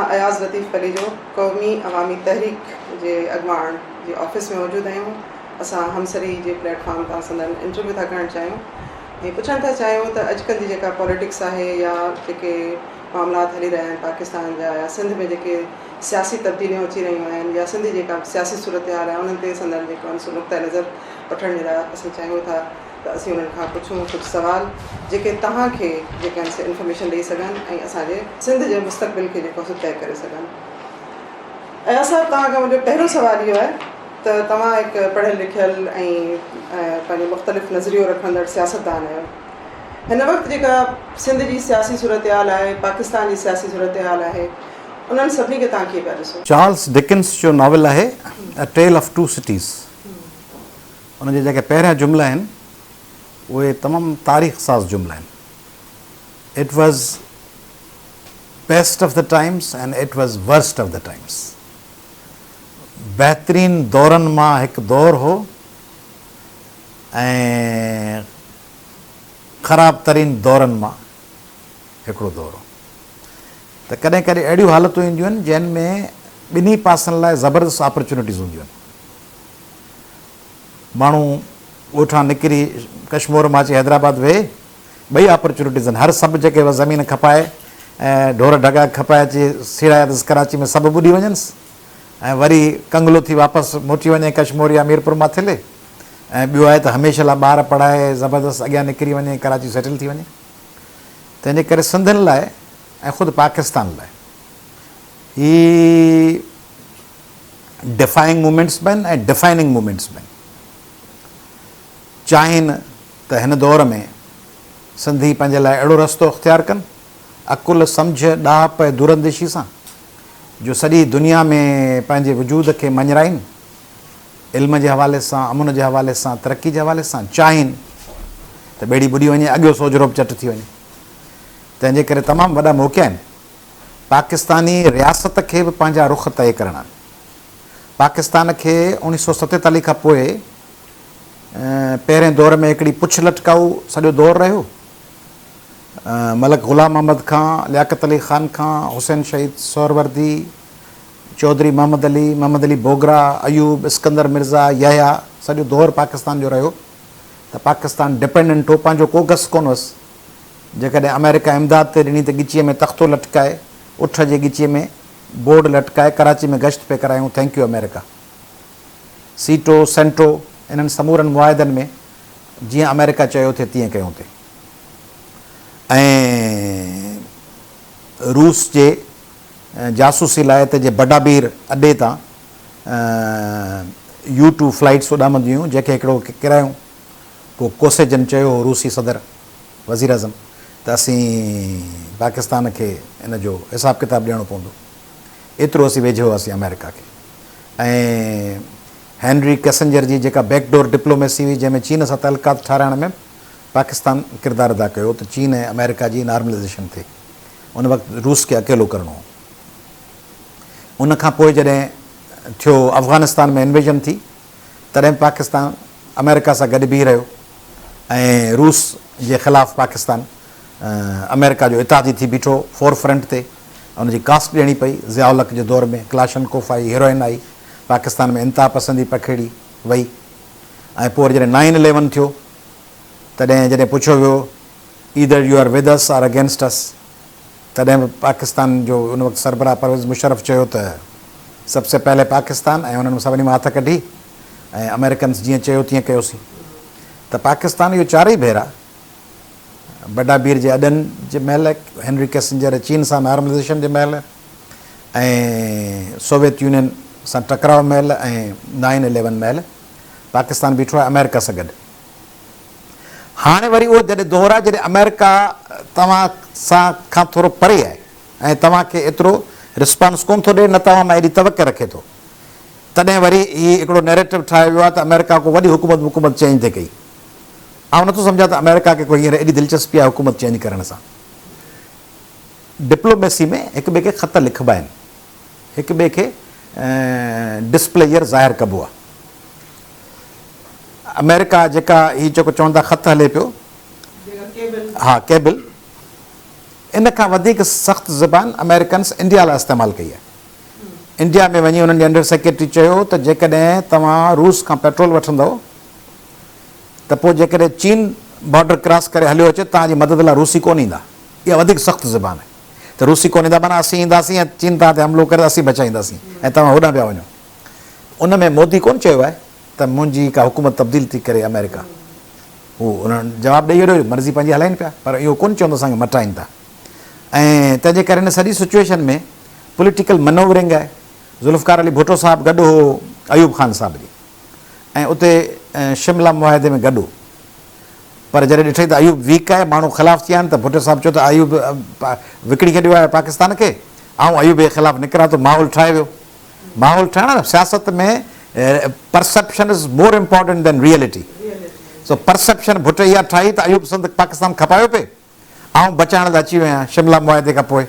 اسان اياز لطيف پليجو قومي عوامي تحريڪ جي اڳواڻ جي آفيس ۾ موجود آهيون. اسان همسري جي پليٽ فارم تان سندن انٽرويو ٿا ڪرڻ چاهيون ۽ پڇڻ ٿا چاهيون ته اڄڪلهه جي جيڪا پاليٽڪس آهي يا جيڪي معاملات هلي رهيا آهن پاڪستان جا يا سنڌ ۾ جيڪي سياسي تبديليون اچي رهيون آهن يا سنڌ جي جيڪا سياسي صورتحال آهي انهن تي سندن جيڪو آهن سو نقطه نظر وٺڻ جي لاء اسين چاهيون ٿا ته اسين انهن کان پڇون ڪجهه سوال جيڪي توهان کي جيڪي آهن سي انفارميشن ڏئي سگهن ۽ اسان جي سنڌ جي مستقبل کي جيڪو سو طئي ڪري سگهن. اياز صاحب توهان کان منهنجو پهريون سوال اهو آهي ته توهان هڪ پڙهيل لکيل ۽ پنهنجو مختلف نظريو رکندڙ سياستدان آهيو. هن وقت جيڪا سنڌ جي سياسي صورتحال آهي، پاڪستان جي سياسي صورتحال آهي، انهن سڀني کي توهان ڪيئن پيا ڏسو؟ چارلس ڊڪنس جو ناول آهي A Tale of Two Cities. ان جا جيڪي پهريان جملا آهن اهي تمام تاريخ ساز جملا آهن. It was best of the times and it was worst of the times. بهترين دورن مان هڪ دور هو ۽ خراب ترين دورن مان هڪڙو دور هو. ته ڪڏهن ڪڏهن اهڙيون حالتون اينديون آهن جنهن ۾ ٻنهي پاسن لاء زبردست آپرچونٽيز هونديون آهن. ماڻهو ڳوٺان نڪري ڪشمور مان اچي حيدرآباد ويهي، ٻئي آپرچونٽيز آهن. هر سڀ جيڪي زمين کپائي ۽ ڍور ڍڳا کپائي اچي سيڙايا اٿس ڪراچي ۾ سڀ ٻڏي وڃنس ۽ وري ڪنگلو ٿي واپس موٽي وڃي ڪشمور يا ميرپور ماٿيلي ۽ ٻيو آهي ته هميشه لاء ٻار پڙهائي زبردست اڳيان نڪري وڃي ڪراچي سيٽل ٿي وڃي. تنهن جي ڪري سنڌين لاء ۽ خود پاڪستان لاء هي ڊفائنگ مومينٽس به آهن ۽ ڊفائننگ مومينٽس به آهن. چاهين ته هن دور ۾ سنڌي پنهنجي لاء اهڙو رستو اختيار ڪن، عقل، سمجهه، ڏاهپ ۽ دورانديشي سان، جو سڄي دنيا ۾ پنهنجي وجود کي مڃرائين، علم جي حوالي سان، امن جي حوالي سان، ترقي جي حوالي سان، چاهين ته ٻيڙي ٻڏي وڃي، اڳيو سوجهرو به چٽ ٿي وڃي. تنهن جي ڪري تمام وڏا موقعا آهن. پاڪستاني رياست کي به پنهنجا رخ طئي ڪرڻا آهن. پاڪستان کي اوڻيهه سو ستيتاليهه کان پوء پهرين دور ۾ هڪڙي پڇ لٽڪائو سڄو دور رهيو. ملڪ غلام محمد کان، لياقت علي خان کان، حسين شهيد سهروردي، چوڌري محمد علي، محمد علي بوگرا، ايوب، اسڪندر مرزا، يحيٰ سڄو دور پاڪستان جو رهيو ته پاڪستان ڊپينڊنٽ هو، پنهنجو ڪو گس ڪونه هئس. جيڪڏهن آمريڪا امداد تي ڏني ته ڳچيء ۾ تختو لٽڪائي، اٺ جي ڳچيء ۾ بورڊ لٽڪائي ڪراچي ۾ گشت پئي ڪرايون thank you America. SEATO, CENTO انهن سمورن معاهدن ۾ جيئن آمريڪا چيو ٿي تيئن ڪيون ٿي ۽ روس جي جاسوسي لاء ته جي بڊابير اڏي تان يو ٽو فلائيٽس اڏامنديون هيون جنهن کي هڪڙو ڪرايون ڪو ڪوسيجن چيو هو روسي صدر وزيراعظم ته اسين پاڪستان کي ان جو حساب ڪتاب ڏيڻو پوندو. ايترو اسين ويجهو هئاسين آمريڪا کي ۽ هينري ڪسنجر جي جيڪا بيڪ ڊور ڊپلوميسي هئي جنهن ۾ چين سان تعلقات ٺاهرائڻ ۾ پاڪستان ڪردار ادا ڪيو ته چين ۽ آمريڪا جي نارملائيزيشن ٿئي. ان وقت روس کي اڪيلو ڪرڻو هو. ان کان پوء جڏهن ٿيو افغانستان ۾ انويزن ٿي تڏهن به پاڪستان آمريڪا سان گڏ بيهي رهيو ۽ روس جي خلاف پاڪستان آمريڪا جو اتحادي ٿي بيٺو فور فرنٽ تي ان جي ڪاسٽ ڏيڻي پئي ضياء الحق جي دور ۾ ڪلاشنڪوف آئي هيروئن آئي پاڪستان ۾ انتها پسندي پکيڙي وئي ۽ پوء وري جڏهن نائين اليون ٿيو تڏهن جڏهن پڇيو ويو either you are with us or against us تڏهن به پاڪستان جو ان وقت سربراهه پرويز مشرف چيو ته سب سي پهلي پاڪستان ۽ انهن سڀني مان هٿ ڪڍي ۽ آمريڪنس جيئن چيو تيئن ڪيوسين ته پاڪستان اهو چارئي ڀيرا بڊابير جي اڏن جي مهل، هينري ڪيسنجر چين سان نارملائيزيشن جي مهل ۽ سوويت يونين سان ٽڪراء مهل ۽ نائن اليون مهل پاڪستان بيٺو آهي آمريڪا سان گڏ. هاڻي وري اهو جڏهن دور آهي جڏهن آمريڪا توهان سان کان ٿورو پري آهي ۽ توهان کي ايترو رسپانس ڪونه ٿو ڏئي نه توهان مان ايڏي توقع رکي ٿو تڏهن وري هي هڪڙو نيريٽو ٺاهيو ويو آهي ته آمريڪا ڪو وڏي حڪومت وڪومت چينج ٿي ڪئي. آئون نٿو سمجهان ته آمريڪا کي ڪو هينئر ايڏي دلچسپي آهي حڪومت چينج ڪرڻ سان. ڊپلوميسي ۾ هڪ ٻئي کي خط لکبا آهن هڪ ٻئي کي ڊسپليجر ظاهر ڪبو آهي. آمريڪا جيڪا هي جيڪو چون ٿا خط هلي پيو ها ڪيبل ان کان وڌيڪ سخت زبان آمريڪنس انڊيا لاء استعمال ڪئي آهي. انڊيا ۾ وڃي انهن جي انڊر سيڪريٽري چيو ته جيڪڏهن توهان روس کان پيٽرول وٺندؤ ته پوء جيڪڏهن چين بارڊر ڪراس ڪري هليو اچي ته توهان جي مدد لاء روسي ڪونه ايندا. اها وڌيڪ سخت زبان آهي ته روسي ڪونه ايندا معنيٰ اسين اينداسين ۽ چين توهان تي حملو ڪري ته اسين بچائينداسين ۽ توهان هوڏانهن پيا وڃو. ان ۾ مودي ڪونه چيو آهي ته منهنجي ڪا حڪومت تبديل ٿي ڪري آمريڪا. هو انهن جواب ڏئي ڇڏيو مرضي پنهنجي هلائين پيا پر اهو ڪونه چوندو اسان کي مٽائين ٿا ۽ تنهن جي ڪري هن سڄي سچوئيشن ۾ پوليٽيڪل منوورنگ آهي. ذوالفقار علي ڀٽو صاحب گڏ هو ايوب خان صاحب جي ۽ اتي شملا معاهدي ۾ گڏ هو پر جڏهن ڏٺائين ته ايوب ويڪ آهي ماڻهو خلاف ٿي ويا آهن ته ڀٽو صاحب چيو ته ايوب وڪڻي ڇڏيو آهي پاڪستان کي آئون ايوب جي خلاف نڪران ٿو ماحول ٺاهي ويو. ماحول ٺاهڻ نه سياست ۾ perception is more important than reality so perception Bhutto اها ٺاهي ته ايوب سنڌ پاڪستان کپايو پئي آئون بچائڻ لاء اچي ويو آهيان شملا معاهدي کان پوء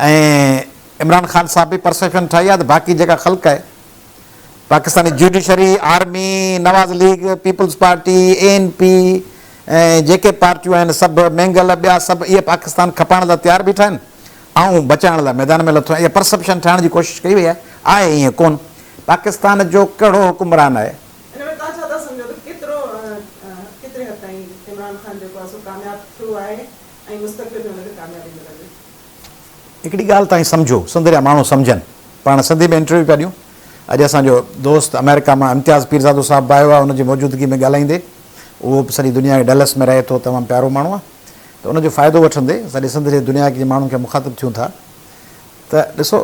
۽ عمران خان صاحب به پرسيپشن ٺاهي آهي ته باقي جيڪا خلق آهي Pakistani judiciary army Nawaz league peoples party A N P ۽ جيڪي پارٽيون آهن سڀ مينگل ٻيا سڀ اهي پاڪستان کپائڻ لاء تيار بيٺا آهن آئون بچائڻ لاء ميدان ۾ لٿو آهيان اها پرسيپشن ٺاهڻ جي ڪوشش ڪئي وئي آهي، آهي ائين ڪونه. پاڪستان جو ڪهڙو حڪمران آهي. ان ۾ توهان ڇا ٿا سمجهو ته ڪيترو ڪيتري حد تائين عمران خان جيڪو آهي سو ڪامياب ٿيو آهي ۽ مستقبل ۾ ان کي ڪاميابي ملندي؟ هڪڙي ڳالهه توهين سمجهو، سنڌ جا ماڻهو سمجهن، پاڻ سنڌي ۾ انٽرويو پيا ڏيون، اڄ اسان جو دوست آمريڪا مان امتياز پيرزادو صاحب به آيو آهي ان جي موجودگي ۾ ڳالهائيندي، اهو به سڄي دنيا کي ڊلس ۾ رهي ٿو تمام پيارو ماڻهو آهي. ته ان جو فائدو وٺندي سڄي سنڌ جي دنيا جي ماڻهن کي مخاطب ٿيون ٿا ته ڏسو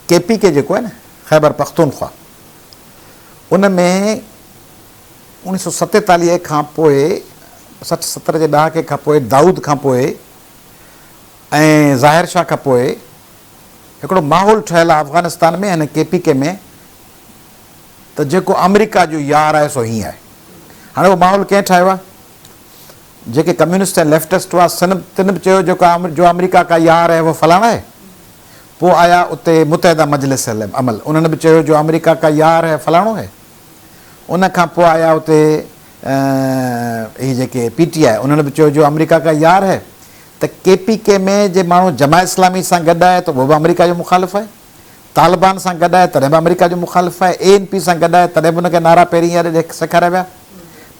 ڪي پي ڪي جيڪو آهي نه خيبر پختونخوا ان ۾ 1947 کان پوء 60 70 جي ڏهاڪي کان پوء دائود کان پوء ۽ ظاهر شاهه کان پوء هڪڙو ماحول ٺهيل آهي افغانستان ۾ هن ڪي پي ڪي ۾ ته جيڪو آمريڪا جو يار آهي سو هيئن آهي هاڻي اهو ماحول ڪنهن ٺاهيو آهي جيڪي ڪميونسٽ ۽ ليفٽسٽ هئا سن تن به چيو جيڪو جو آمريڪا ڪا يار هي وو فلاڻا هي. پوء آيا اتي متحده مجلس عمل انهن به چيو جو آمريڪا ڪا يار هي فلاڻو هي. ان کان پوء آيا اتي هي جيڪي پي ٽي آء انهن به چيو جو آمريڪا ڪا يار هي. ته ڪي پي ڪي ۾ جي ماڻهو جماعت اسلامي سان گڏ آهي ته اهو به آمريڪا جو مخالف آهي. طالبان سان گڏ آهي تڏهن به آمريڪا جو مخالف آهي، اي اين پي سان گڏ آهي تڏهن به ان کي نعرا پهرين اها سيکاريا ويا.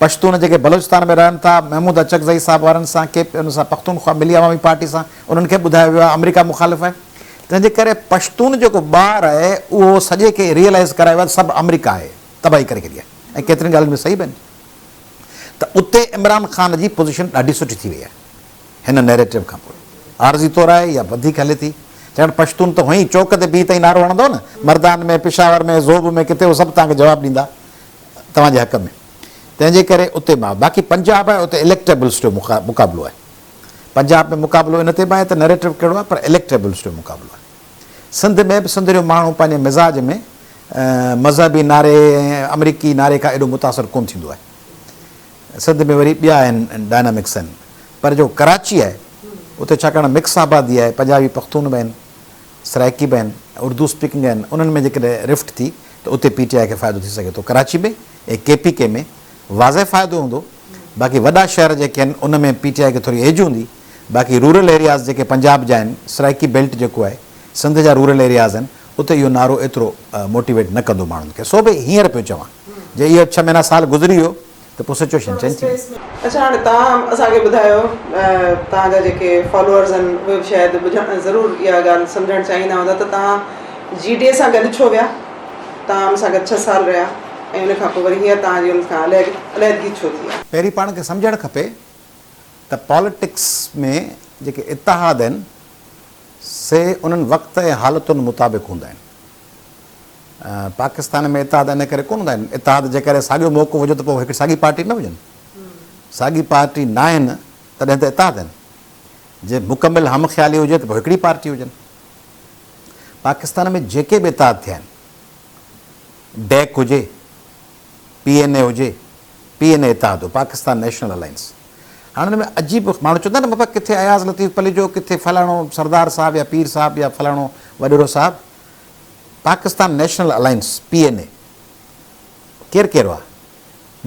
پشتون جيڪي بلوچستان ۾ رهن ٿا، محمود اچڪزئي صاحب وارن سان ڪي ان سان پختونخوا ملي عوامي پارٽي سان انهن کي به ٻڌايو ويو آهي آمريڪا مخالف آهي. تنهن جي ڪري پشتون جيڪو ٻار آهي اهو سڄي کي ريئلائيز ڪرايو ويو آهي ته سڀ آمريڪا آهي تباهي ڪري ڇڏي آهي ۽ ڪيترين ڳالهين ۾ صحيح به آهن ته اتي عمران خان جي پوزيشن ڏاڍي سٺي ٿي وئي آهي. هن نيريٽو کان پوء عارضي طور آهي يا وڌيڪ هلي ٿي؟ ڇاڪاڻ پشتون ته هونئن ئي چوڪ تي بيهي تائين نعرو هڻندؤ نه، مردان ۾، پشاور ۾، زوب ۾ ڪٿي اهو سڀ توهان کي جواب ڏيندا توهان جي حق ۾. تنهن جي ڪري اتي مان باقي پنجاب آهي اتي اليڪٽيبلس جو مقابلو آهي. پنجاب ۾ مقابلو ان تي به آهي ته نيريٽو ڪهڙو آهي پر اليڪٽيبلس جو مقابلو آهي. سنڌ ۾ به سنڌ جو ماڻهو پنهنجي مزاج ۾ مذهبي نعري ۽ آمريڪي نعري کان ايڏو متاثر ڪونه ٿيندو آهي. سنڌ ۾ وري ٻيا آهن ڊائنامڪس آهن پر جو ڪراچي آهي اتي ڇاڪاڻ مڪس آبادي آهي پنجابي پختون به آهن سرائيڪي به آهن اردو اسپيڪنگ آهن انهن ۾ جيڪڏهن رفٽ ٿي ته اتي پي ٽي آء کي فائدو ٿي سگهي ٿو ڪراچي ۾ ۽ ڪي پي ڪي ۾ واضح فائدو هوندو باقي وڏا شهر جيڪي آهن ان ۾ پي ٽي آء کي ٿوري ايج هوندي باقي رورل ايرياز جيڪي پنجاب جا آهن سرائيڪي بيلٽ جيڪو آهي سنڌ جا رورل ايرياز آهن اتي اهو نعرو ايترو موٽيويٽ نه ڪندو ماڻهن کي سو به هينئر پيو چوان جي اهو ڇهه مهينا سال گذري ويو ته پوء سچوئيشن چينج ٿي ويندي. اڇا هاڻي توهان اسان کي ٻڌايو توهان جا جيڪي فالوئرز آهن اهي به شايد ٻڌڻ ضرور اها ڳالهه سمجهڻ چاهيندا هوندا ته توهان جي ڊي اي سان گڏ ڇو ويا توهان ان سان گڏ ڇهه سال رهيا ۽ ان کان پوء وري هينئر توهان جي ان کان علحدگي ڇو ٿي آهي. پهرين پاڻ کي سمجهڻ کپي ته پاليٽڪس ۾ جيڪي اتحاد آهن سي انهن وقت ۽ حالتن مطابق هوندا آهن. پاڪستان ۾ اتحاد ان ڪري ڪونه هوندا آهن، اتحاد جيڪڏهن ساڳيو موقف هجي ته پوء هڪ ساڳي پارٽي نه هجن. ساڳي پارٽي ناهن تڏهن ته اتحاد آهن. جي مڪمل هم خيالي هجي ته پوء هڪڙي پارٽي هجن. پاڪستان ۾ جيڪي به اتحاد ٿيا آهن، ڊيڪ هجي، پي اين اي هجي، پي اين اي اتحاد هو، پاڪستان نيشنل الائنس. هاڻ ان ۾ عجيب ماڻهو چوندا آهن نه بابا ڪٿي اياز لطيف پليجو، ڪٿي فلاڻو سردار صاحب يا پير صاحب يا فلاڻو وڏيرو صاحب. Pakistan national alliance, P N A, ڪير ڪير هئا؟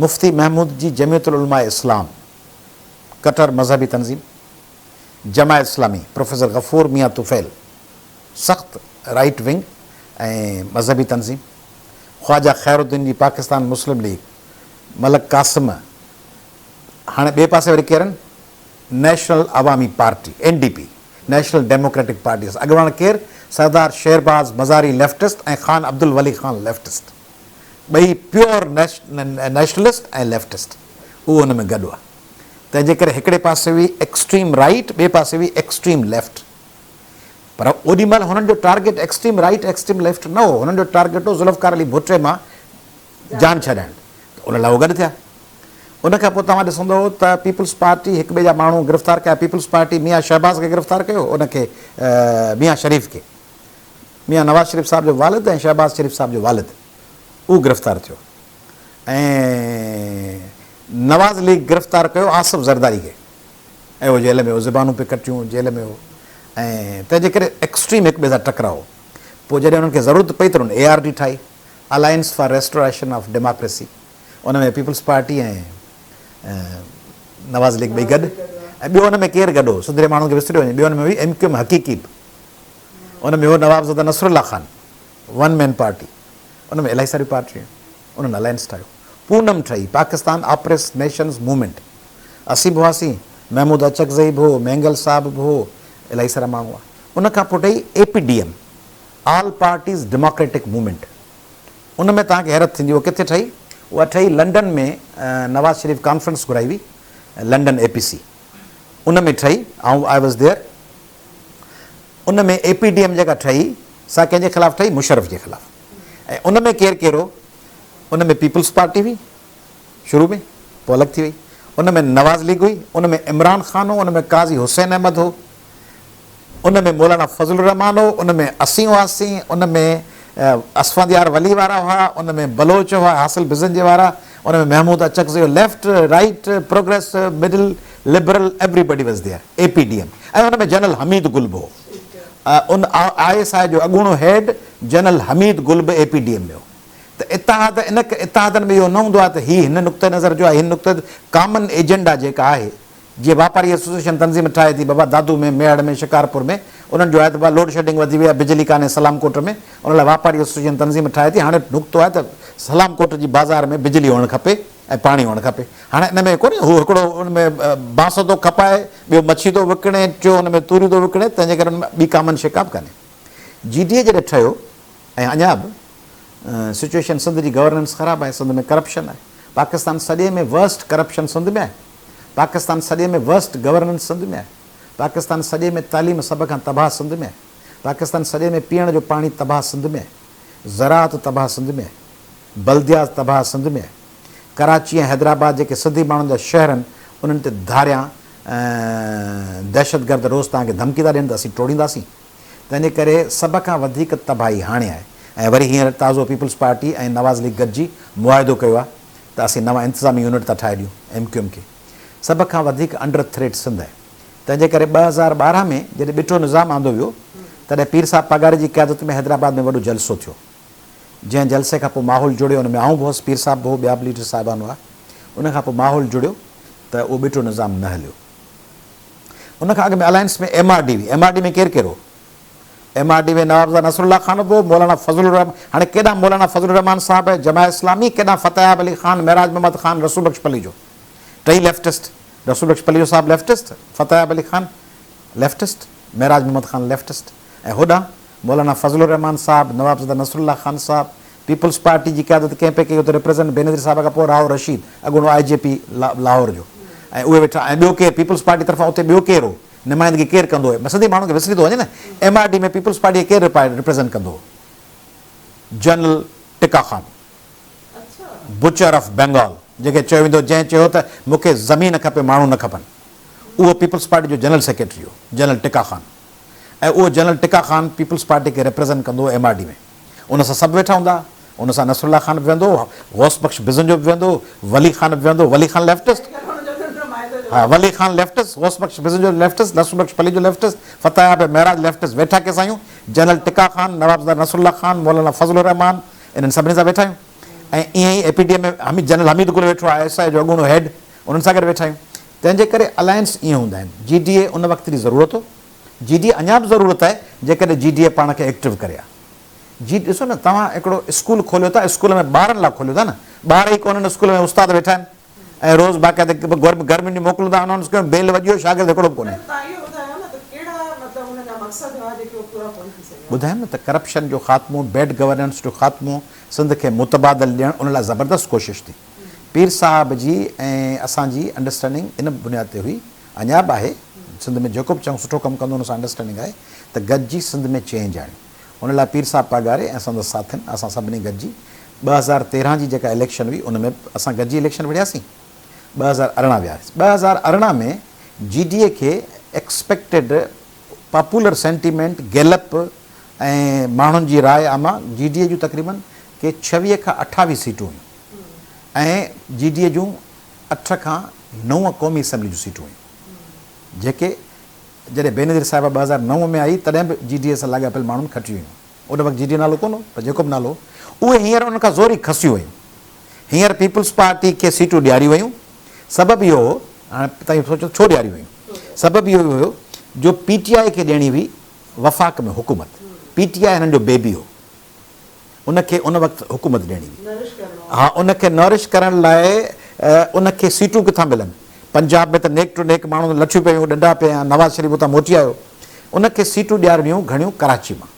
مفتي محمود جي جمعيت العلماء اسلام، ڪٽر مذهبي تنظيم، جماعت اسلامي، پروفيسر غفور ميان طفيل، سخت رائيٽ ونگ ۽ مذهبي تنظيم، خواجه خيرالدين جي پاڪستان مسلم ليگ، ملڪ قاسم، هاڻي ٻئي پاسي وري ڪير آهن؟ National Awami Party, N D P, National Democratic Party, اڳواڻ ڪير؟ سردار شيرباز مزاري ليفٽسٽ ۽ خان عبدالولي خان ليفٽسٽ، ٻئي پيور نيشنلسٽ ۽ ليفٽسٽ، اهو ان ۾ گڏ هئا. تنهن جي ڪري هڪڙي پاسي هئي ايڪسٽريم رائيٽ، ٻئي پاسي هئي ايڪسٽريم ليفٽ. پر اوڏي مهل هنن جو target extreme right, extreme left نه هو، هنن جو ٽارگيٽ هو ذوالفقار علي ڀٽي مان جان ڇڏائڻ ته ان لاء هو گڏ ٿيا. ان کان پوء توهان ڏسندو ته پيپلز پارٽي هڪ ٻئي جا ماڻهو گرفتار ڪيا، پيپلز پارٽي ميان شهباز کي گرفتار ڪيو، ان کي ميان شريف کي، ميان نواز شريف صاحب جو والد ۽ شهباز شريف صاحب جو والد اهو گرفتار ٿيو ۽ نواز ليگ گرفتار ڪيو آصف زرداري کي ۽ اهو جيل ۾ هو، زبانون پئي ڪٽيون، جيل ۾ هو ۽ تنهن جي ڪري ايڪسٽريم هڪ ٻئي سان ٽڪراء هو. پوء جڏهن انهن کي ضرورت پئي ته انهن اي آر ڊي ٺاهي، alliance for restoration of democracy, in ۾ peoples party ۽ Nawaz league ٻئي گڏ ۽ ٻيو ان ۾ ڪير گڏ هو سڌري ماڻهن کي وسريو وڃي ٻيو ان ۾ هئي ايم ڪيو ايم حقيقي به ان ۾ هو Nawabzada Nasrullah Khan one man party ان ۾ الاهي ساريون پارٽيون انهن الائنس ٺاهيو پونم ٺهي پاڪستان آپريس نيشنز موومينٽ اسين به هئاسين محمود اچڪزئي به هو مينگل صاحب به هو الاهي سارا ماڻهو هئا ان کان پوء ٺهي A P D M all parties democratic movement ان ۾ توهان کي حيرت ٿيندي اها ڪٿي ٺهي؟ اها ٺهي لنڊن ۾ نواز شريف ڪانفرنس گهرائي هئي لنڊن اي پي سي ان ۾ ٺهي آئون I was there in ۾ A P D M جيڪا ٺهي سا ڪنهن جي خلاف ٺهي مشرف جي خلاف ۽ ان ۾ ڪير ڪير هو ان ۾ پيپلز پارٽي هئي شروع ۾ پوء الڳ ٿي وئي ان ۾ نواز ليگ هئي ان ۾ عمران خان هو ان ۾ قاضي حسين احمد هو ان ۾ مولانا فضل الرحمان هو، ان ۾ اسين هئاسين، ان ۾ اسفنديار ولي وارا هئا، ان ۾ بلوچ هئا، حاصل بزنجي وارا، ان ۾ محمود اچڪزئي هو، left, right, progress, middle, liberal, everybody was there, A P D M ۽ in ۾ general Hamid گل به هو. ان I S I جو اڳوڻو هيڊ جنرل حميد گل به اي پي ڊي ايم ۾ هو. ته اتحاد ان اتحادن ۾ اهو نه هوندو آهي ته هي هن نقطه نظر جو آهي، هن نقطه ڪامن ايجنڊا جيڪا آهي جيئن واپاري ايسوسيئيشن تنظيم ٺاهي ٿي بابا دادو ۾ ميهڙ ۾ شڪارپور ۾ انهن جو آهي ته بابا لوڊ شيڊنگ وڌي وئي آهي بجلي ڪانهي سلام ڪوٽ ۾ ان لاء واپاري ايسوسيئيشن تنظيم ٺاهي ٿي هاڻي نقطو آهي ته سلام ڪوٽ جي بازار ۾ بجلي هئڻ کپي ۽ پاڻي هئڻ کپي هاڻي ان ۾ ڪونهي هو هڪڙو ان ۾ بانس ٿو کپائي ٻيو مڇي ٿو وڪڻي ٽيون ان ۾ توريون ٿو وڪڻي تنهن جي ڪري ان ۾ ٻي ڪامن شيء ڪا به ڪانهي جي ڊي اي جڏهن ٺهيو ۽ اڃا به سچوئيشن سنڌ جي گورننس خراب آهي سنڌ ۾ ڪرپشن آهي پاڪستان سڄي ۾ ورسٽ ڪرپشن سنڌ ۾ آهي پاڪستان سڄي ۾ ورسٽ گورننس سنڌ ۾ آهي. پاڪستان سڄي ۾ تعليم سڀ کان تباهه سنڌ ۾ آهي. پاڪستان سڄي ۾ پيئڻ جو پاڻي تباهه سنڌ ۾ آهي. زراعت تباهه سنڌ ۾ آهي. بلديات تباهه سنڌ ۾ آهي. ڪراچي ۽ حيدرآباد جيڪي سنڌي ماڻهن جا شهر آهن انهن تي ڌاريان دهشتگرد روز توهان کي ڌمڪي ٿا ڏين ته اسين ٽوڙينداسين. تنهن جي ڪري سڀ کان وڌيڪ تباهي هاڻي آهي ۽ وري هينئر تازو پيپلز پارٽي ۽ نواز ليگ گڏجي معاهدو ڪيو آهي ته اسين نوان انتظامي يونٽ ٿا ٺاهي ڏيون ايم ڪيو ايم کي سڀ کان وڌيڪ انڊر ٿريٽ سنڌ آهي تنهن جي ڪري 2012 ۾ جڏهن ٻٽو نظام آندو ويو تڏهن پير صاحب پاڳاري جي قيادت ۾ حيدرآباد ۾ وڏو جلسو ٿيو جنهن جلسي کان پوء ماحول جڙيو ان ۾ آئون به هوس پير صاحب به هو ٻيا به ليڊر صاحبان هئا ان کان پوء ماحول جڙيو ته اهو ٻٽو نظام نه هليو ان کان اڳ ۾ الائنس ۾ ايم آر ڊي هئي ايم آر ڊي ۾ ڪير ڪير هو M R D ۾ Nawabzada Nasrullah Khan به هو، مولانا فضل الرحمان، هاڻي ڪيڏانهن مولانا فضل الرحمان صاحب جماعت اسلامي، ڪيڏانهن فتحياب علي خان، معراج محمد خان، رسول بخش پليجو، ٽئي ليفٽسٽ، رسول بخش پليجو صاحب ليفٽسٽ، فتحياب علي خان ليفٽسٽ، معراج محمد خان ليفٽسٽ ۽ هوڏانهن مولانا فضل الرحمان صاحب، نوابزاده نصرالله خان صاحب، پيپلز پارٽي جي قيادت ڪنهن پئي ڪئي اتي ريپريزنٽ بينظير صاحب کان پوء رائو رشيد اڳوڻو آء جي پي لاهور جو ۽ اهي ويٺا ۽ ٻيو ڪير پيپلز پارٽي طرفان اتي ٻيو ڪير هو نمائندگي ڪير ڪندو هو سنڌي ماڻهن کي وسري ٿو وڃي نه M R D ۾ Peoples Party کي ڪير ريپريزنٽ ڪندو هو general Tikka Khan butcher of Bengal جنهن کي چيو ويندو جنهن چيو ته مون کي زمين کپي ماڻهو نه کپن اهو پيپلز پارٽي جو جنرل سيڪريٽري هو جنرل ٽڪا خان ۽ اهو جنرل ٽڪا خان پيپلز پارٽي کي ريپريزنٽ ڪندو هو ايم آر ڊي ۾ ان سان سڀ ويٺا هوندا ها. ان سان نصرالله خان به ويهندو هو، غوث بخش بزنجو به ويهندو هو، ولي خان به ويهندو هو، ولي خان ليفٽسٽ، ها ولي خان ليفٽسٽ، غوث بخش بزنجو ليفٽسٽ، نصر بخش پليجو ليفٽسٽ، فتح ياب معراج ليفٽسٽ، ويٺا ڪنهن سان آهيون؟ جنرل ٽڪا خان، نوابزاده نصرالله خان، مولانا فضل الرحمان، انهن سڀني سان ويٺا آهيون ۽ ائين ئي اي P D M ۾ Hamid general Hamid Gul ويٺو آهي، I S I جو اڳوڻو هيڊ، انهن سان گڏ ويٺا آهيون. تنهن جي ڪري الائنس ائين هوندا آهن. جي ڊي اي ان وقت جي ضرورت هو. جي ڊي اي اڃا به ضرورت آهي جيڪڏهن جي ڊي اي پاڻ کي ايڪٽو ڪري ها. جي ڏسو نه توهان هڪڙو اسڪول کوليو ٿا اسڪول ۾ ٻارن لاء کوليو ٿا نه ٻار ئي ڪونهن اسڪول ۾ استاد ويٺا آهن ۽ روز باقاعده گرمين جون موڪلون ٿا انائونس ڪيون بيل وڄي ويو شاگرد هڪڙو به ڪونهي. ته توهان اهو ٻڌايو نه ته ڪهڙا مطلب انهن جا مقصد هئا جيڪي اهي پورا ڪونه ٿي سگهيا. ٻڌايم نه ته ڪرپشن جو خاتمو بيڊ گورننس جو خاتمو سنڌ کي متبادل ڏيڻ ان لاء زبردست ڪوشش ٿي. پير صاحب جي ۽ اسان جي انڊرسٽينڊنگ ان بنياد تي هئي، اڃا به آهي، سنڌ ۾ جيڪو به چڱو سٺو ڪم ڪندو ان سان انڊرسٽينڊنگ آهي ته گڏجي سنڌ ۾ چينج آڻيون. ان لاء پير صاحب پاڳاري ۽ سندس ساٿين اسان سڀني گڏجي 2013 جي جيڪا اليڪشن هئي ان ۾ به اسان گڏجي اليڪشن وڙهياسين. 2018 وياسين. 2018 ۾ جي ڊي اي کي ايڪسپيڪٽيڊ پاپولر سينٽيمينٽ، گيلپ ۽ ماڻهن جي راء عامه جي ڊي اي جون تقريبن ڪي 26 کان 28 سيٽون هيون. ۽ جي ڊي اي جون اٺ کان نو قومي اسيمبلي جون سيٽون هيون جيڪي جڏهن بينظير صاحبه 2009 ۾ آئي تڏهن به جي ڊي اي سان لاڳاپيل ماڻهن کٽيون هيون ان وقت جي ڊي اي نالو ڪونه هو پر جيڪو به نالو هو اهي هينئر انهن کان زوري کسيون ويون هينئر پيپلز پارٽي کي سيٽون ڏياريون ويون سبب اهو هو هاڻي توهين سوچو ڇو ڏياريون ويون سبب اهو هيو جو پي ٽي آء کي ڏيڻي هئي وفاق ۾ حڪومت پي ٽي آء هنن جو بيبي هو ان کي ان وقت حڪومت ڏيڻي هئي. ها ان کي نورش ڪرڻ لاء ان کي سيٽون ڪٿان ملن. پنجاب ۾ ته نيڪ ٽو نيڪ ماڻهن لٺيون پيون، ڏنڊا پيا، نواز شريف اتان موٽي آيو. ان کي سيٽون ڏيارڻيون گهڻيون ڪراچي مان.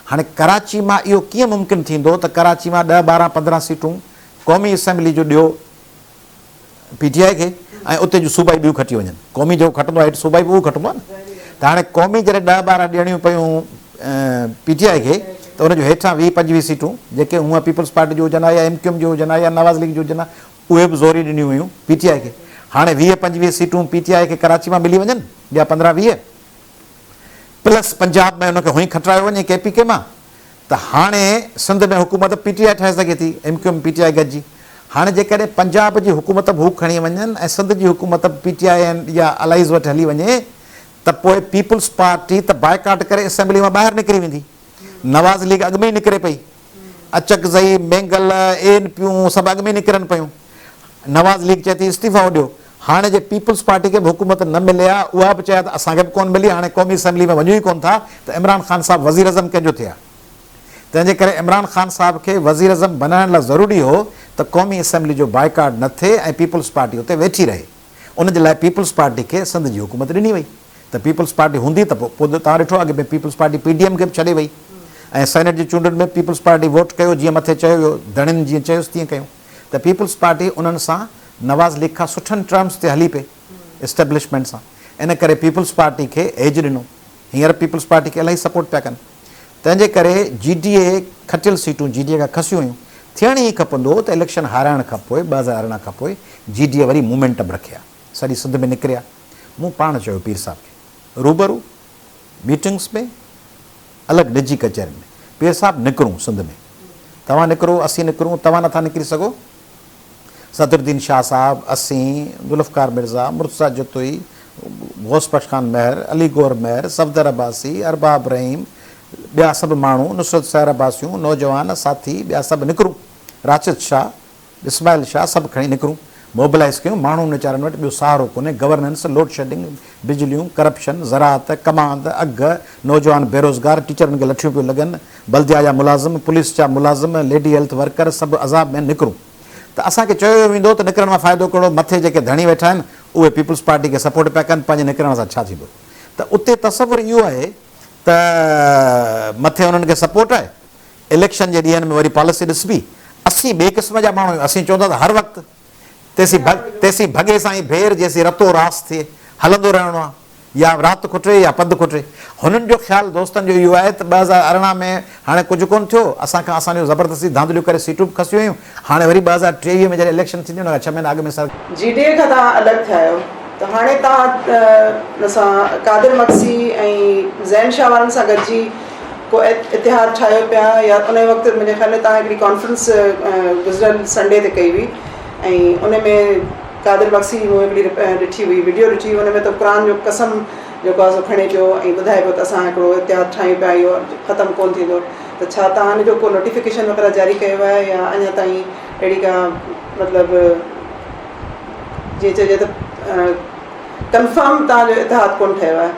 هاڻي ڪراچي مان اهو ڪيئن ممڪن ٿيندو ته ڪراچي مان ڏهه ٻارهن پندرهن سيٽون قومي اسيمبلي جون ڏيو پي ٽي آء کي ۽ اتي جون صوبائي ٻيون کٽي وڃن. قومي جيڪو کٽندو آهي هيٺ صوبائي به اهو کٽندو آهي نه ته هاڻي قومي جڏهن ڏهه ٻارهن ڏيڻيون پيون پي ٽي آء کي ته ان جون هيٺان ويهه پنجويهه سيٽون جيڪي هونء پيپلز پارٽي جون هجن ها يا ايم ڪيو ايم جون هجن ها يا نواز ليگ جون هجن ها اهي به زوري ڏنيون ويون پي ٽي آء کي. هاڻي ويهه پنجويهه سيٽون پي ٽي آء کي ڪراچي مان ملي وڃن يا پندرهن ويهه پلس پنجاب ۾ ان کي هونئن کٽرايو وڃي ڪي پي ڪي مان ته هاڻي سنڌ ۾ حڪومت پي ٽي آء ٺاهي سگهي ٿي، M Q M P T I گڏجي. هاڻي جيڪڏهن پنجاب جي حڪومت به هو کڻي وڃن ۽ سنڌ جي حڪومت به پي ٽي آء يا الائيز وٽ هلي وڃي ته پوء پيپلز پارٽي ته بائيڪاٽ ڪري اسيمبلي مان ٻاهر نڪري ويندي. نواز ليگ اڳ ۾ ئي نڪري پئي. اچڪزئي، مينگل، اين پيون سڀ اڳ ۾ ئي نڪرن پيون. نواز ليگ چئي ٿي استعيفائون ڏيو. هاڻي جي پيپلز پارٽي کي به حڪومت نه ملي ها، اها به چئي ها ته اسان کي به ڪونه ملي، هاڻي قومي اسيمبلي ۾ وڃون ئي ڪونه ٿا ته عمران خان صاحب وزيراعظم ڪنهن جو ٿئي ها؟ تنهن جي ڪري عمران خان صاحب کي وزيراعظم بنائڻ لاء ضروري هو ته قومي اسيمبلي جو بائيڪاٽ نه ٿئي ۽ پيپلز پارٽي اتي ويٺي رهي. ان جي لاء پيپلز پارٽي کي سنڌ جي حڪومت ڏني وئي ته پيپلز پارٽي هوندي ته پوء توهان ڏٺو اڳ ۾ peoples party P D M کي به ڇڏي وئي ۽ سينيٽ جي چونڊن ۾ پيپلز پارٽي ووٽ ڪيو جيئن مٿي چيو ويو ڌڻين جيئن چيس تيئن ڪيون. ته پيپلز پارٽي انهن سان نواز ليگ کان سٺن ٽرمز تي هلي پئي اسٽيبلشمينٽ سان ان ڪري پيپلز پارٽي کي ايج ڏنو هينئر پيپلز پارٽي کي الاهي سپورٽ پيا ڪن تنهن جي ڪري جي ڊي اي کٽيل سيٽون جي ڊي اي کان کسيون ويون ٿيڻ ئي کپندو هو ته اليڪشن هارائڻ کان پوء 2018 کان پوء جي ڊي اي وري مومينٽم رکي ها سڄي سنڌ ۾ نڪري ها مون پاڻ چيو پير صاحب کي روبرو ميٽنگس ۾ الڳ نجي ڪچهرين ۾ پير صاحب نڪرون سنڌ ۾ توهان نڪرو اسين نڪرون توهان نٿا نڪري سگهو صدرالدين شاهه صاحب اسين ذوالفقار مرزا مرتضيٰ جتوئي غوث بخش خان مهر علي گوهر مهر صفدر عباسي ارباب رحيم ٻيا سڀ ماڻهو نصرت سحر عباسيون نوجوان ساٿي ٻيا سڀ نڪرون راشد شاهه اسماعيل شاهه سڀ کڻي نڪرون، موبلائيز ڪيون، ماڻهن ويچارن وٽ ٻيو سهارو ڪونهي، گورننس، لوڊشيڊنگ، بجليون، ڪرپشن، زراعت، ڪماند، اگهه، نوجوان بيروزگار، ٽيچرن کي لٺيون پيون لڳن، بلديا جا ملازم، پوليس جا ملازم، ليڊي هيلٿ ورڪر سڀ عذاب ۾ آهن، نڪرون ته اسان کي چيو ويندو ته نڪرڻ مان فائدو ڪهڙو، مٿي جيڪي ڌڻي ويٺا آهن اهي پيپلز پارٽي کي سپورٽ پيا ڪن، پنهنجي نڪرڻ سان ڇا ٿيندو ته اتي تصور اهو آهي ته مٿي انهن کي سپورٽ آهي. اليڪشن جي ڏينهن ۾ وري پاليسي ڏسبي. اسين ٻئي قسم جا ماڻهو آهيون. اسين چون ٿا ته هر وقت تيسين ڀڳ تيسين ڀڳي سان ئي ڀير جيسين رتو راس ٿئي هلندو رهڻو آهي. يا رات کٽي يا پنڌ کٽي. هنن جو خيال دوستن جو اهو آهي ته 2018 ۾ هاڻي ڪجهه ڪونه ٿيو. اسان کان اسان جون زبردستي ڌانڌليون ڪري سيٽون به کسيون ويون. هاڻي وري 2023 ۾ جڏهن اليڪشن ٿيندي ان کان ڇهه مهينا اڳ ۾ سر جي ڊي اي کان توهان الڳ ٿيا آهيو ته هاڻي توهان ان سان قادر مگسي ۽ زين شاهه وارن سان گڏجي ڪو اتحاد ٺاهيو پيا يا ان وقت منهنجي خيال ۾ توهان هڪڙي ڪانفرنس گذريل سنڊي تي ڪئي هئي ۽ ان ۾ قادر مگسي مون هڪڙي ڏٺي هئي وڊيو ڏٺي هئي ان ۾ ته قرآن جو قسم جيڪو آهي سو کڻي پيو ۽ ٻڌائي پيو ته اسان هڪڙو اتحاد ٺاهيون پيا اهو ختم ڪونه ٿيندو ته ڇا توهان ان جو ڪو نوٽيفڪيشن وغيره جاري ڪيو آهي يا اڃا تائين اهڙي ڪا مطلب جيئن چئجي ته ڪنفرم توهان جو اتحاد ڪونه ٺهيو آهي،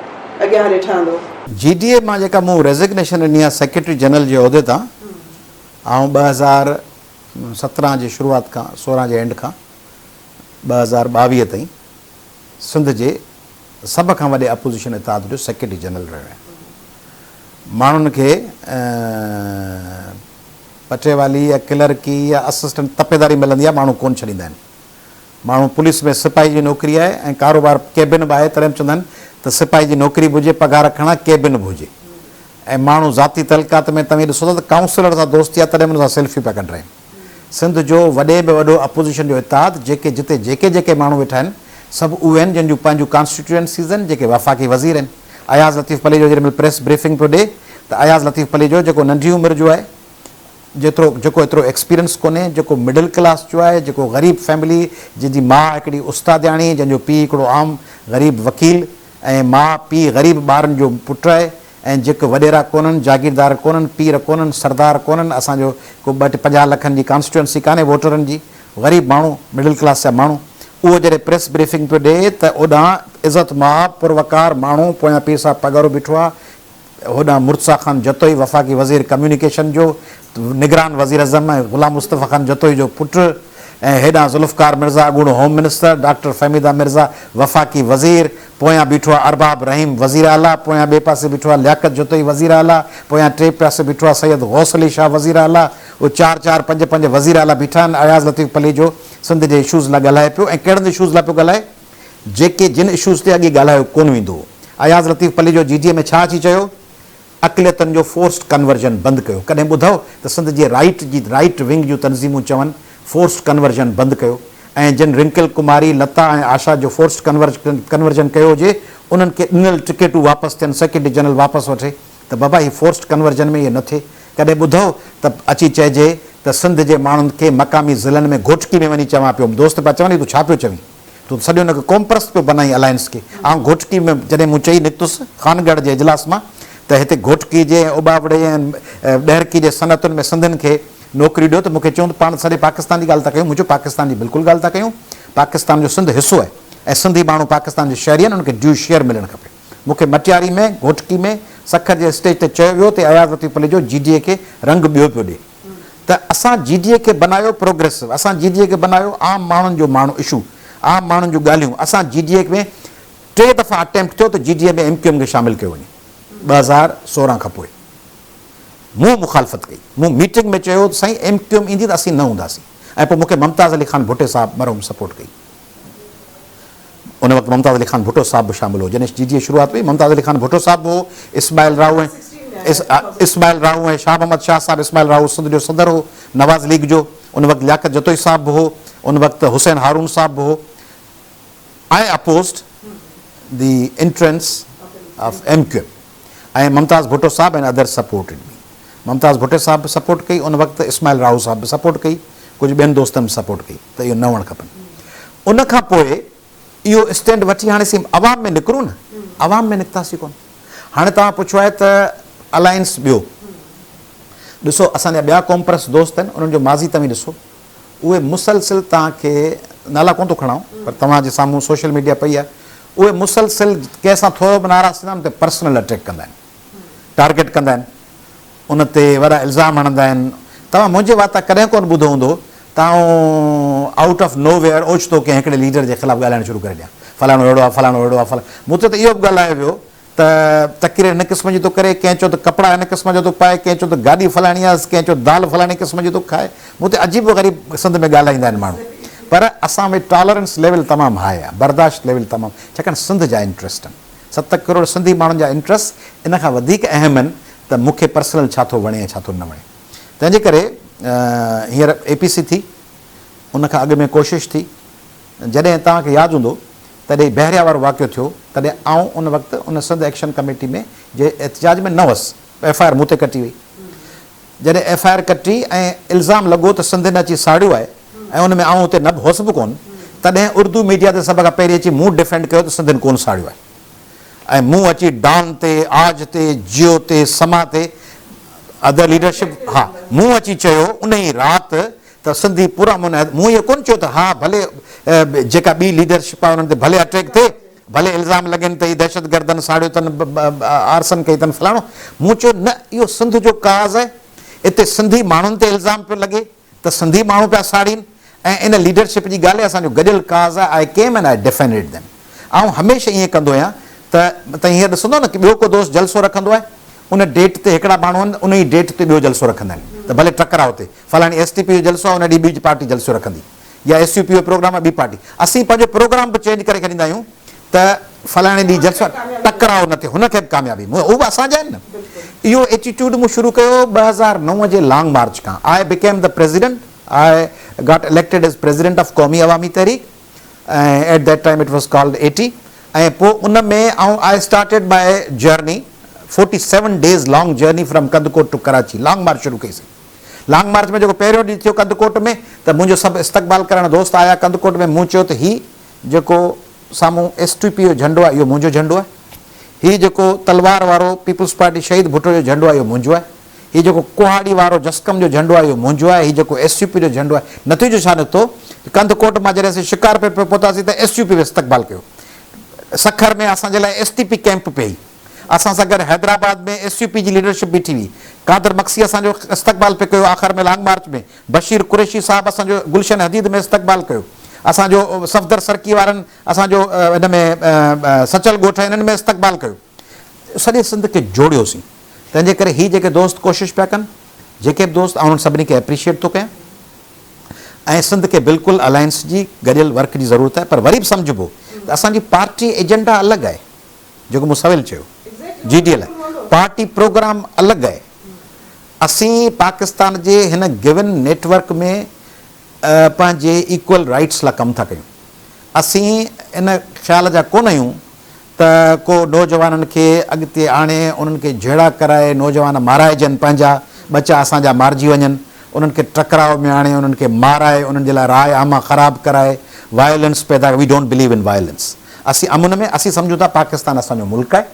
اڳيان هلي ٺهندو. جي ڊي اي مان جيڪا مون ريزگنيشن ڏني آهي سيڪريٽري جنرل جي عهدي تان، آئون 2017 جي شروعات کان 16 جي اينڊ کان 2022 تائين سنڌ جي سڀ کان وڏي اپوزيشن اتحاد جو سيڪريٽري جنرل رهيو آهيان. ماڻهن کي پٽيوالي يا ڪلرڪي يا اسسٽنٽ تپيداري ملندي آهي، ماڻهو ڪونه ڇڏيندا آهن. ماڻهو پوليس ۾ سپاهي جي نوڪري آهي ۽ ڪاروبار ڪيبن به آهي تڏهن به چوندا آهن ته سپاهي جي نوڪري به هجي پگهار کڻان ڪيبن به هجي ۽ ماڻهو ذاتي تعلقات ۾ توهين ڏسو ٿا ته ڪائونسلر سان دوستي آهي تڏهن به ان سان سيلفي پيا ڪڍرائين. سنڌ جو وڏي ۾ وڏو اپوزيشن جو اتحاد جيڪي جتي جيڪي جيڪي ماڻهو ويٺا آهن سڀ اهي آهن جن جون پنهنجون ڪانسٽيٽوئنسيز آهن جيڪي وفاقي وزير آهن. اياز لطيف پليجو جيڏي مهل پريس بريفنگ پيو ڏي ته اياز لطيف پليجو جيڪو ننڍي عمر جو آهي جيترو جيڪو ايترو ايڪسپيرينس ڪونهي جيڪو مڊل ڪلاس جو آهي جيڪو غريب فيملي جنهن جي ماء هڪڙي استادياڻي جنهن جو پيء هڪڙو عام غريب وڪيل ۽ ماء پيء غريب ٻارن جو پٽ آهي ۽ جيڪو وڏيرا ڪونهن جاگيردار ڪونهن پير ڪونهن سردار ڪونهن اسان جو ڪو ٻه ٽي 50 لکن جي ڪانسٽيٽوئنسي ڪانهي ووٽرن جي غريب ماڻهو مڊل ڪلاس جا ماڻهو اهو جڏهن پريس بريفنگ پيو ڏي ته اوڏانهن عزت مآب پروقار ماڻهو پويان پير صاحب پاڳارو بيٺو آهي هوڏانهن مرتضيٰ خان جتوئي وفاقي وزير ڪميونيڪيشن جو نگران وزيراعظم ۽ غلام مصطفيٰ خان جتوئي جو پٽ ۽ هيڏانهن ذوالفقار مرزا اڳوڻو home minister, doctor Fahmida Mirza وفاقي وزير، پويان بيٺو آهي ارباب رحيم وزير اعليٰ، پويان ٻئي پاسي بيٺو آهي لياقت جتوئي وزير اعليٰ، پويان ٽئين پاسي بيٺو آهي سيد غوث علي شاهه وزير اعليٰ، اهي چار چار پنج پنج وزير اعليٰ بيٺا آهن، اياز لطيف پليجو سنڌ جي اشوز لاء ڳالهائي پيو ۽ ڪهڙن اشوز لاء پيو ڳالهائي؟ جيڪي جن اشوز تي اڳي ڳالهايو ڪونه ويندو هو. اياز لطيف پليجو جي ڊي اي ۾ ڇا اچي چيو؟ اقليتن جو فورسڊ ڪنورجن بند ڪيو. ڪڏهن ٻڌئو ته سنڌ جي رائيٽ جي رائيٽ ونگ جون تنظيمون چون فورسڊ ڪنورجن بند ڪيو ۽ جن رنڪل ڪماري، لتا ۽ آشا جو فورسڊ ڪنورجن ڪيو هجي انهن کي ڏنل ٽڪيٽون واپس ٿين سيڪريٽري جنرل واپس وٺي ته بابا هي فورسڊ ڪنورجن ۾ اهي نه ٿئي. ڪڏهن ٻڌئو ته اچي چئجي ته سنڌ جي ماڻهن کي مقامي ضلعن ۾ گهوٽڪي ۾ وڃي چوان پيو دوست پيا چون هي تون ڇا پيو چوين؟ تون ته سڄو ان کي قومپرست پيو بنائين الائنس کي. آئون گهوٽڪي ۾ جڏهن مون چئي نڪتس خانڳڙهه جي اجلاس مان ته هتي گهوٽڪي جي ۽ اوٻاوڙي ۽ ڏهرڪي جي صنعتن ۾ سنڌين کي نوڪريون ڏيو ته مون کي چيون ته پاڻ سڄي پاڪستان جي ڳالهه ٿا ڪيون. مون چيو پاڪستان جي بلڪل ڳالهه ٿا ڪيون. پاڪستان جو سنڌ حصو آهي ۽ سنڌي ماڻهو پاڪستان جي شهري آهن انهن کي ڊيو شيئر ملڻ کپي. مون کي مٽياري ۾، گهوٽڪي ۾، سکر جي اسٽيج تي چيو ويو ته اياز لطيف پليجو جي ڊي اي کي رنگ ٻيو پيو ڏي. ته اسان جي ڊي اي کي بنايو پروگريسو، اسان جي ڊي اي کي بنايو عام ماڻهن جو ماڻهو اشو، عام ماڻهن جون ڳالهيون، اسان جي ڊي اي ۾ ٽي دفعا اٽيمپٽ ٿيو ته جي ڊي اي ۾ ايم ڪيو ايم کي شامل ڪيو وڃي 2016 کان پوء مون مخالفت ڪئي، مون ميٽنگ ۾ چيو ته سائين ايم ڪيو ايم ايندي ته اسين نه هونداسين ۽ پوء مون کي ممتاز علي خان ڀٽي صاحب مرحوم سپورٽ ڪئي. ان وقت ممتاز علي خان ڀٽو صاحب به شامل هو جڏهن جي ڊي اي شروعات هئي ممتاز علي خان ڀٽو صاحب به هو اسماعيل راهو ۽ اسماعيل راهو ۽ شاهه محمد شاهه صاحب اسماعيل راهو سنڌ جو صدر هو نواز ليگ جو ان وقت لياقت جتوئي صاحب به هو ان وقت حسين هارون صاحب به هو I opposed the entrance of M Q M ۽ Mumtaz Bhutto صاحب ۽ اदرز سپورٽيڊ مي ممتاز ڀٽي صاحب به سپورٽ ڪئي ان وقت اسماعيل راهو صاحب به سپورٽ ڪئي ڪجهه ٻين دوستن به سپورٽ ڪئي ته اهو نه هئڻ کپن ان کان پوء اهو اسٽينڊ وٺي هاڻي سين عوام ۾ نڪرون نه عوام ۾ نڪتاسين ڪونه هاڻي توهان پڇيو آهي ته الائنس ٻيو ڏسو اسان جا ٻيا قومپرست دوست آهن انهن جو ماضي توهين ڏسو اهي مسلسل توهان کي نالا ڪونه ٿو کڻان پر توهان جي سامهون سوشل ميڊيا پئي آهي اهي مسلسل ڪنهن سان ٿورو به ناراض ٿيندا آهن ته پرسنل اٽيڪ ڪندا آهن ٽارگيٽ ڪندا آهن ان تي وڏا الزام هڻندا آهن. توهان منهنجي واتان ڪڏهن ڪونه ٻڌو هوندو ته آئون آئوٽ آف نو ويئر اوچتو ڪنهن هڪڙي ليڊر جي خلاف ڳالهائڻ شروع ڪري ڏيان. فلاڻو اهڙو آهي، فلاڻو اهڙو آهي، فلاڻو. مون تي ته اهو به ڳالهايو ويو ته تقرير هن قسم جي ٿو ڪري، ڪنهن چيو ته ڪپڙا هن قسم جا ٿو پائي، ڪنهن چيو ته گاڏي فلاڻي آهيس، ڪنهن چيو دال فلاڻي قسم جي ٿو کائي. مون تي عجيب و غريب سنڌ ۾ ڳالهائيندا آهن ماڻهو. پر اسان ۾ ٽالرنس ليول تمام هاء آهي، برداشت ليول تمام، ڇاڪاڻ سنڌ جا انٽريسٽ آهن. ست ڪروڙ سنڌي ماڻهن جا انٽريسٽ ان کان وڌيڪ اهم آهن ته مون کي پرسنل ڇا ٿو وڻي ۽ ڇا ٿو نه وڻي. تنهن جي ڪري هينئر اي پي سي ٿي، ان کان اڳ ۾ ڪوشش ٿي. جڏهن توهان کي ياد هوندو تڏهن بحريا وارو واقعو ٿيو تڏهن آئون ان وقت ان سنڌ ايڪشن ڪميٽي ۾ جي احتجاج ۾ نه هئس، ايف I R مون تي ڪٽي وئي. جڏهن ايف I R ڪٽي ۽ الزام لڳو ته سنڌين اچي ساڙيو آهي ۽ ان ۾ آئون اتي نه هوس به ڪونه، تڏهن اردو ميڊيا تي سڀ کان پهرين اچي مون ڊفينڊ ڪيو ته سنڌين ڪونه ساڙيو آهي ۽ مون اچي ڊان تي، آج تي، جيو تي، سما تي ادر ليڊرشپ ها مون اچي چيو انهي رات ته سنڌي پرامن مون اهو ڪونه چيو ته ها ڀلي جيڪا ٻي ليڊرشپ آهي انهن تي ڀلي اٽيڪ ٿئي، ڀلي الزام لڳين ته هي دهشتگردن ساڙيو اٿن، آرسن ڪئي اٿن فلاڻو. مون چيو نه اهو سنڌ جو ڪاز آهي، اتي سنڌي ماڻهن تي الزام پيو لڳي ته سنڌي ماڻهو پيا ساڙين ۽ ان ليڊرشپ جي ڳالهه اسان جو گڏيل ڪاز آهي، I came and I defended them. آئون هميشه ائين ڪندو آهيان ته توهين هينئر ڏسندو نه ڪي ٻيو ڪو دوست جلسو رکندو آهي ان ڊيٽ تي هڪڙا ماڻهو آهن ان ئي ڊيٽ تي ٻيو جلسو رکندا آهن ته ڀلي ٽڪراء ٿئي فلاڻي ايس ٽي پي جو جلسو آهي ان ڏينهن ٻي پارٽي جلسو رکندي يا ايس يو پي جو پروگرام آهي ٻي پارٽي اسين پنهنجو پروگرام به چينج ڪري ڇڏيندا آهيون ته فلاڻي ڏينهن جلسو آهي ٽڪراء نه ٿئي هن کي به ڪاميابي هو به اسان جا آهن نه اهو ايٽيٽيوڊ مون شروع ڪيو 2009 جي لانگ مارچ کان I became the president I got elected as president of Qaumi Awami Tehreek ۽ at that time it was called A T ۽ پوء ان ۾ آئون I started my journey 47 days long journey from Kandhkot to Karachi long march شروع ڪئي سين long march ۾ جيڪو پهريون ڏينهن ٿيو ڪنڌڪوٽ ۾ ته منهنجو سڀ استقبال ڪرڻ دوست آيا ڪنڌڪوٽ ۾ مون چيو ته هي جيڪو سامهون ايس ٽي پي جو جهنڊو آهي اهو منهنجو جهنڊو آهي هي جيڪو تلوار وارو پيپلز پارٽي شهيد ڀٽو جو جهنڊو آهي اهو منهنجو آهي هي جيڪو ڪهاڙي وارو جسقم جو جهنڊو آهي اهو منهنجو آهي، هي جيڪو ايس يو پي جو جهنڊو آهي، نتيجو ڇا نڪتو؟ ڪنڌڪوٽ مان جڏهن اسين شڪارپور پي پهتاسين ته ايس يو پي به استقبال ڪيو. سکر ۾ اسان جي لاء ايس ٽي پي ڪئمپ پئي. اسان سان گڏ حيدرآباد ۾ ايس يو پي جي ليڊرشپ بيٺي هئي. قادر مگسي اسان جو استقبال پئي ڪيو آخر ۾ لانگ مارچ ۾. بشير قريشي صاحب اسان جو گلشن حديد ۾ استقبال ڪيو. اسان جو صفدر سرڪي وارن اسان جو هن ۾ سچل ڳوٺ انهن ۾ استقبال ڪيو. سڄي سنڌ کي جوڙيوسين. تنهن جي ڪري هي جيڪي دوست ڪوشش پيا ڪن، جيڪي به دوست، آئون انهن سڀني کي اپريشيئيٽ ٿو ڪيان ۽ سنڌ کي بلڪل الائنس جي گڏيل ورڪ جي ضرورت آهي پر وري به سمجهبو ته اسان جي پارٽي ايجنڊا الڳ آهي جيڪو مون سويل چيو جي ڊي ايل پارٽي پروگرام الڳ آهي اسين پاڪستان جي هن گون نيٽ ورڪ ۾ پنهنجي ايڪول رائٽس لاء ڪم ٿا ڪيون اسين ان خيال جا ڪونه آهيون ته ڪو نوجوانن کي اڳتي آڻي انهن کي جهيڙا ڪرائي نوجوان مارائجن پنهنجا ٻچا اسان جا مارجي وڃن انهن کي ٽڪراء ۾ آڻي انهن کي مارائي انهن جي لاء راء عامه خراب ڪرائي وائلنس پيدا we don't believe in violence اسين امن ۾ اسين سمجهون ٿا پاڪستان اسان جو ملڪ آهي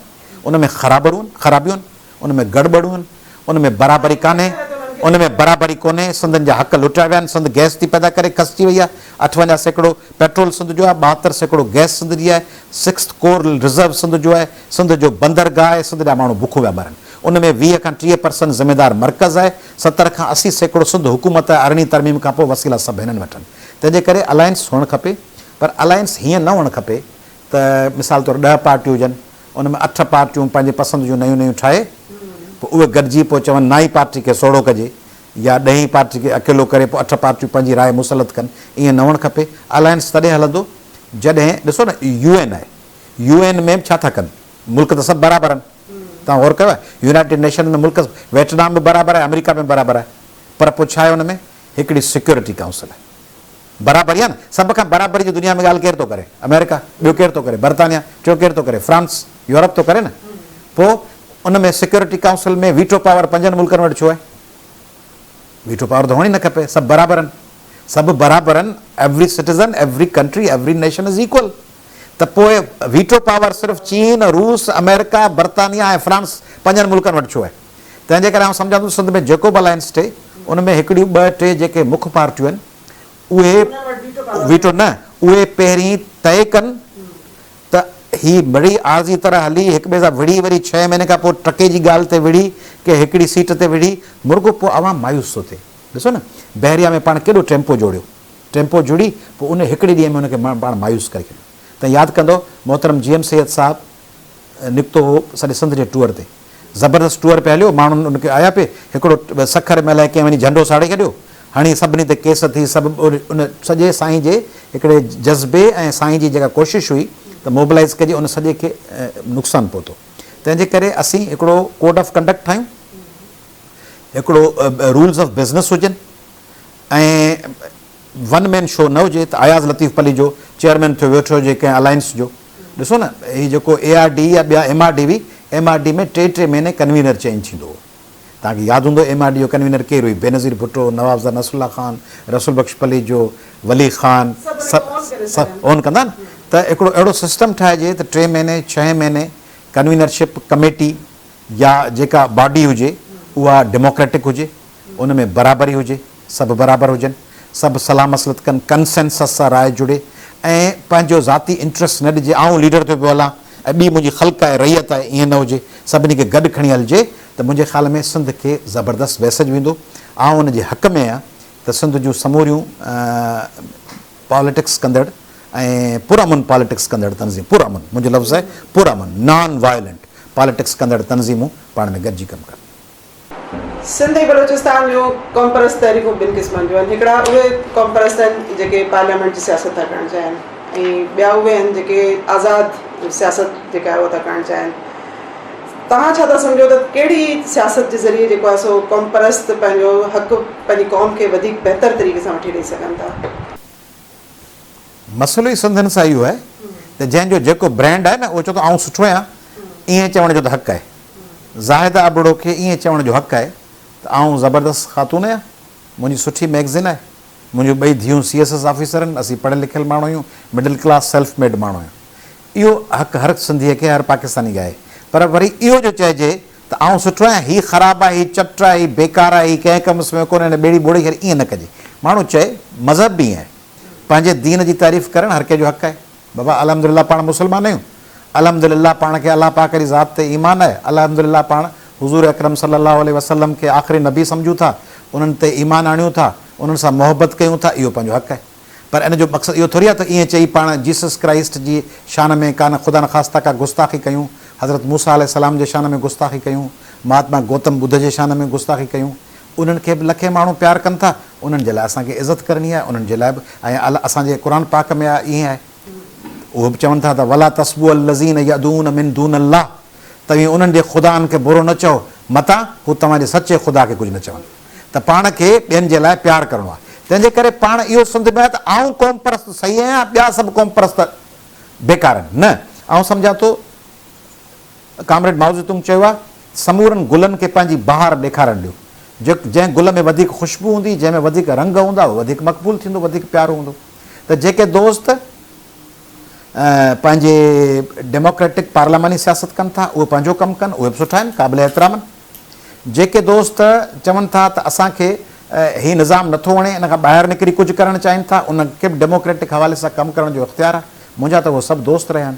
ان ۾ خرابرون خرابيون ان ۾ گڙٻڙون، ان ۾ برابري ڪانهي، ان ۾ برابري ڪونهي، سنڌين جا حق لٽيا ويا آهن، سنڌ گئس ٿي پيدا ڪري کسجي وئي آهي، 58% پيٽرول سنڌ جو آهي، 72% گئس سنڌ جي آهي، سڪسٿ ڪور رزرو سنڌ جو آهي، سنڌ جو بندرگاهه آهي، سنڌ جا ماڻهو بکون ويا مرن، ان ۾ 20 کان 30 پرسنٽ ذميدار مرڪز آهي، 70 کان 80% سنڌ حڪومت آهي، ارڙهين ترميم کان پوء وسيلا سڀ هنن وٽ آهن، تنهن جي ڪري الائنس هئڻ کپي پر الائنس هيئن نه هئڻ کپي ته مثال طور ڏهه پارٽيون هجن، ان ۾ اٺ پارٽيون پنهنجي پسند جون نيون نيون ٺاهي پوء اهي گڏجي پوء چون نائين پارٽي کي سوڙهو ڪجي يا ڏهين پارٽي کي اڪيلو ڪري پوء اٺ پارٽيون پنهنجي راء مسلط ڪن ائين نه هئڻ کپي الائنس تڏهن هلندو جڏهن ڏسو نه يو اين آهي يو اين ۾ به ڇا ٿا ڪن ملڪ ته سڀ برابر آهن توهان غور ڪيو آهي يونائيٽيڊ نيشن ۾ ملڪ ويٽنام به برابر آهي آمريڪا به برابر آهي پر پوء ڇا آهي ان ۾ هڪڙي سيڪيورٽي ڪائونسل آهي برابري آهي نه سڀ کان برابري جي دنيا ۾ ڳالهه ڪير ٿو ڪري آمريڪا ٻيو ڪير ٿو ڪري برطانيا ٽيون ڪير ٿو ڪري فرانس يورپ ٿو ڪري نه پوء ان ۾ سيڪيورٽي ڪائونسل ۾ ويٽو پاور پنجن ملڪن وٽ ڇو آهي ويٽو پاور ته هئڻ ئي نه کپي سڀ برابر آهن سڀ برابر آهن every citizen every country every nation is equal ته پوء ويٽو پاور صرف چين روس آمريڪا برطانيا ۽ فرانس پنجن ملڪن وٽ ڇو آهي تنهن جي ڪري آئون سمجهان ٿو سنڌ ۾ جيڪو به الائنس ٺهي ان ۾ هڪڙيون ٻه ٽي جيڪي مک پارٽيون آهن اهي ويٽو نه اهي پهرين طئي ڪن ته هي مڙئي عارضي طرح هلي هڪ ٻئي سان وڙهي وري ڇهين مهيني کان پوء ٽڪي جي ڳالهه تي وڙهي ڪي هڪڙي سيٽ تي وڙهي مرڳو پوء عوام مايوس ٿو ٿئي ڏسو نه بحريا ۾ پاڻ ڪيڏو ٽيمپو جوڙيو ٽيمپو جڙي پوء ان هڪڙي ڏينهن ۾ ان کي پاڻ مايوس ڪري ڇڏيو ته ياد ڪندو محترم جي ايم سيد صاحب نڪتو هو سڄي سنڌ جي ٽوئر تي زبردست ٽوئر پئي هليو، ماڻهن ان کي آيا پئي، هڪڙو سکر ۾ الائي ڪنهن وڃي جهنڊو ساڙي ڇڏيو، هڻي سڀني تي ڪيس ٿي، سڀ ان سڄي سائين جي هڪڙي جذبي ۽ سائين جي جيڪا ڪوشش هئي ته موبلائيز ڪجي ان سڄي کي نقصان پهتو، تنهن جي ڪري اسين هڪڙو ڪوڊ آف ڪنڊڪٽ ٺاهيون، هڪڙو رولز آف بزنس هجن ۽ ون مين شو نه هجي ته اياز لطيف پليجو چيئرمين ٿيو ويٺو هجي ڪنهن الائنس جو. ڏسو نه هي جيڪو اي آر ڊي يا ٻيا ايم آر ڊي هئي، ايم آر ڊي ۾ ٽي ٽي مهيني ڪنوينر چينج ٿيندو هو. توهان کي ياد هوندو ايم آر ڊي جو ڪنوينر ڪير هئي، بينظير ڀٽو، نوابزاده نصرالله خان، رسول بخش پليجو، ولي خان، سڀ سڀ اون ڪندا نه ته هڪڙو اهڙو سسٽم ٺاهجي ته ٽي مهيني ڇهين مهيني ڪنوينرشپ ڪميٽي يا جيڪا باڊي هجي اها ڊيموڪريٽڪ هجي، ان ۾ برابري هجي، سڀ برابر هجن. سڀ صلاح مصلحت ڪن، ڪنسينسس سان راء جڙي ۽ پنهنجو ذاتي انٽريسٽ نه ڏجي، آئون ليڊر ٿيو پيو هلان ۽ ٻي منهنجي خلق آهي، رعيت آهي، ائين نه هجي، سڀني کي گڏ کڻي هلجي ته منهنجي خيال ۾ سنڌ کي زبردست ميسيج ويندو. آئون ان جي حق ۾ آهيان ته سنڌ جون سموريون پاليٽڪس ڪندڙ ۽ پرامن پاليٽڪس ڪندڙ تنظيم، پرامن منهنجو لفظ آهي پرامن، نان وائلنٽ پاليٽڪس ڪندڙ تنظيمون پاڻ ۾ گڏجي ڪم ڪن. سنڌ ۽ بلوچستان جون قومپرست تحريڪون ٻن قسمن جون آهن، هڪڙا اهي قومپرست آهن جيڪي پارليامينٽ جي سياست ٿا ڪرڻ چاهين ۽ ٻيا اهي آهن جيڪي آزاد سياست جيڪا آهي اها ٿا ڪرڻ چاهين. توهان ڇا ٿا سمجهو ته ڪهڙي سياست جي ذريعي جيڪو آهي سو قومپرست پنهنجو حق پنهنجي قوم کي وڌيڪ بهتر طريقي سان وٺي ڏئي سگهن ٿا؟ مسئلو ئي سنڌين سان اهو آهي ته جنهن جو جيڪو برانڊ آهي نه اهو چوي ٿو آئون سٺو آهيان ائين چوڻ جو ته حق آهي. زاهده ابڙو کي ائين چوڻ جو حق آهي ته آئون زبردست خاتون آهيان، منهنجي سٺي مئگزين آهي، منهنجون ٻئي ڌيئون سي ايس ايس آفيسر آهن، اسين پڙهيل لکيل ماڻهو آهيون، مڊل ڪلاس سيلف ميڊ ماڻهو آهيون. اهو حق هر سنڌيء کي، هر پاڪستاني کي آهي. پر وري اهو جو چئجي ته آئون سٺو آهيان، هي خراب آهي، هي چٽ آهي، هي بيڪار آهي، هي ڪنهن ڪم ۾ ڪونهي، هن ٻيڙي ٻوڙي ڇڏي، ائين نه ڪجي. ماڻهو چئي، مذهب به ائين آهي. پنهنجي دين جي تعريف ڪرڻ هر ڪنهن جو حق آهي. بابا الحمدلله پاڻ مسلمان آهيون، الحمدلله پاڻ کي الله پاڪ جي ذات تي ايمان آهي، الحمدلله پاڻ حضور اڪرم صلي الله عليه وسلم کي آخري نبي سمجهون ٿا، انهن تي ايمان آڻيون ٿا، انهن سان محبت ڪيون ٿا، اهو پنهنجو حق آهي. پر ان جو مقصد اهو ٿوري آهي ته ائين چئي پاڻ جيسس ڪرائسٽ جي شان ۾ ڪا نه خدا نخواسته ڪا گستاخي ڪيون، حضرت موسيٰ عليه السلام جي شان ۾ گستاخي ڪيون، مهاتما گوتم ٻڌ جي شان ۾ گستاخي ڪيون. انهن کي به لکين ماڻهو پيار ڪن ٿا، انهن جي لاء اسان کي عزت ڪرڻي آهي، انهن جي لاء به ۽ اسان جي قرآن پاڪ ۾ آهي ائين آهي. اهو به چون ٿا ته ولا تسبوا الذين يدعون من دون الله توهين انهن جي خدائن کي برو نه چئو متان هو توهان جي سچي خدا کي ڪجهه نه چون ته پاڻ کي ٻين جي لاء پيار ڪرڻو آهي تنهن جي ڪري پاڻ اهو سنڌ ۾ آهي ته آئون قومپرست صحيح آهيان ٻيا سڀ قومپرست بيڪار آهن نه آئون سمجهان ٿو ڪامريڊ مائوزيتونگ چيو آهي سمورن گلن کي پنهنجي بهار ڏيکارڻ ڏيو. جنهن گل ۾ وڌيڪ خوشبو هوندي، جنهن ۾ وڌيڪ رنگ هوندا، اهو وڌيڪ مقبول ٿيندو، وڌيڪ پيارو هوندو. ته جيڪي دوست پنهنجي ڊيموڪريٽڪ پارلياماني سياست ڪن ٿا، اهي پنهنجو ڪم ڪن، اهي به سٺا آهن، قابل احترام آهن. جيڪي دوست چون ٿا ته اسان کي هي نظام نٿو وڻي، ان کان ٻاهر نڪري ڪجهه ڪرڻ چاهين ٿا، انهن کي به ڊيموڪريٽڪ حوالي سان ڪم ڪرڻ جو اختيار آهي. منهنجا ته اهي سڀ دوست رهيا آهن.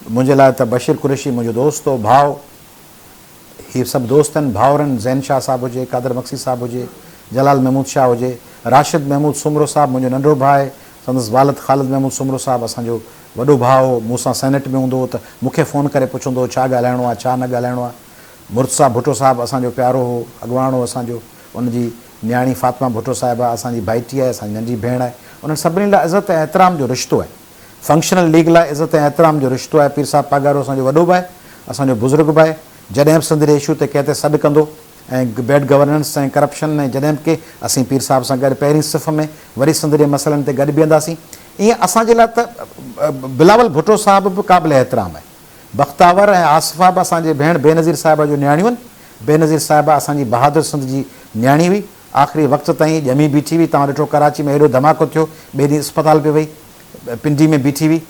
منهنجي لاء ته بشير قريشي منهنجو دوست هو، ڀاء، هي سڀ دوست آهن، ڀائر آهن، زين شاهه صاحب هجي، قادر مگسي صاحب هجي، جلال محمود شاهه هجي، راشد محمود سومرو صاحب منهنجو ننڍو ڀاء آهي، سندس والد خالد محمود سومرو صاحب اسان جو وڏو ڀاء هو، مون سان سينيٽ ۾ هوندو هو ته مون کي فون ڪري پڇندو هو ڇا ڳالهائڻو آهي، ڇا نه ڳالهائڻو آهي. مرتضيٰ ڀٽو صاحب اسان جو پيارو هو، اڳواڻ هو اسان جو، ان جي نياڻي فاطمه ڀٽو صاحبه اسان جي ڀائٽي آهي، اسان جي ننڍي ڀيڻ آهي، انهن سڀني لاء عزت ۽ احترام جو رشتو آهي. فنڪشنل ليگ لاء عزت ۽ احترام جو رشتو آهي، پير صاحب پاڳارو اسان جو وڏو به آهي، اسان جو بزرگ به آهي، جڏهن به سنڌ جي اشو تي ڪنهن تي سڏ ڪندو ۽ بيڊ گورننس ۽ ڪرپشن ۽ جڏهن به ڪي اسين پير صاحب سان گڏ پهرين صف ۾ وري سنڌ جي مسئلن تي گڏ بيهنداسين، ائين اسان جي لاء ته بلاول ڀٽو صاحب به قابل احترام آهي، بختاور ۽ آصفه به اسان جي ڀيڻ بينظير صاحبه جون نياڻيون آهن، بينظير صاحبه اسان جي بهادر سنڌ جي نياڻي هئي، آخري وقت تائين ڄمي بيٺي هئي، توهان ڏٺو ڪراچي ۾ ايڏو ڌماڪو ٿيو، ٻئي ڏينهن اسپتال پئي وئي، پنڊي ۾ بيٺي هئي،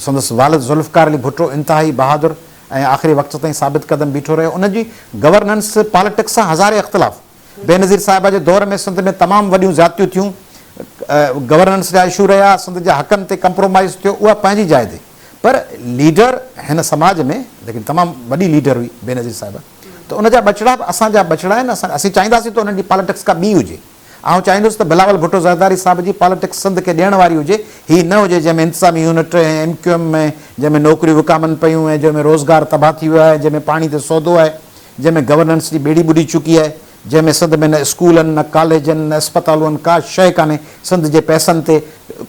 سندس والد ذوالفقار علي ڀٽو انتهائي بهادر ۽ آخري وقت تائين ثابت قدم بيٺو رهيو، ان جي گورننس پاليٽڪس سان هزارين اختلاف، بينظير صاحبه جي دور ۾ سنڌ ۾ تمام وڏيون زيادتيون ٿيون، گورننس جا اشو رهيا، سنڌ جا حقن تي ڪمپرومائيز ٿيو، اها پنهنجي جاء تي پر ليڊر هن سماج ۾ ليڪن تمام وڏي ليڊر هئي بينظير صاحبه. ته ان جا ٻچڙا به اسان جا ٻچڙا آهن، اسين چاهينداسين ته انهن جي پاليٽڪس ڪا ٻي هجي. آئون چاهيندس ته بلاول ڀٽو زرداري صاحب جي پاليٽڪس سنڌ کي ڏيڻ واري هجي، هي نه هجي جنهن ۾ انتظامي يونٽ ۽ ايم ڪيو ايم ۽ جنهن ۾ نوڪريون وڪامن پيون ۽ جنهن ۾ روزگار تباهه ٿي ويو آهي، جنهن ۾ پاڻي تي سودو آهي، جنهن ۾ گورننس جي ٻيڙي ٻڏي چڪي آهي، جنهن ۾ سنڌ ۾ نه اسڪول آهن، نه ڪاليج آهن، نه اسپتالون آهن، ڪا شيء ڪانهي، سنڌ جي پئسن تي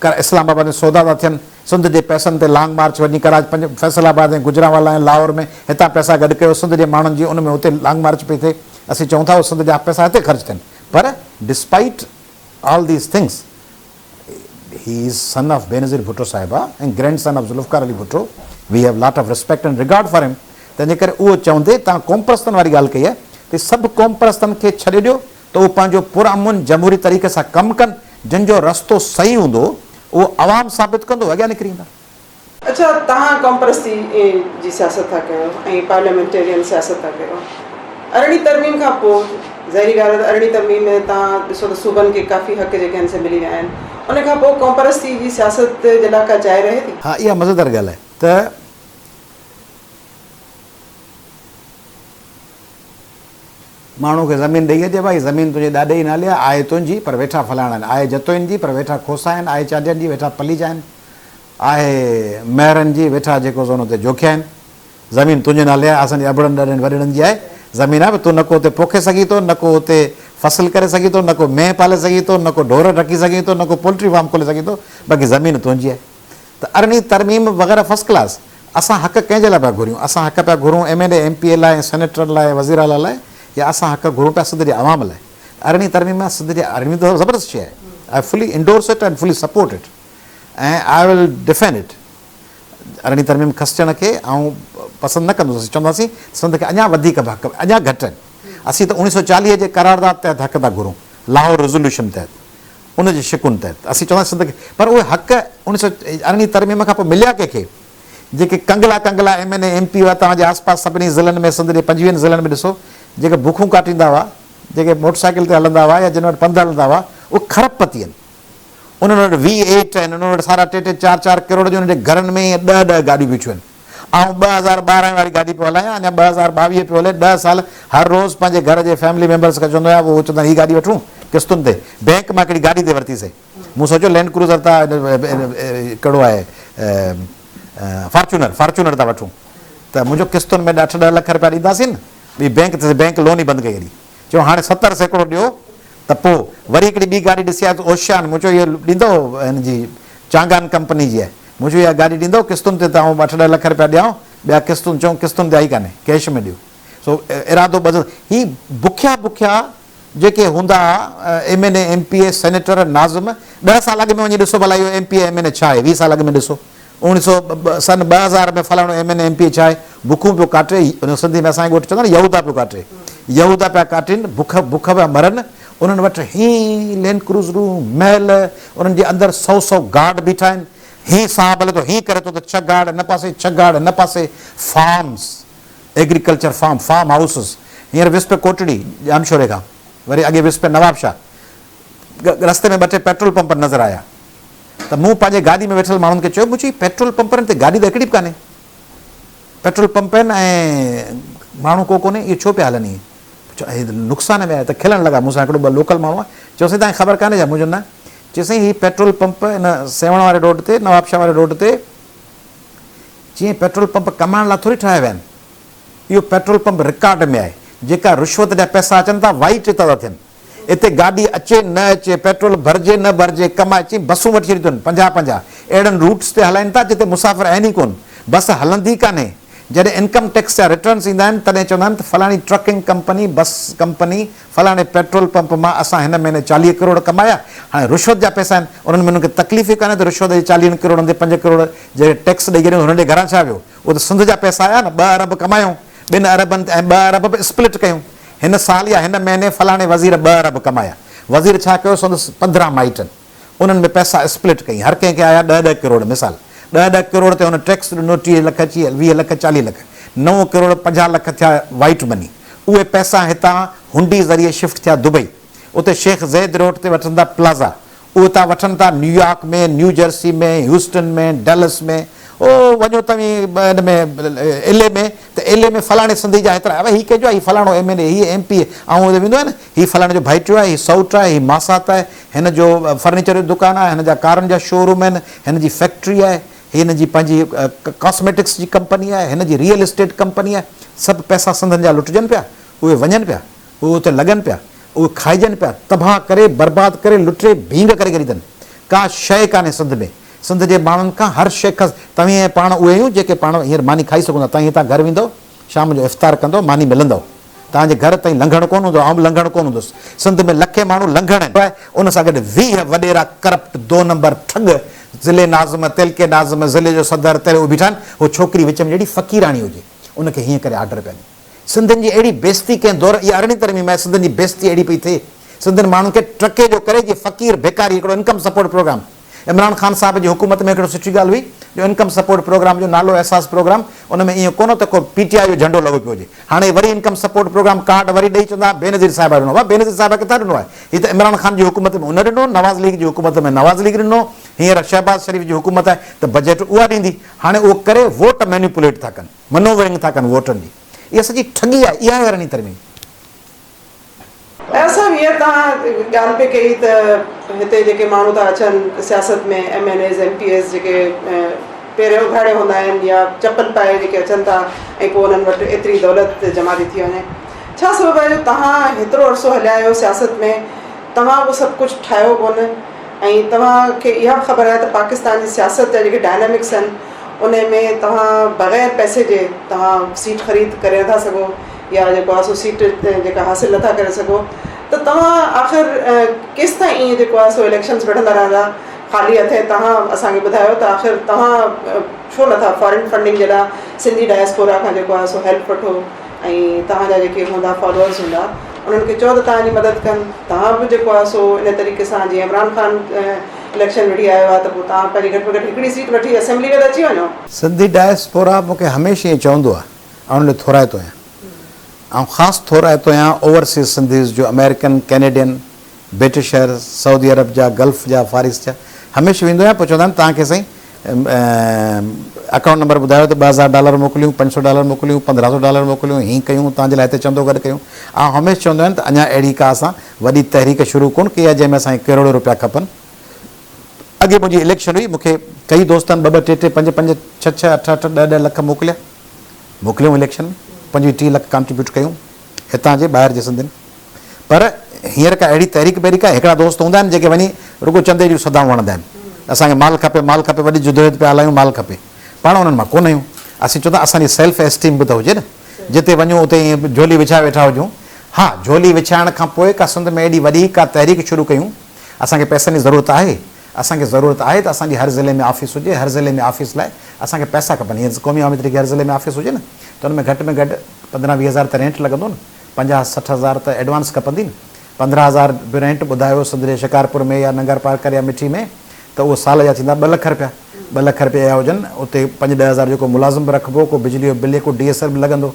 اسلام آباد ۾ سودا ٿا ٿين. سنڌ جي پئسن تي لانگ مارچ وڃي ڪراچ پنج فيصل آباد ۽ گجرانوالا ۽ لاهور ۾ هتان پئسا گڏ ڪيو سنڌ جي ماڻهن جي ان ۾ اتي لانگ مارچ پئي ٿئي اسين چئون ٿا اهي سنڌ جا پئسا هتي خرچ ٿين پر despite all these things he is son of Benazir Bhutto صاحبه ۽ grand son of Zulfikar Ali Bhutto we have lot of respect and regard for him تنهن جي ڪري اهو چوندي توهان قومپرستن واري ڳالهه ڪئي آهي ته سڀ قومپرستن کي ڇڏي ڏيو ته هو پنهنجو پرامن جمهوري طريقي سان ڪم ڪن، جن جو رستو صحيح هوندو اهو عوام ثابت ڪندو اڳيان نڪري ايندا. اڇا توهان قومپرستي جي سياست ٿا ڪيو ۽ پارليامينٽيرين سياست ٿا ڪيو. ارڙهين ترميم کان پوء ظاهري ڳالهه آهي ته ارڙهين ترميم ۾ توهان ڏسو ته صوبن کي ڪافي حق جيڪي آهن سي ملي ويا آهن. ان کان پوء قومپرستي جي سياست جي لاء ڪا جاء رهي ٿي؟ ها اها مزيدار ڳالهه آهي ته ماڻهو کي زمين ڏئي اچي ڀائي زمين تنهنجي ڏاڏي جي نالي آهي، آهي تنهنجي پر ويٺا فلاڻا آهن، آهي جتوئين جي پر ويٺا کوسا آهن، آهي چانڊين جي ويٺا پليجا آهن، آهي مهرن جي ويٺا جيڪو سو ان تي جوکيا آهن. زمين تنهنجي نالي آهي، اسان جي ابڙن ڏاڏن وڏڙن جي آهي، زمين آهي پر تون نه ڪو اتي پوکي سگهين ٿو، نه ڪو اتي فصل ڪري سگهين ٿو، نه ڪو مينهن پالي سگهين ٿو، نه ڪو ڍور رکي سگهين ٿو، نه ڪو پولٽري فارم کولي سگهين ٿو، باقي زمين تنهنجي آهي. ته ارڙهين ترميم وغيره فرسٽ ڪلاس. اسان حق ڪنهن جي لاء پيا گهريون؟ اسان حق پيا گهرون ايم اين اي، ايم پي اي لاء ۽ سينيٽرن لاء ۽ وزير اعليٰ لاء يا اسان حق گهرون پيا سنڌ جي عوام لاء؟ ته ارڙهين ترميم ۾ سنڌ جي ارڙهين ته زبردست شيء آهي. I fully endorse it and fully support it ۽ I will defend it. ارڙهين ترميم کسجڻ کي آئون پسند نه ڪندس. اسين چونداسين سنڌ کي اڃا وڌيڪ به حق اڃا گهٽ آهن. اسين ته اوڻيهه سو چاليهه جي قرارداد تحت حق ٿا گهرون، لاهور ريزوليوشن تحت. ان جي شقن تحت اسين چونداسين سنڌ کي پر اهي حق اوڻيهه سو ارڙهين ترميم کان پوء مليا ڪنهن کي؟ جيڪي ڪنگلا ڪنگلا ايم اين اي ايم پي هئا توهان جي آس پاس سڀني ضلعن ۾ سنڌ جي پنجويهن ضلعن ۾ ڏسو جيڪي بکون ڪاٽيندا هئا جيڪي موٽر سائيڪل تي هلندا هئا يا جن وٽ پنڌ هلندا هئا اهي کرب پتي آهن انهن وٽ وي ايٽ آهن انهن وٽ سارا ٽي ٽي چار چار ڪروڙ جون انهن جي گهرن ۾ ائين ڏهه ڏهه گاڏيون بيٺيون آهن آئون 2012 واري گاڏي پيو هلايان اڃا 2022 پيو هلي ڏهه سال هر روز پنهنجي گهر جي فيملي ميمبرس کي چوندو آهيان اهي چوندا آهن هي گاڏي وٺون قسطن تي بينڪ مان هڪڙي گاڏي تي ورتي سي مون سوچيو لينڊ ڪروزر تان ڪهڙو آهي فارچونر فارچونر تان وٺون ته منهنجو قسطن ۾ اٺ ڏهه لک رپيا ڏينداسين نه ٻي بينڪ تي بينڪ لون ئي بند ڪئي هلي چيو هاڻي 70% ڏيو ته پوء وري هڪڙي ٻي گاڏي ڏسي آيس اوشيان مون چيو اهو ڏيندو هن جي چانگان ڪمپني جي آهي مون چيو اها گاڏي ڏيندو قسطن تي ته آئون اٺ ڏهه لک رپيا ڏيانو ٻيا قسطن چيو قسطن تي آئي ڪانهي ڪيش ۾ ڏيو سو ارادو ٻڌو هي بکيا بکيا جيڪي هوندا ها ايم اين اي، ايم پي اي، سينيٽر، ناظم، ڏهه سال اڳ ۾ وڃي ڏسو ڀلا اهو ايم پي اي، ايم اين اي ڇا آهي، 20 سال اڳ ۾ ڏسو اوڻيهه سو سن 2000 ۾ فلاڻو ايم اين اي، ايم پي اي ڇا آهي، بکون پيو ڪاٽي، سنڌي ۾ اسان جي ڳوٺ چوندا آهن يهودا پيو ڪاٽي، يهودا پيا ڪاٽين، بک بک پيا مرن، انهن وٽ هي لينڊ ڪروزرون، محل، انهن جي اندر سئو سئو گارڊ بيٺا آهن، هي صاحب هلي ٿو هي ڪري ٿو ته ڇهه گارڊ هن پاسي، ڇهه گارڊ هن پاسي، farms. Agriculture farm, farm houses, هينئر ويس پئي ڪوٽڙي، ڄامشوري کان وري اڳي ويس پئي نوابشاهه، رستي ۾ ٻه ٽي پيٽرول پمپ نظر آيا ته مون پنهنجي گاڏي ۾ ويٺل ماڻهن کي چيو، مون چيو هي پيٽرول پمپن تي گاڏي ته هڪڙي به ڪانهي، پيٽرول پمپ آهن ۽ ماڻهو ڪو ڪونهي، اهي ڇو پيا هلن ائين؟ هي نقصان ۾ آهي ته کلڻ لڳا، مون سان هڪڙو ٻه لوڪل ماڻهو هئا، چيو سائين توهان کي خبر ڪانهي ڇا؟ مون چيو نه، چيو سائين هي پيٽرول پمپ ان سيوهڻ واري روڊ تي، نوابشاهه واري روڊ تي، چيائين پيٽرول پمپ ڪمائڻ لاء ٿوري ٺاهيا ويا آهن، اهو پيٽرول پمپ رڪارڊ ۾ آهي، جيڪا رشوت جا پئسا اچن ٿا وائيٽ اتان ٿا ٿين، اتي گاڏي اچي نه اچي، پيٽرول ڀرجي نه ڀرجي، ڪمائي، چيائين بسون وٺي ڇڏيون اٿن پنجاهه پنجاهه، اهڙن روٽس تي هلائين ٿا جتي مسافر آهن ئي ڪونه، بس هلندي ڪانهي، جڏهن انڪم ٽيڪس جا رٽرنس ايندا آهن تڏهن چوندا آهن ته فلاڻي ٽرڪنگ ڪمپني، بس ڪمپني، فلاڻي پيٽرول پمپ مان اسان هن مهيني 40 ڪروڙ ڪمايا، هاڻي رشوت جا پئسا آهن، انهن ۾ انهن کي تڪليف ئي ڪانهي ته رشوت جي چاليهن ڪروڙن تي پنج ڪروڙ جيڪي ٽيڪس ڏئي ڇڏيون هنن جي گهران ڇا ويو؟ اهو ته سنڌ جا پئسا آيا نه، ٻه ارب ڪمايائون، ٻن اربن تي ۽ ٻه ارب به اسپلٽ ڪيون، هن سال يا هن مهيني فلاڻي وزير ٻه ارب ڪمايا، وزير ڇا ڪيو سندس 15 مائٽن انهن ۾ پئسا اسپلٽ ڪيائين، هر ڪنهن کي آيا ڏهه ڏهه ڪروڙ، مثال ڏهه ڏهه ڪروڙ تي هن ٽيڪس ڏنو 30 لک اچي 20 لک 40 لک، نو ڪروڙ 50 لک ٿيا وائيٽ مني، اهي پئسا هتان هنڊي ذريعي شفٽ ٿيا دبئي، اتي شيخ زيد روڊ تي وٺن ٿا پلازا، اهي اتان وٺن ٿا New York ۾، New Jersey ۾، Houston ۾، Dallas ۾، او وڃو توهين ان ۾ ايل اي ۾ ته ايل اي ۾ فلاڻي سنڌي جا هيترا، ابا هي ڪنهن جو آهي، هي فلاڻو ايم اين اي، هي ايم پي اي، آئون اتي ويندو آهيان نه، هي فلاڻي جو ڀائٽيو آهي، هي سئوٽ آهي، هي ماسات آهي، هن جو فرنيچر جو دڪان آهي، هن جا ڪارن جا شو روم آهن، هن جي فيڪٽري آهي، هي هن جي پنهنجي ڪاسميٽڪس جي ڪمپني آهي، هن جي ريئل اسٽيٽ ڪمپني آهي، سڀ پئسا سنڌن جا لٽجن پيا، اهي وڃن پيا، اهي اتي لڳن پيا، اهي کائجن پيا، تباهه ڪري، برباد ڪري، لٽي، ڀينگ ڪري ڇڏي اٿن. ڪا شيء ڪانهي سنڌ ۾. سنڌ جي ماڻهن کان هر شيء کس. توهين ۽ پاڻ اهي آهيون جيڪي پاڻ هينئر ماني کائي سگهون ٿا. توهين هتان گهر ويندؤ، شام جو افطار ڪندؤ، ماني ملندؤ. توهان جي گهر تائين لنگهڻ ڪونه هوندو، آئون به لنگهڻ ڪونه هوندس. سنڌ ۾ لکين ماڻهو لنگهڻ آهن. ان سان گڏ 20 وڏيرا ڪرپٽ، دو نمبر، ٺڳ، ضلعي ناظم، تعلقي ناظم، ضلعي جو صدر، تعلقي اهي بيٺا آهن. هو ڇوڪري وچ ۾ جهڙي فقيراڻي هجي، ان کي هيئن ڪري آرڊر پيا ڏين. سنڌين جي اهڙي بيستي ڪنهن دور اها ارڙهين ترميم آهي سنڌين جي بيستي اهڙي پئي ٿئي سنڌين ماڻهن کي ٽڪي جو ڪري جي فقير ڀڪاري هڪڙو income support programme Imran Khan Sahib جي حڪومت ۾ هڪڙو سٺي ڳالهه هئي جو انڪم سپورٽ پروگرام جو نالو احساس پروگرام ان ۾ ائين ڪونه ته ڪو پي ٽي آء جو جهنڊو لڳو پيو هجي. هاڻي وري انڪم سپورٽ پروگرام ڪارڊ وري ڏئي چوندا بينظير صاحبه ڏنو. واهه بينظير صاحبه ڪٿان ڏنو آهي؟ هي ته عمران خان جي حڪومت ۾ ان ڏنو، نواز ليگ جي حڪومت ۾ نواز ليگ ڏنو، هينئر شهباز شريف جي حڪومت آهي ته بجيٽ اها ڏيندي. هاڻي اهو ڪري ووٽ مينيپوليٽ ٿا ڪن، منوورنگ ٿا ڪن ووٽن جي. اها سڄي ٺڳي آهي، اها آهي ارڙهين ترميم. اياز صاحب هينئر توهان ڳالهه پئي ڪئي ته هتي جيڪي ماڻهو ٿا اچن سياست ۾ M N As M P As جيڪي پيرين اگهاڙي هوندا آهن يا چپل پائي جيڪي اچن ٿا ۽ پوء انهن وٽ ايتري دولت جمع ٿي ٿي وڃي ڇا سبب آهي جو توهان هيترو عرصو هليا آهيو سياست ۾ توهان اهو سڀ ڪجهه ٺاهيو ڪونه ۽ توهان کي اها به خبر آهي ته پاڪستان جي سياست جا جيڪي ڊائنامڪس آهن ان ۾ توهان بغير پئسي جي توهان سيٽ خريد ڪري نٿا سگهو يا جيڪو آهي سو سيٽ جيڪا حاصل نٿا ڪري سگهو ته توهان آخر ڪيستائين ائين جيڪو آهي سو اليڪشنز وڙهندا رهندا خالي هٿين توهان اسان کي ٻڌايو ته آخر توهان ڇو نٿا فارين فنڊنگ جي لاء سنڌي ڊائسپورا کان جيڪو آهي سو هيلپ وٺو ۽ توهان جا جيڪي هوندا فالوورز هوندا انهن کي چئو ته توهان جي مدد ڪن توهان به جيڪو آهي سو ان طريقي سان جيئن عمران خان اليڪشن وڙهي آيو آهي ته پوء توهان پنهنجي گهٽ ۾ گهٽ هڪڙي سيٽ وٺي اسيمبلي ۾ ته اچي وڃو. سنڌي ڊائسپورا مون کي هميشه ائين چوندو آهي آئون ان لاء ٿورائتو آهيان. آئون خاص ٿورائتو آهيان اوورسيز سنڌيز جو آمريڪن، ڪينيڊين، برٽشر، سعودي عرب جا، گلف جا، فاريس جا. هميشه ويندو آهيان پوء چوندا آهن توهان کي سائين اڪائونٽ نمبر ٻڌايو ته 2000 ڊالر موڪليون، 500 ڊالر موڪليون، 1500 ڊالر موڪليون، هين ڪيون، توهان جي لاء هتي چندو گڏ ڪيون. آئون هميشه چوندو آهيان ته اڃا اهڙي ڪا اسان وڏي تحريڪ شروع ڪونه ڪئي آهي جنهن ۾ اسان کي ڪروڙين روپيا کپن. اڳي منهنجي اليڪشن هئي مون کي ڪئي دوستن ٻه ٻه ٽي ٽي پنج پنج ڇهه ڇهه اٺ اٺ ڏهه ڏهه لک موڪليا. موڪليون اليڪشن ۾ 25 30 لک ڪانٽريبيوٽ ڪيون هتان جي ٻاهر جي سنڌين پر هينئر ڪا اهڙي تحريڪ بحريڪ آهي هڪڙا دوست هوندا آهن جيڪي وڃي رڳو چندي جون صدائون هڻندا آهن اسان کي مال کپي مال کپي وڏي جدوجهد پيا هلايون مال کپي پاڻ انهن مان ڪونه آهيون اسين چوندا اسان جي سيلف ايسٽيم به ته هجي نه جتي وڃون اتي ائين جهولي وڇائي ويٺا هجون ها جهولي وڇائڻ کان پوء ڪا سنڌ ۾ ايڏي وڏي ڪا تحريڪ شروع ڪيون اسان کي پئسن جي ضرورت آهي اسان کي ضرورت آهي ته اسان جي هر ضلعي ۾ آفيس هجي، هر ضلعي ۾ آفيس لاء اسان کي پئسا کپن، هينئر قومي عوامي تحريڪ جي هر ضلعي ۾ آفيس هجي نه ته ان ۾ گهٽ ۾ گهٽ 15 20 هزار ته رينٽ لڳندو نه، 50 60 هزار ته ايڊوانس کپندي نه، 15 هزار به رينٽ ٻڌايو سنڌ جي شڪارپور ۾ يا ننگر پارڪر يا مٺي ۾ ته اهو سال جا ٿيندا ٻه لک رپيا، ٻه لک رپيا اها هجن اتي پنج ڏهه هزار جو ڪو ملازم به رکبو، ڪو بجلي جو بل يا ڪو ڊي ايس ايل به لڳندو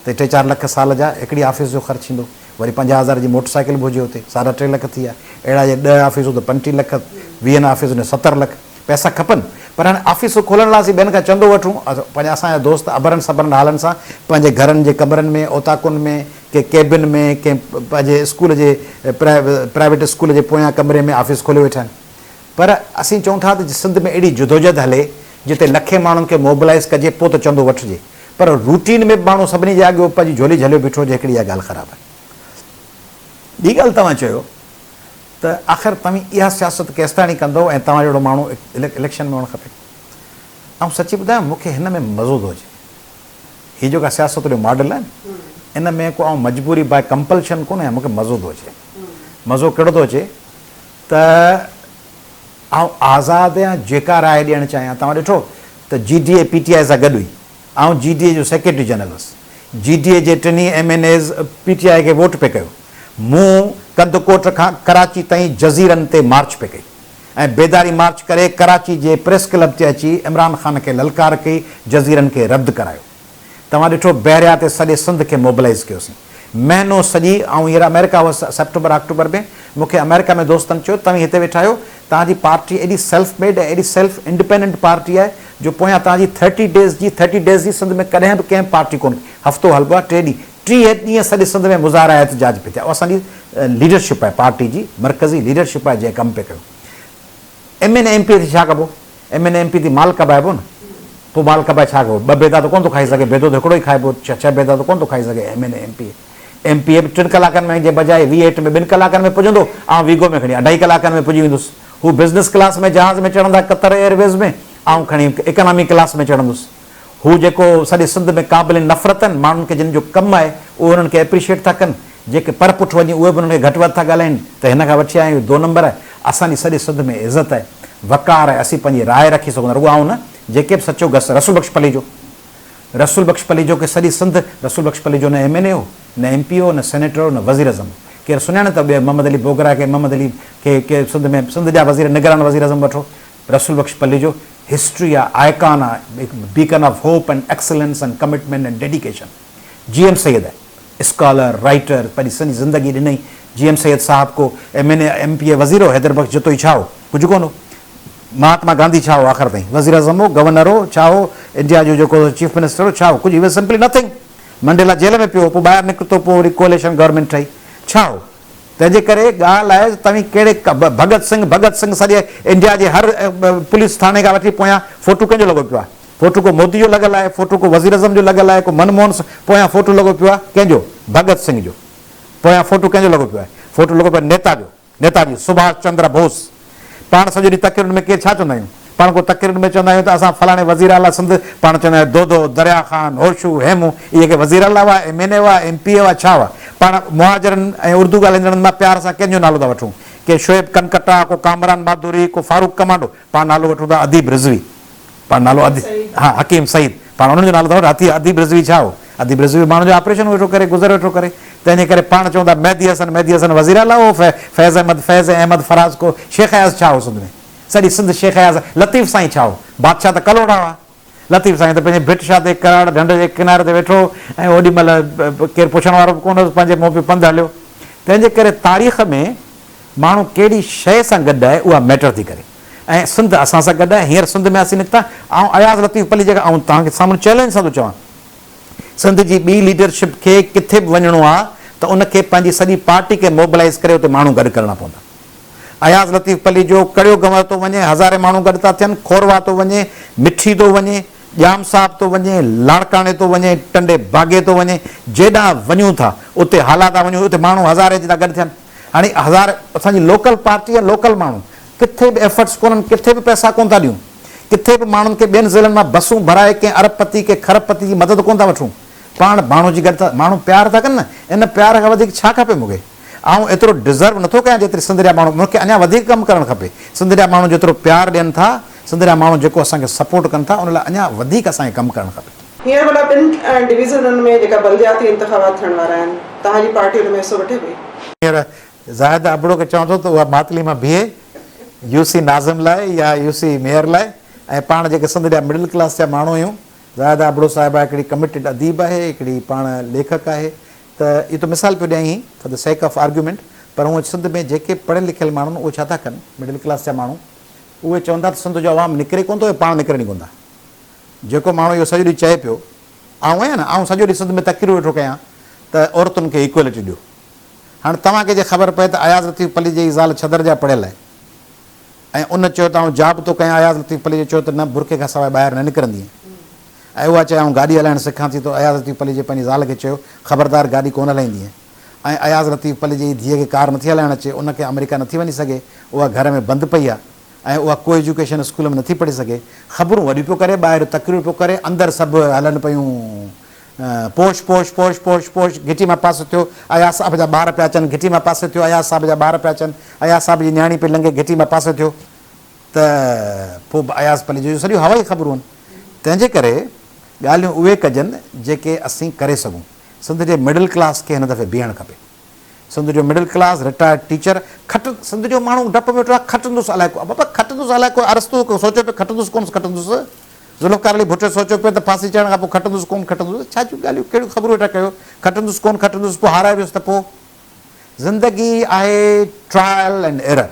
ته ٽي چار لک سال جا هڪڙي آفيس جو خرچ ايندو. وري 50 هزار جي موٽر سائيڪل به هجي اتي ساڍا ٽي لک ٿي ويا. اهڙا جي ڏهه آفيسون ته 35 لک، ويهن آفيسن جو 70 لک. پئسا کپن پر هاڻي آفيسون کولڻ لاء اسين ٻين کان چندو وٺون. پنهنجا اسان جا دوست اڀرن سڀرن هالن سان پنهنجي گهرن جي ڪمرن ۾ اوطاقن ۾ ڪنهن ڪيبن ۾ ڪنهن پنهنجي اسڪول جي پرائيويٽ اسڪول جي پويان ڪمري ۾ آفيس کوليو ويٺا آهن. پر اسين چئون ٿا ته سنڌ ۾ اهڙي جدوجهد هلي جتي لکين ماڻهن کي موبلائيز ڪجي پوء ته چندو وٺجي. پر روٽين ۾ به ماڻهو سڀني جي اڳيو پنهنجي جهولي جهليو بيٺو هجي هڪڙي اها ڳالهه خراب آهي. ٻي ڳالهه توهان چيو ته آخر توهين اها سياست ڪيستاڻي ڪندؤ ۽ توهان جهڙو ماڻهو اليڪشن ۾ هئڻ کپي. آئون سچي ٻڌايان مون کي هن ۾ مزو ٿو اچي. هي جيڪا سياست جو ماڊل آهي نه ان ۾ ڪو آئون مجبوري باء ڪمپلشن ڪونه آهيان مون کي مزو ٿو اچي. مزو ڪهڙو ٿو اچي ته آئون آزاد آهيان جيڪا راء ڏيڻ چاهيان. توهان ڏٺو ته G D A P T I سان گڏ هئي. آئون جي ڊي اي جو سيڪريٽري جنرل هوس. جي ڊي اي جي ٽنهي M N As P T I کي ووٽ پئي ڪيو. مون ڪنڌڪوٽ کان ڪراچي تائين جزيرن تي مارچ پئي ڪئي ۽ بيداري مارچ ڪري ڪراچي جي پريس ڪلب تي اچي عمران خان کي للڪار ڪئي جزيرن کي رد ڪرايو. توهان ڏٺو بحريا تي سڄي سنڌ کي موبلائيز ڪيوسين. مهينو سڄي آئون هينئر آمريڪا هئس سيپٽمبر آڪٽوبر ۾ مون کي آمريڪا ۾ دوستن چيو توهين هتي ويٺا آهيو توهان جي پارٽي ايڏي سيلف ميڊ ۽ ايڏي سيلف انڊپينڊنٽ پارٽي آهي جو پويان توهان جي ٿرٽي ڊيز جي ٿرٽي ڊيز جي سنڌ ۾ ڪڏهن به ڪنهن به پارٽي ڪونه هفتو هلبو آهي ٽي ڏينهن 30 ڏينهن سڄي سنڌ ۾ مظاهرا احتجاج پئي ٿيا اهو اسان جي ليڊرشپ آهي پارٽي جي مرڪزي ليڊرشپ آهي جنهن ڪم پئي ڪيو. M N A M P A تي ڇا ڪبو؟ ايم اين اي ايم پي تي مال ڪبائبو نه؟ پوء مال ڪبائي ڇا ڪبو؟ ٻه بيدا ته ڪونه ٿو کائي سگهي، بيدو ته هڪڙو ئي کائبو، ڇهه بيدا ته ڪونه ٿو کائي سگهي M N A M P A. M P A به ٽن ڪلاڪن ۾ جي بجاء وي ايٽ ۾ ٻن ڪلاڪن ۾ پڄندو، آئون ويگو ۾ کڻي اڍائي ڪلاڪن ۾ پڄي ويندس. هو بزنس ڪلاس ۾ جهاز ۾ چڙهندا قطر ايئر ويز ۾، آئون کڻي اڪانامي ڪلاس ۾ چڙهندس. هو جيڪو سڄي سنڌ ۾ قابل نفرت آهن، ماڻهن کي جن جو ڪم آهي، اهي انهن کي ايپريشيٽ ٿا ڪن، جيڪي پر پٺ وڃي اهي به انهن کي گهٽ وڌ ٿا ڳالهائين ته هن کان وٺي آيا آهيون، دو نمبر آهي. اسان جي سڄي سنڌ ۾ عزت آهي، وقار آهي، اسين پنهنجي راء رکي سگهون ٿا، رڳو آئون نه، جيڪي به سچو گس رسول بخش پليجو، رسول بخش پليجو کي سڄي سنڌ، رسول بخش پليجو نه ايم اين اي هو، نه ايم پي هو، نه سينيٽر هو، نه وزيراعظم هو. ڪير سڃاڻي ٿو ٻيو محمد علي بوگرا کي، محمد علي کي ڪير سنڌ ۾ سنڌ جا وزير نگران وزيراعظم وٺو. رسول بخش پليجو هسٽري آ، آئڪان آ، هڪ beacon of hope and excellence and commitment and dedication. G M Syed آهي، اسڪالر، رائيٽر، پنهنجي سڄي زندگي ڏنئي. جي ايم سيد صاحب ڪو M N A, M P A, وزير هو، حيدر بخش جتوئي ڇا هو؟ ڪجهه ڪونه هو. مهاتما گانڌي ڇا هو آخر تائين؟ وزيراعظم هو، گورنر هو، ڇا هو؟ انڊيا جو جيڪو چيف منسٽر هو، ڇا هو؟ ڪجهه he was simply nothing. Mandela jail ۾ پيو هو، پوء ٻاهر نڪتو، پوء وري ڪوئليشن گورنمينٽ ٺهي. ڇا هو؟ تنهن جي ڪري ڳالهه آهي ته توهين ڪهڙي ڀڳت سنگهه ڀڳت سنگهه سڄي انڊيا جي هر پوليس ٿاڻي کان وٺي پويان فوٽو ڪنهن جو لڳو پيو آهي؟ فوٽو ڪو مودي جو لڳل آهي، فوٽو ڪو وزيراعظم جو لڳل آهي، ڪو من موهن سنگهه پويان فوٽو لڳو پيو آهي ڪنهن جو؟ ڀڳت سنگهه جو. پويان فوٽو ڪنهن جو لڳو پيو آهي؟ فوٽو لڳو پيو آهي نيتا جو. نيتاجي سڀاش چندر بوس. پاڻ سڄو ڏينهن تقريرن ۾ ڪير ڇا چوندا آهيون؟ پاڻ ڪو تقريرن ۾ چوندا آهيون ته اسان فلاڻي وزير اعليٰ سنڌ، پاڻ چوندا آهيون دودو، دريا خان، هوشو، هيمون، اهي ڪي وزير اعليٰ هئا، ايم اين اي هئا، ايم پي اي هئا، ڇا هئا؟ پاڻ مهاجرن ۽ اردو ڳالهائيندڙن مان پيار سان ڪنهن جو نالو ٿا وٺون؟ ڪي شعيب ڪنڪٽا، ڪو ڪامران ماڌوري، ڪو فاروق ڪمانڊو، پاڻ نالو وٺون ٿا اديب رضوي. پاڻ نالو ادي ها حڪيم سعيد پاڻ انهن جو نالو ٿا وٺون هٿي اديب رضوي ڇا هو اديب رضوي ماڻهن جو آپريشن ويٺو ڪري گذر ويٺو ڪري تنهن جي ڪري پاڻ چون ٿا مهدي حسن مهدي حسن وزير اعليٰ هو فيض احمد فيض احمد فراز ڪو شيخ اياز ڇا هو سنڌ ۾ سڄي سنڌ شيخ اياز لطيف سائين ڇا هو بادشاهه ته ڪلهوڙا هئا لطيف سائين ته پنهنجي ڀٽ شاهه تي ڪراڙ ڍنڍ جي ڪناري تي ويٺو هو ۽ اوڏي مهل ڪير پڇڻ وارو به ڪونه هوس پنهنجي منهن پيو پنڌ هليو تنهن جي ڪري تاريخ ۾ ماڻهو ڪهڙي شيء سان گڏ آهي اها ميٽر ٿي ڪري ۽ سنڌ اسان سان گڏ آهي هينئر سنڌ ۾ اسين نڪتا آئون اياز لطيف پليجي کان آئون توهان کي سامهون چئلينج سان ٿو چوان سنڌ جي ٻي ليڊرشپ کي ڪٿي به وڃڻو آهي ته ان کي پنهنجي سڄي پارٽي کي موبلائيز ڪري اتي ماڻهو گڏ ڪرڻا پوندا اياز لطيف پليجو ڪڙيو گنور ٿو وڃي هزارين ماڻهو گڏ ٿا ٿين کورواهه ٿو وڃي مٺي ٿو وڃي ڄام صاحب ٿو وڃي، لاڙڪاڻي ٿو وڃي، ٽنڊي باگي ٿو وڃي، جيڏانهن وڃون ٿا اتي هالا ٿا وڃون، اتي ماڻهو هزارين اچي ٿا گڏ ٿين. هاڻي هزار اسان جي لوڪل پارٽي يا لوڪل ماڻهو ڪٿي به ايفرٽس ڪونهن، ڪٿي به پئسا ڪونه ٿا ڏيون، ڪٿي به ماڻهن کي ٻين ضلعن مان بسون ڀرائي ڪنهن ارب پتي ڪنهن کرب پتي جي مدد ڪونه ٿا وٺون. پاڻ ماڻهو جي گڏ ٿا ماڻهو پيار ٿا ڪن نه، ان پيار کان وڌيڪ ڇا کپي مون کي؟ آئون ايترو ڊزرو نٿو ڪيان جيتري سنڌ جا ماڻهو، مون کي اڃا وڌيڪ ڪم ڪرڻ کپي. سنڌ جا ماڻهو جيترو پيار ڏين ٿا، سنڌ جا ماڻهو جيڪو اسان کي سپورٽ ڪن ٿا ان لاء اڃا وڌيڪ اسان کي ڪم ڪرڻ کپي. هينئر ڀلا ٻن ڊويزنن ۾ جيڪا بلدياتي انتخابات ٿيڻ وارا آهن، توهان جي پارٽي ان ۾ حصو وٺي پئي؟ هينئر زاهده ابڙو کي چوان ٿو ته اها ماتلي مان بيهي يو سي ناظم لاء يا يو سي ميئر لاء ۽ پاڻ جيڪي سنڌ جا مڊل ڪلاس جا ماڻهو آهيون، زاهده ابڙو صاحبه هڪڙي ڪمٽيڊ اديب آهي، هڪڙي پاڻ ليکڪ آهي ته اهو ته مثال پيو ڏيان هي for the sake of argument پر هونء سنڌ ۾ جيڪي پڙهيل لکيل ماڻهو آهن اهي ڇا ٿا ڪن مڊل ڪلاس جا ماڻهو اهي چون ٿا ته سنڌ جو عوام نڪري ڪونه ٿو ۽ پاڻ نڪرن ئي ڪونه ٿا جيڪو ماڻهو اهو سڄو ڏينهن چئي پيو آئون آهيان نه آئون سڄو ڏينهن سنڌ ۾ تقريرون ويٺو ڪيان ته عورتن کي ايڪوئلٽي ڏيو هاڻي توهان کي جي خبر پئي ته اياز لطيف پليجي جي زال ڇدر جا پڙهيل آهي ۽ ان چيو ته آئون جاب ٿو ڪيان اياز لطيف پليجي چيو ته نه برقعي کان سواء ٻاهر نه نڪرندينء ۽ اها چئي آئون گاڏي هلائڻ سکان ٿي ته اياز لطيف پليجي پنهنجي زال کي چيو، خبردار گاڏي ڪونه هلائيندينء. ۽ اياز لطيف پليجي جي ڌيء کي ڪار نٿي هلائڻ اچي، ان کي آمريڪا نٿي وڃي سگهي، اها گهر ۾ بند پئي آ ۽ اها ڪو ايجوڪيشن اسڪول ۾ نٿي پڙهي سگهي. خبرون وڏيون پيو ڪري، ٻاهر تقريرون پيو ڪري، اندر سڀ هلن پيون پوش پوش پوش پوش پوش، گهٽي مان پاسو ٿيو، اياز صاحب جا ٻار پيا اچن، گهٽي مان پاسو ٿيو، اياز صاحب جا ٻار پيا اچن، اياز صاحب جي نياڻي پئي لنگهي، گهٽي مان پاسو ٿيو. ته پوء به اياز پليجو جون سڄيون هوائي خبرون آهن. تنهن جي ڪري ڳالهيون اهي ڪجن جيڪي اسين ڪري سگهون. سنڌ جي مڊل ڪلاس کي هن دفعي بيهڻ کپي. سنڌ جو مڊل ڪلاس، رٽائرڊ ٽيچر، کٽ سنڌ جو ماڻهو ڊپ ۾ ويٺو آهي کٽندس الائي ڪو بابا کٽندس الائي ڪو ارسطو سوچيو پيو کٽندس ڪونه کٽندس ذوالفقار علي ڀٽو سوچيو پيو ته ڦاسي چڙهڻ کان پوء کٽندس ڪونه کٽندس ڇا جون ڳالهيون ڪهڙيون خبرون ويٺا ڪيو کٽندس ڪونه کٽندس پوء هارائي ويس ته پوء زندگي آهي ٽرائل اينڊ ايرر.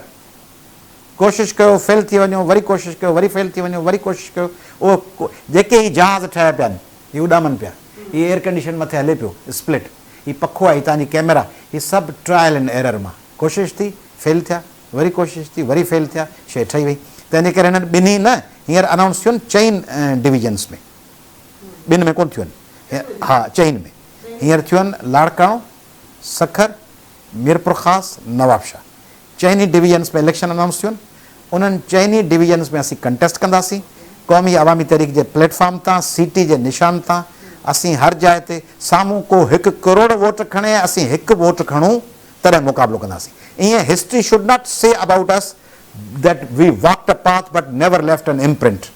ڪوشش ڪيو فيل ٿي وڃو وري ڪوشش ڪيو وري فيل ٿي وڃو وري ڪوشش ڪيو اهو جيڪي هي جهاز ٺهيا پيا آهن هي اڏامن پيا هي ايئر ڪنڊيشن مٿي هلي پيو اسپلٽ هي پکو آهي هي توهان جي ڪئميرا هي سڀ ٽرائل اينڊ ايرر مان ڪوشش ٿي فيل ٿيا وري ڪوشش ٿي وري فيل ٿيا شيء ٺهي وئي تنهن جي ڪري هنن ٻنهي نه هينئر انائونس ٿيون چئن ڊويزنس ۾ ٻن ۾ ڪونه ٿيون آهن ها چئن ۾ هينئر ٿيون آهن لاڙڪاڻو سکر ميرپورخاص نوابشاهه چئني ڊويزنس ۾ اليڪشن انائونس ٿيون، انهن چئني ڊويزنس ۾ اسين ڪنٽيسٽ ڪنداسين، قومي عوامي تحريڪ جي پليٽ فارم تان، سي ٽي جي نشان تان، اسين هر جاء تي، سامهون ڪو هڪ ڪروڙ ووٽ کڻي ۽ اسين هڪ ووٽ کڻون تڏهن مقابلو ڪنداسين، ائين history should not say about us that we walked a path but never left an imprint,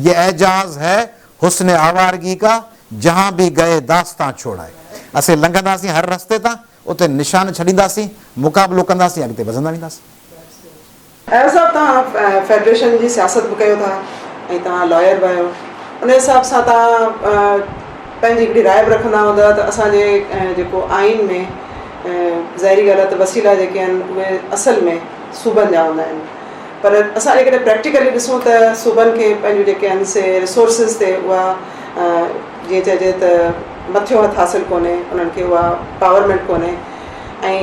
يه اعجاز هي حسن آوارگي ڪا، جهان ڀي گئي داستان ڇوڙ آئي، اسين لنگهنداسين هر رستي تان، اتي نشان ڇڏينداسين، مقابلو ڪنداسين، اڳتي وڌندا وينداسين. اياز صاحب توهان فيڊريشن جي سياست به ڪيو ٿا ۽ توهان لائر به آهيو ان حساب سان توهان پنهنجي هڪڙي راء به رکندا هوندا ته اسان جي جيڪو آئين ۾ ظاهري ڳالهه آهي ته وسيلا جيڪي آهن اهي اصل ۾ صوبن جا هوندا آهن پر اسان جيڪڏهن پريڪٽيڪلي ڏسون ته صوبن کي پنهنجون جيڪي آهن سي ريسورسز تي اها جيئن چئجي ته مٿيون هٿ حاصل ڪونهي انهن کي اها پاورمينٽ ڪونهي ۽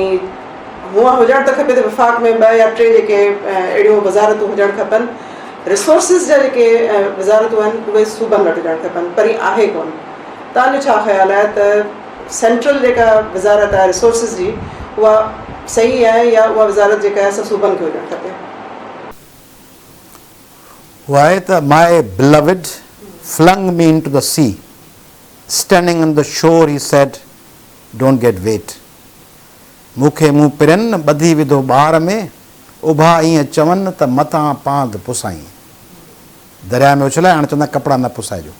هونء هجڻ ته کپي ته وفاق ۾ ٻه يا ٽي جيڪي اهڙيون وزارتون هجڻ کپن ريسورسز جا جيڪي وزارتون آهن اهي صوبن وٽ هجڻ کپن پر ائين آهي ڪونه. توهان جو ڇا خيال آهي ته سينٽرل جيڪا وزارت آهي ريسورسز جي اها صحيح آهي يا اها وزارت جيڪا آهي سا صوبن کي هجڻ کپي؟ اها آهي ته my beloved flung me into the sea standing on the shore he said don't get wet مون کي مون پرين ٻڌي وڌو ٻار ۾، اڀا ائين چون ته متان پاند پسائين. درياء ۾ اڇلائي هاڻ چوندا ڪپڙا نه پسائجو.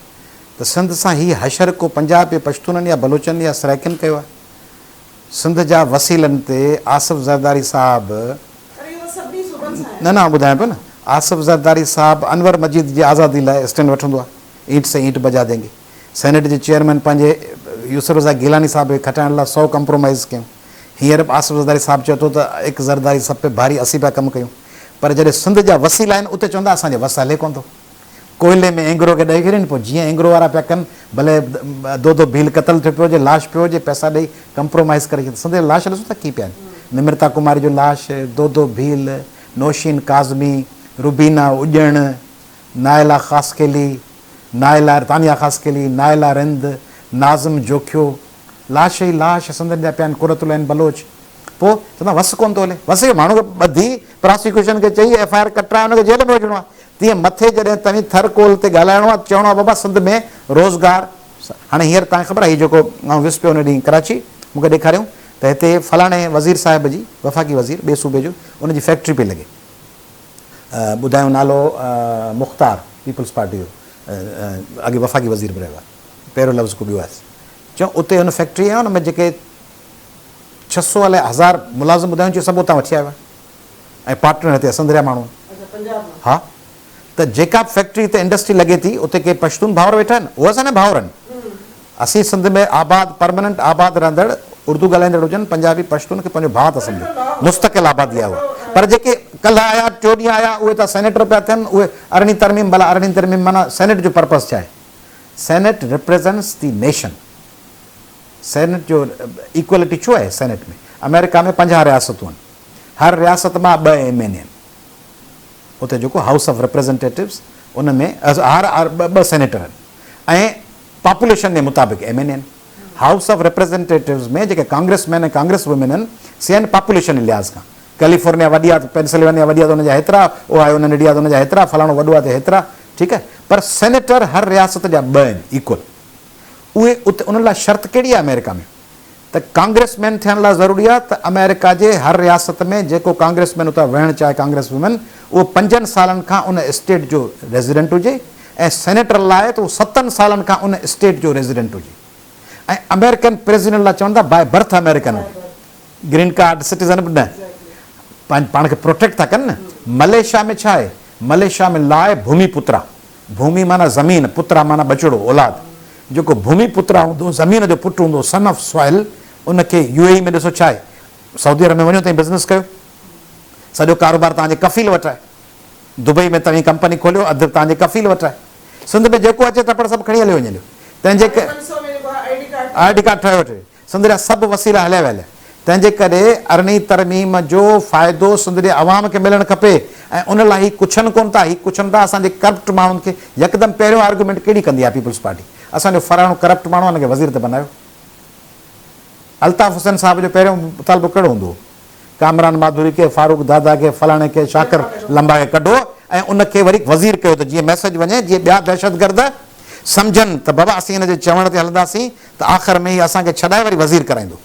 ته سنڌ سان هي حشر ڪو پنجاب جي پشتونن يا بلوچن يا سرائيڪين ڪيو آهي؟ سنڌ جا وسيلن تي آصف زرداري صاحب نه نه آئون ٻڌايان پيو نه آصف زرداري صاحب انور مجيد جي آزادي لاء اسٽينڊ وٺندو آهي اينٽ سي اينٽ بجا دينگي. سينيٽ جي چيئرمين پنهنجي يوسف رضا گيلاني صاحب کي کٽائڻ لاء سو ڪمپرومائيز ڪيون. هينئر به آصف زرداري صاحب چئي ٿو ته ايڪ زرداري سب پي ڀاري اسين پيا ڪم ڪيون. پر جڏهن سنڌ جا وسيلا آهن اتي چوندا اسان جي وس هلي ڪونه ٿو. ڪوئلي ۾ اينگرو کي ڏئي ڇڏين پوء جيئن اينگرو وارا پيا ڪن ڀلي دودو ڀيل قتل ٿيو پيو هجي لاش پيو هجي پئسا ڏئي ڪمپرومائيز ڪري ڇڏين. سنڌ جا لاش ڏسو ٿا ڪيئن پيا آهن. نمرتا ڪماري جو لاش، دودو ڀيل، نوشين ڪاظمي، روبينا اڄڻ، نائلا خاصخيلي، نائلا تانيا خاصخيلي، نائلا رند، ناظم جوکيو، لاش ئي لاش سندن جا پيا آهن، قرة العين بلوچ، پوء چوندا وس ڪونه ٿو هلي، وس کي ماڻهو کي ٻڌي پراسيڪيوشن کي چئي ايف I R ڪٽرائي ان کي جيل ۾ وجهڻو آهي، تيئن مٿي جڏهن توهين ٿر ڪول تي ڳالهائڻو آهي ته چوڻو آهي بابا سنڌ ۾ روزگار هاڻي هينئر توهان کي خبر آهي هي جيڪو آئون ويس پيو ان ڏينهن ڪراچي مون کي ڏيکاريائون ته هتي فلاڻي وزير صاحب جي وفاقي وزير ٻئي صوبي جو ان جي فيڪٽري پئي لڳي. ٻڌايو نالو مختار پيپلز پارٽي جو اڳي وفاقي وزير به رهيو آهي پهريون لفظ ڪو ٻيو آهي چيو اتي هن فيڪٽري آهي ان ۾ جيڪي ڇهه سو الائي هزار ملازم ٻڌايو چيو سڀ اتان وٺي آيو آهي ۽ پارٽنر هتي اسندريا ماڻهو ها ته جيڪا به فيڪٽري هتي انڊسٽري لڳي ٿي اتي ڪي پشتون ڀائر ويٺا آهن اهي اسان جا ڀائر آهن اسين سنڌ ۾ آباد پرمننٽ آباد رهندڙ اردو ڳالهائيندڙ هجن پنجابي پشتون کي پنهنجو ڀاء ٿا سمجهون مستقل آبادي آهي اها پر جيڪي ڪلهه آيا ٽيو ڏينهن آيا اهي ته سينيٽر پيا ٿين اهي ارڙهين ترميم ڀلا ارڙهين ترميم معنيٰ سينيٽ جو پرپز ڇا آهي سينيٽ ريپريزنٽس the nation senate جو ايڪوالٽي ڇو آهي سينيٽ ۾ آمريڪا ۾ 50 رياستون آهن هر رياست مان ٻه ايم اين اي آهن اتي جيڪو هائوس آف ريپريزنٽيٽوز ان ۾ هر ٻه سينيٽر آهن ۽ پاپوليشن جي مطابق ايم اين اي آهن. هائوس آف ريپريزنٽيٽوز ۾ جيڪي ڪانگريس مين ۽ ڪانگريس وومين آهن سي آهن پاپوليشن جي لحاظ کان. ڪيليفورنيا وڏي آهي ته پينسلوانيا وڏي آهي ته ان جا هيترا، اوهايو ننڍڙي آهي ته ان جا هيترا، فلاڻو وڏو آهي ته هيترا، ٺيڪ آهي. پر سينيٽر هر رياست جا ٻه آهن ايڪول. اهي اتي انهن لاء شرط ڪهڙي آهي آمريڪا ۾ ته ڪانگريس مين ٿيڻ لاء ضروري آهي ته آمريڪا جي هر رياست ۾ جيڪو ڪانگريس مين اتان ويهڻ چاهي ڪانگريس وومين اهو پنجن سالن کان ان اسٽيٽ جو ريزيڊنٽ هجي ۽ سينيٽر لاء ته اهو ستن سالن کان ان اسٽيٽ جو ريزيڊنٽ هجي ۽ آمريڪن پريزيڊنٽ لاء چون ٿا باء برٿ آمريڪن هجي گرين ڪارڊ سٽيزن به نه پاڻ کي پروٽيڪٽ ٿا ڪن نه ملائيشيا ۾ ڇا آهي ملائيشيا ۾ لاء ڀومي پترا ڀومي معنيٰ زمين، پترا معنيٰ ٻچڙو، اولاد. جيڪو ڀومي پترا هوندو، زمين جو پٽ هوندو، Son of Soil، ان کي يو اي اي ۾ ڏسو ڇا آهي؟ سعودي عرب ۾ وڃو توهين بزنس ڪيو، سڄو ڪاروبار توهان جي ڪفيل وٽ آهي. دبئي ۾ توهين ڪمپني کوليو، اڌ توهان جي ڪفيل وٽ آهي. سنڌ ۾ جيڪو اچي ٽپڙ سڀ کڻي هليو وڃي هليو. تنهن جي ڪري I D card ٺاهيو وٺي. سنڌ جا سڀ وسيلا هليا ويا هليا. تنهن جي ڪري ارڙهين ترميم جو فائدو سنڌ جي عوام کي ملڻ کپي ۽ ان لاء هي ڪڇن ڪونه ٿا، هي ڪڇن ٿا اسان جي ڪرپٽ ماڻهن کي يڪدم پهريون آرگيومينٽ ڪهڙي ڪندي آهي پيپلز پارٽي اسان جو فلاڻو ڪرپٽ ماڻهو آهي ان کي وزير ته بنايو. الطاف حسين صاحب جو پهريون مطالبو ڪهڙو هوندو هو؟ ڪامران ماڌوري کي، فاروق دادا کي، فلاڻي کي، شاڪر لنبا کي ڪڍو ۽ ان کي وري وزير ڪيو ته جيئن ميسيج وڃي جيئن ٻيا دهشتگرد سمجهن ته بابا اسين هن جي چوڻ تي هلنداسين ته آخر ۾ هي اسان کي ڇڏائي وري وزير ڪرائيندو.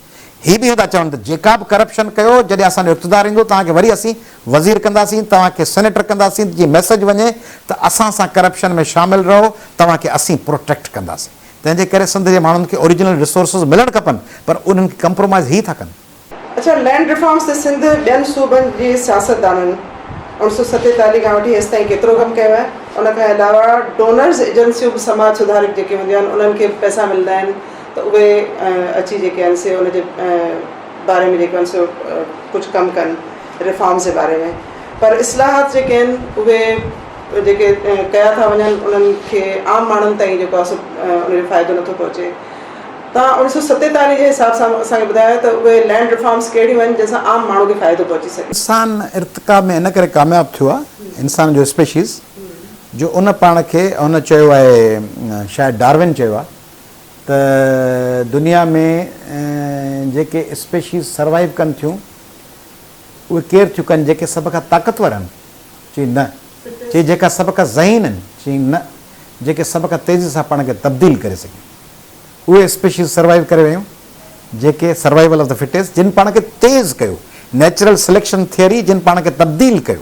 هي به ائين ٿا چون ته جيڪا به ڪرپشن ڪيو جڏهن اسان جو اقتدار ايندو توهان کي وري اسين وزير ڪنداسين توهان کي سينيٽر ڪنداسين ته جيئن ميسيج وڃي ته اسان سان ڪرپشن ۾ شامل رهو توهان کي اسين پروٽيڪٽ ڪنداسين. تنهن جي ڪري سنڌ جي ماڻهن کي اوريجنل ريسورسز ملڻ کپن پر انهن کي ڪمپرومائيز هي ٿا ڪن. اڇا لينڊ ريفارمز تي سنڌ ٻين صوبن جي سياستدانن 1947 کان وٺي هيستائين ڪيترو ڪم ڪيو آهي. ان کان علاوه ڊونرز ايجنسيون به سماج سڌارڪ جيڪي هونديون آهن انهن کي به پئسا ملندا آهن ته اهي اچي جيڪي آهن سي ان جي باري ۾ جيڪو آهن سو ڪجهه ڪم ڪن ريفارمز جي باري ۾ پر اصلاحات جيڪي آهن اهي جيڪي ڪيا ٿا وڃن انهن کي عام ماڻهن تائين جيڪو آهي سو ان جو فائدو نٿو پهچي. توهان 1947 جي حساب سان اسان کي ٻڌايو ته اهي لينڊ ريفارمز ڪهڙيون آهن جنهن سان عام ماڻهو کي فائدو پهچي سگهي. انسان ارتقا ۾ ان ڪري ڪامياب ٿيو آهي، انسان جو اسپيشيز، جو ان پاڻ کي هن چيو آهي شايد ڊارون چيو آهي ته دنيا ۾ جيڪي اسپيشيز سروائيو ڪن ٿيون اهي ڪير ٿيون ڪن جيڪي سڀ کان طاقتور آهن؟ چيائين نه. چيائين جيڪا سڀ کان ذهين آهن؟ چيائين نه. جيڪي سڀ کان تيزي سان پاڻ کي تبديل ڪري سگهن. اهي اسپيشيز سروائيو ڪري ويون جيڪي سروائيول آف the fittest جن پاڻ کي تيز ڪيو، نيچرل سليڪشن ٿيوري جن پاڻ کي تبديل ڪيو.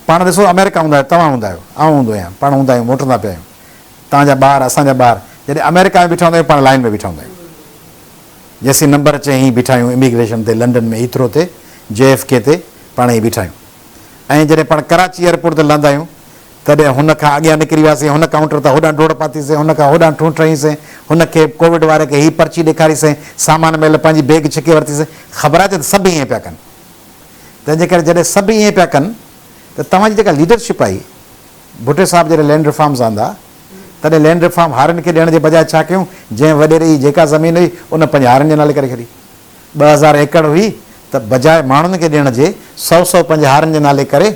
پاڻ ڏسو آمريڪا هوندا آهيو، توهان هوندا آهيو، آئون هوندو آهيان، پاڻ هوندا آهيون، موٽندا پيا آهيون، توهان جا ٻار، اسان جا ٻار جڏهن آمريڪا ۾ بيٺا هوندا آهيون پاڻ لائين ۾ بيٺا هوندا آهيون. جيسين نمبر اچي هين بيٺا آهيون اميگريشن تي لنڊن ۾ هيٿرو تي جي ايف ڪي تي پاڻ هين بيٺا آهيون ۽ جڏهن پاڻ ڪراچي ايئرپورٽ تي لهندا آهيون تڏهن هن کان اڳيان نڪري وياسين هن ڪائونٽر تان هوڏانهن ڊوڙ پاتيسين هن کان هوڏانهن ٺونٺ هنئيسين هن کي ڪووڊ واري کي هي پرچي ڏيکاريسين سامان مهل پنهنجي بيگ ڇڪي ورتيسين خبر آهي ته سڀ ائين پيا ڪن تنهن جي ڪري جڏهن سڀ ائين پيا ڪن ته توهان جي جيڪا ليڊرشپ آئي ڀٽي صاحب جڏهن لينڊ ريفارمز آندا تڏهن لينڊ ريفارم هارين کي ڏيڻ جي بجاء ڇا ڪيون، جنهن وڏيري جي جيڪا زمين هئي، ان پنهنجي هارين جي نالي ڪري ڇڏي. 2000 ايڪڙ هئي ته بجاء ماڻهن کي ڏيڻ جي سئو سئو پنهنجي هارين جي نالي ڪري،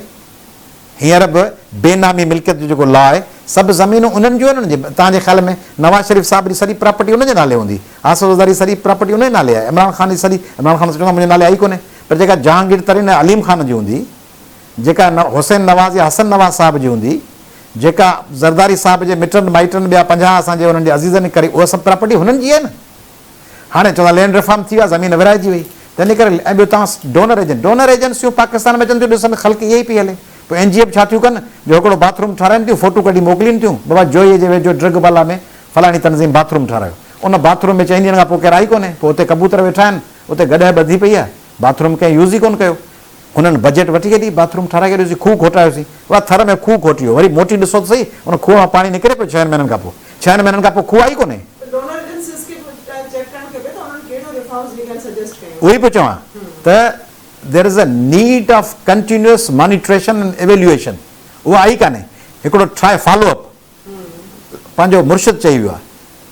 هينئر به بي نامي ملڪيت جو جيڪو لا آهي، سڀ زمينون انهن جون آهن، توهان جي خيال ۾ نواز شريف صاحب جي سڄي پراپرٽي ان جي نالي هوندي، آصف زرداري جي سڄي پراپرٽي ان جي نالي آهي، عمران خان جي سڄي، عمران خان ته چوندو آهي منهنجي نالي آهي ئي ڪونهي، پر جيڪا جهانگير ترين ۽ عليم خان جي هوندي، جيڪا حسين نواز يا حسن نواز صاحب جي هوندي، جيڪا زرداري صاحب جي مٽن مائٽن ٻيا 50 اسان جي انهن جي عزيزن ڪري اها سڀ پراپرٽي هنن جي آهي نه. هاڻي چوندا لينڊ ريفارم ٿي ويو آهي زمين ورهائجي وئي تنهن ڪري ۽ ٻيو توهان ڊونر ايجنٽ ڊونر ايجنسيون پاڪستان ۾ اچن ٿيون ڏسن خلق اها ئي پئي هلي پوء اين جي او به ڇا ٿيون ڪن جو هڪڙو باٿ روم ٺهرائين ٿيون فوٽو ڪڍي موڪلين ٿيون بابا جوهي جي ويجهو ڊرگ بالا ۾ فلاڻي تنظيم باٿ روم ٺهرايو ان باٿ روم ۾ چئن ڏينهن کان پوء ڪير آئي ڪونهي پوء اتي ڪبوتر ويٺا آهن اتي گڏهه ٻڌي پئي آهي باٿ روم ڪنهن يوز ئي ڪونه ڪيو هنن بجيٽ وٺي ڇڏي، باٿ روم ٺهرائي ڇڏيوسين، کوهه کوٽايوسين. واهه ٿر ۾ کوهه کوٽي ويو، وري موٽي ڏسو ته سهي، ان کوهه مان پاڻي نڪري پيو ڇهن مهينن کان پوء. ڇهن مهينن کان پوء کوهه آهي ئي ڪونهي. ته ڊونر ايجنسيز کي به چيڪ ڪرڻ کپي ته انهن ڪهڙيون ريفارمز جيڪي آهن سجيسٽ ڪيون. اهو ئي پيو چوان ته there is a need of continuous monitoration and evaluation اها آئي ڪانهي. هڪڙو ٺاهي فالو اپ. پنهنجو مرشد چئي ويو آهي.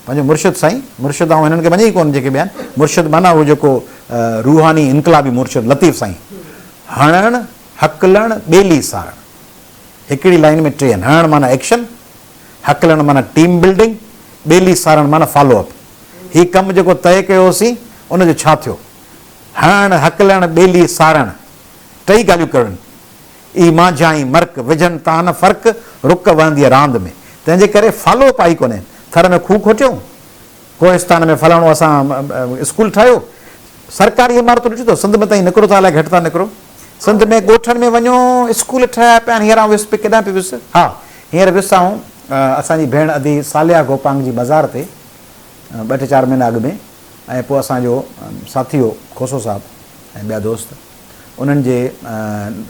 پنهنجو مرشد سائين، مرشد آئون هنن کي مڃين ئي ڪونه جيڪي ٻيا آهن، مرشد معنيٰ هو جيڪو روحاني انقلابي مرشد لطيف سائين. هڻڻ، هڪلڻ، ٻيلي سارڻ. هڪڙي لائين ۾ ٽي آهن. هڻڻ معنيٰ ايڪشن، هڪلڻ معنيٰ ٽيم بلڊنگ، ٻيلي سارڻ معنيٰ فالو اپ. هي ڪم جيڪو طئي ڪيو هوسين، ان جو ڇا ٿيو؟ هڻڻ، هڪلڻ، ٻيلي سارڻ، ٽئي ڳالهيون ڪرڻيون. اي مانجهائين مرڪ، وجهن تان نه فرق، رڪ وهنديء راند ۾. تنهن جي ڪري فالو اپ آئي ڪونهي. ٿر ۾ کوهه کوٽيائون، ڪوهستان ۾ فلاڻو اسان اسڪول ٺاهيو. سرڪاري عمارتون ڏٺيون اٿو؟ سنڌ ۾ تائين نڪرو ٿا الائي گهٽ ٿا نڪرو. سنڌ ۾ ڳوٺن ۾ وڃو اسڪول ٺهيا پيا آهن. هينئر آئون ويس پئي ڪيڏانهن پئي ويس؟ ها هينئر ويس آئون اسان جي ڀيڻ ادي صالحه گوپانگ جي مزار تي ٻه ٽي چار مهينا اڳ ۾ ۽ پوء اسان جو ساٿي هو کوسو صاحب ۽ ٻيا دوست. انهن جي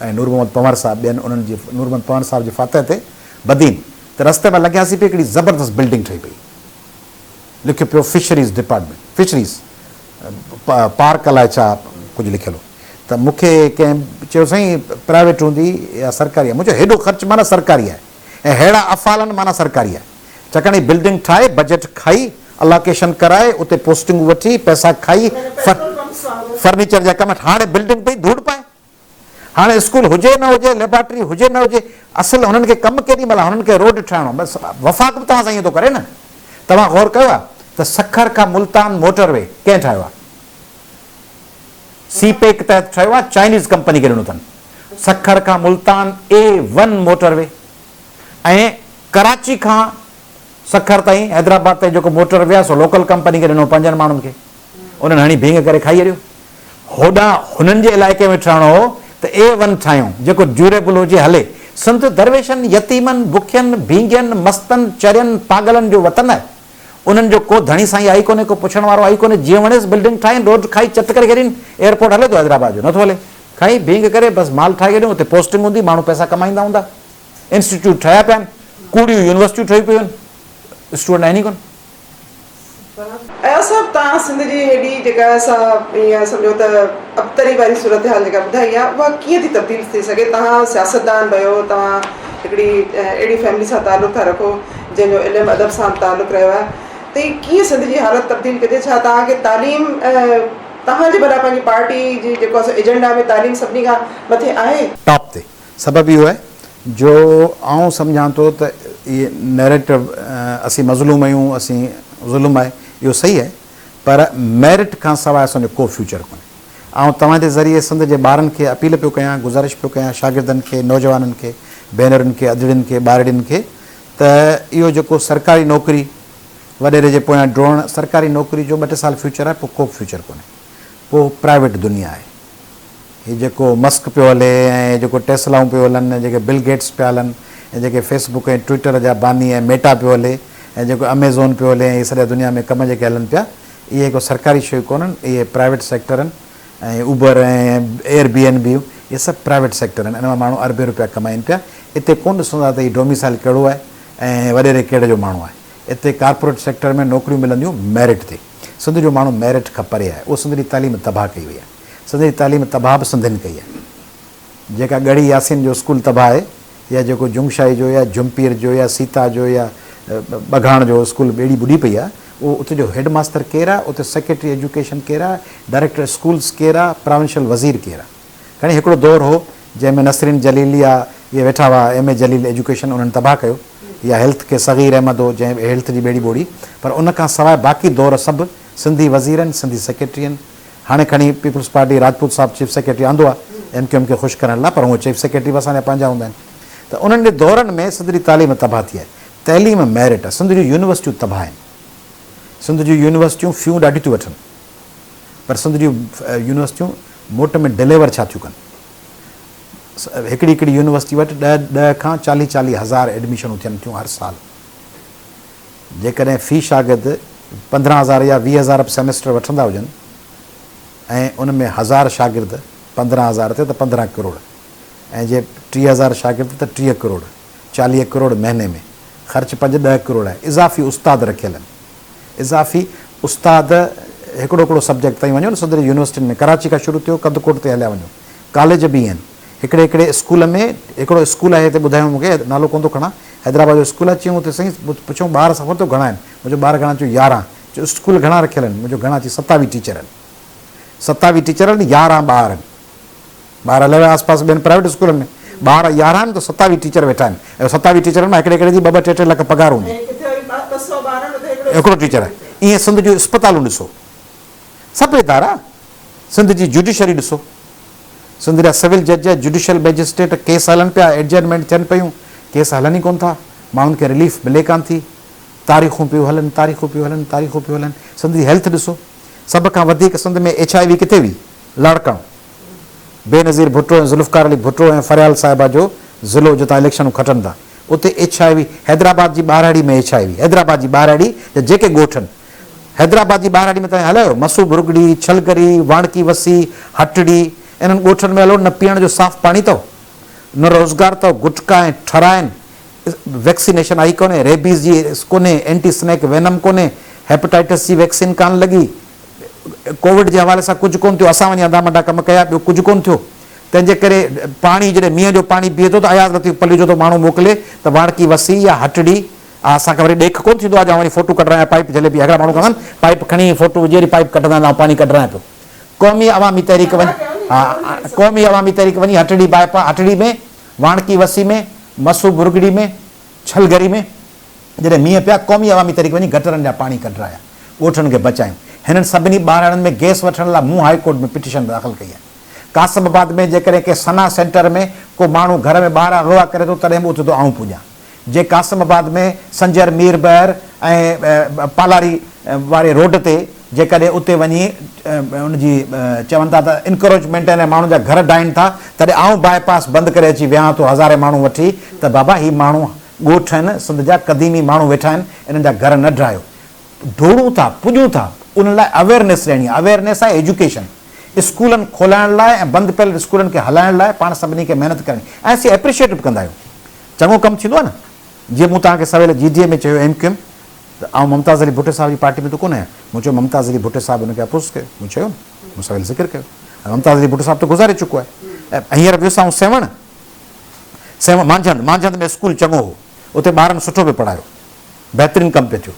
۽ نور محمد پنهور صاحب ٻين انهن جي نور محمد پنهور صاحب جي فاتح تي بدين ته رستي مان لنگهياسين پئي هڪڙي زبردست بلڊنگ ٺهي پئي لکيو پيو فشريز ڊپارٽمينٽ فشريز پارڪ الائي ڇا ڪجهه لکيل هو ته مون کي ڪنهن چيو سائين پرائيويٽ هوندي يا سرڪاري آهي مون چيو هيڏو خرچ معنيٰ سرڪاري آهي ۽ ههڙا افعال آهن معنيٰ سرڪاري آهي ڇاڪاڻ هي بلڊنگ ٺاهي بجيٽ کائي الاڪيشن ڪرائي اتي پوسٽنگون وٺي پئسا کائي فرنيچر جا ڪم هاڻي بلڊنگ پئي ڌوڙ پائي هاڻي اسڪول هجي نه هجي ليبارٽري هجي نه هجي اصل هنن کي ڪم ڪيڏي مهل هنن کي روڊ ٺاهڻو بس وفاق به توهان سان ائين ٿو ڪري نه توهان غور ڪيو آهي ته سکر کان ملتان موٽر وي ڪنهن ٺاهيو آهي سي پيڪ تحت ٺهيو آهي چائنيز ڪمپني کي ڏنو اٿن سکر کان Multan A one motor V ۽ Karachi کان سکر تائين حيدرآباد تائين جيڪو موٽر وي آهي سو لوڪل ڪمپني کي ڏنو پنهنجن ماڻهن کي انهن هڻي ڀينگ ڪري کائي هڏيو هوڏانهن هنن جي علائقي ۾ ٺهڻو هو ته اي ون ٺاهيون جيڪو ڊيوريبل هجي هلي سنڌ درويشن يتيمن بکين ڀينگين مستن چرين پاڳلن جو وطن آهي انهن جو ڪو ڌڻي سائين آهي ڪونهي ڪو پڇڻ وارو آهي ڪونهي جيئن وڻيس بلڊنگ ٺاهين روڊ کائي چٽ ڪري ڇڏين ايئرپورٽ هلي ٿو حيدرآباد جو نٿو هلي. کڻي ڀينگ ڪري بس مال ٺاهي ڇڏيون، اتي پوسٽنگ هوندي، ماڻهو پئسا ڪمائيندا هوندا. انسٽيٽيوٽ ٺهيا پيا آهن، ڪوڙيون يونيورسٽيون ٺهي پيون آهن، اسٽوڊنٽ آهن ئي ڪونه. اياز صاحب توهان سنڌ جي هيڏي جيڪا سا ائين سمجهو ته ابتري واري صورتحال جيڪا ٻڌائي آهي اها ڪيئن ٿي تبديل ٿي سگهي توهان سياستدان به آهيو توهان هڪڙي اهڙي فيملي سان تعلق ٿا رکو جنهن جو علم ادب سان به تعلق رهيو آهي ته هي ڪيئن سنڌ جي حالت تبديل ڪجي ڇا توهان کي تعليم توهان جي ڀلا پنهنجي پارٽي جي جيڪو آهي سو ايجنڊا ۾ تعليم سڀني کان مٿي آهي؟ ٽاپ تي سبب اهو آهي جو آئون سمجهان ٿو ته اهي نيريٽو اسين مظلوم آهيون اسين ظلم آهي اهو صحيح آهي پر ميرٽ کان سواء اسان جو ڪو فيوچر ڪونهي. آئون توهان جي ذريعي سنڌ جي ٻارن کي اپيل پيو ڪيان گذارش پيو ڪيان شاگردن کي نوجوانن کي ڀينرن کي ادڙين کي ٻارڙين کي ته اهو جيڪو سرڪاري نوڪري وڏيري جي پويان ڊوڙڻ سرڪاري نوڪري جو ٻه ٽي سال فيوچر آهي پوء ڪو به فيوچر ڪونهي پوء پرائيويٽ دنيا آهي. هي جيڪو مسڪ پيو هلي ۽ جيڪو ٽيسلائون پيون هلن ۽ جيڪي بل گيٽس پيا هلن ۽ جيڪي فيس بڪ ۽ ٽوئٽر جا باني ۽ ميٽا پيو هلي ۽ جيڪو اميزون پيو هلي ۽ هي سڄا دنيا ۾ ڪم جيڪي هلن پيا اهي ڪو سرڪاري شيون ڪونهن اهي پرائيويٽ سيڪٽر آهن ۽ اوبر ۽ ايئر بي اين بي اهي سڀ پرائيويٽ سيڪٽر آهن ان مان ماڻهو اربين روپيا ڪمائين پيا اتي ڪونه ڏسندا ته هي ڊوميسائل ڪهڙو آهي ۽ وڏيري ڪهڙي جو ماڻهو آهي اتي ڪارپوريٽ سيڪٽر ۾ نوڪريون ملنديون ميرٽ تي سنڌ جو ماڻهو ميرٽ کان پري آهي اهو سنڌ جي تعليم تباهه ڪئي وئي آهي. سنڌ جي تعليم تباهه به سنڌين ڪئي آهي. جيڪا ڳڙهي ياسين جو اسڪول تباهه آهي يا جيڪو جنگشاهي جو يا جهمپير جو يا سيتا جو يا ٻگهاڻ جو اسڪول ٻيڙي ٻڏي پئي آهي اهو اتي جو هيڊ ماستر ڪير آهي، اتي سيڪريٽري ايجوڪيشن ڪير آهي، ڊائريڪٽر اسڪولز ڪير آهي، پراونشل وزير ڪير آهي. کڻي هڪڙو دور هو جنهن ۾ نسرين جليل يا اهي ويٺا هئا ايم اي جليل ايجوڪيشن انهن تباهه ڪيو يا هيلٿ کي صغير احمد هو جنهن هيلٿ جي ٻيڙي ٻوڙي پر ان کان سواء باقي دور سڀ سنڌي وزيرن، سنڌي سيڪريٽرين، هاڻي کڻي پيپلز پارٽي راجپوت صاحب چيف سيڪريٽري آندو آهي ايم ڪيو ايم کي خوش ڪرڻ لاء پر هونء چيف سيڪريٽري به اسان جا پنهنجا هوندا آهن ته انهن جي دورن ۾ سنڌ جي تعليم تباهه ٿي آهي تعليم ميرٽ آهي سنڌ جون يونيورسٽيون تباهه آهن سنڌ جون يونيورسٽيون فيون ڏاڍيون ٿيون وٺن پر سنڌ جون يونيورسٽيون موٽ ۾ ڊليور ڇا ٿيون ڪن هڪڙي هڪڙي يونيورسٽي وٽ ڏهه ڏهه کان چاليهه چاليهه هزار ايڊميشنون ٿين ٿيون هر سال جيڪڏهن في شاگرد 15 هزار يا 20 هزار به سيمسٽر وٺندا هجن ۽ ان ۾ هزار شاگرد 15 هزار تي ته 15 ڪروڙ ۽ جي 30 هزار شاگرد ته 30 ڪروڙ، 40 ڪروڙ مهيني ۾ خرچ پنج ڏهه ڪروڙ آهي. اضافي استاد رکيل آهن. اضافي استاد هڪڙو هڪڙو سبجيڪٽ تائين وڃو نه سڌري يونيورسٽين ۾ ڪراچي کان شروع ٿيو ڪنڌڪوٽ تي هليا وڃو ڪاليج به ائين هڪڙي هڪڙي اسڪول ۾ هڪڙو اسڪول آهي هتي ٻڌايو مون کي نالو ڪونه ٿو کڻان حيدرآباد جو اسڪول آهي چيائون اتي سائين پڇيائون ٻار سفر ٿيو گهڻا آهن مون چيو ٻار گهڻا چيو 11 چيو اسڪول گهڻا رکيل آهن مون چيو گهڻا چي 27 ٽيچر آهن 27 ٽيچر آهن 11 ٻار آهن ٻار هليا ويا آس پاس ٻين پرائيويٽ اسڪولن ۾ ٻار 11 آهن ته 27 ٽيچر ويٺا آهن ۽ 27 ٽيچرن مان هڪڙي هڪڙي جي ٻه ٻه ٽي ٽي لک پگهار هوندي هڪڙو ٽيچر آهي ائين سنڌ جون اسپتالون ڏسو سڀ ادارا سنڌ جي جوڊيشري ڏسو سنڌ جا سول جج، جوڊيشل مئجسٽريٽ ڪيس هلن پيا، ايڊجرنمينٽ ٿين پيون، ڪيس هلن ئي ڪونه ٿا، ماڻهن کي رليف ملي ڪانه ٿي، تاريخون پيون هلن، تاريخون پيون هلن، تاريخون پيون هلن، سنڌ جي هيلٿ ڏسو، سڀ کان وڌيڪ سنڌ ۾ ايڇ I V ڪٿي هئي؟ لاڙڪاڻو، بينظير ڀٽو ۽ ذوالفقار علي ڀٽو ۽ فريال صاحبه جو ضلعو جتان اليڪشنون کٽن ٿا، اتي ايڇ I V, Hyderabad جي ٻهراڙي ۾ ايڇ I V, Hyderabad جي ٻهراڙي جا جيڪي ڳوٺ آهن، حيدرآباد جي ٻهراڙي ۾ توهين هلايو، مسو ڀرڳڙي، ڇلگري، واڻڪي وسي، هٽڙي، انهن ڳوٺن ۾ هلو نه پيئڻ جو صاف پاڻي اٿو، نه روزگار اٿو، گٽڪا ۽ ٺرا آهن، ويڪسينيشن آئي ڪونهي، ريبيز جي ڪونهي، اينٽي سنيڪ وينم ڪونهي، هيپاٽائٽس جي ويڪسين ڪانه لڳي، ڪووڊ جي حوالي سان ڪجهه ڪونه ٿيو، اسان وڃي انڌا منڊا ڪم ڪيا، ٻيو ڪجهه ڪونه ٿيو. تنهن جي ڪري پاڻي جڏهن مينهن جو پاڻي بيهي ٿو ته اياز لطيف پليجو ٿو ماڻهو موڪلي ته واڻڪي وسي يا هٽڙي آ اسان کي وري ڏيک ڪونه ٿيندو آ جو آئون وڃي فوٽو ڪڍرايان پائيپ جهلي بيهي هڪڙا ماڻهو ڪندا آهن پائيپ کڻي فوٽو وجهي وري پائيپ ڪڍندا آهن آئون پاڻي ڪڍرايان پيو قومي عوامي تحريڪ وڃي ها قومي عوامي تحريڪ وڃي هٽڙي باء پاس هٽڙي ۾ واڻڪي وسي ۾ مسو برگڙي ۾ ڇلگري ۾ جڏهن مينهن پيا قومي عوامي تحريڪ وڃي گٽرن جا پاڻي ڪڍرايا ڳوٺن کي بچايون هنن سڀني ٻارڙن ۾ گئس وٺڻ لاء مون هائي ڪورٽ ۾ پٽيشن داخل ڪئي آهي قاسم آباد ۾ جيڪڏهن ڪنهن ثنا سينٽر ۾ ڪو ماڻهو گهر ۾ ٻار اغوا ڪري ٿو تڏهن به اتي ٿو آئون پڄان جي قاسم آباد ۾ سنجر مير بحر ۽ پالاري واري روڊ تي جيڪڏهن اتي وڃي ان جي چون ٿا ته انڪروچمينٽ ۽ ماڻهن جا گهر ڊاهين ٿا تڏهن آئون باء پاس بند ڪري اچي ويهان ٿو هزارين ماڻهو وٺي ته بابا هي ماڻهو ڳوٺ آهن سنڌ جا قديمي ماڻهو ويٺا آهن انهن جا گهر نه ڊاهيو ڊوڙون ٿا پڄون ٿا انهن لاء اويئرنيس ڏيڻي آهي اويئرنيس آهي ايجوڪيشن. اسڪولن کولائڻ لاء ۽ بند پيل اسڪولن کي هلائڻ لاء پاڻ سڀني کي محنت ڪرڻي ۽ اسين ايپريشيٽ به ڪندا آهيون. چڱو ڪم ٿيندو آهي نه. جيئن مون توهان کي سويل جي ڊي اي ۾ چيو ايم ڪيو ايم ته آئون ممتاز علي ڀٽي صاحب جي پارٽي ۾ ته ڪونه آهيان. مون چيو ممتاز علي ڀٽي صاحب ان کي اپوز ڪيو. مون چيو نه. مون سويل ذڪر ڪيو. ۽ ممتاز علي ڀٽو صاحب ته گذاري چڪو آهي. ۽ هينئر ويس آئون سيوهڻ، سيوهڻ مانجهند، مانجهند ۾ اسڪول چڱو هو. اتي ٻارن سٺو پئي پڙهايو. بهترين ڪم پئي ٿيو.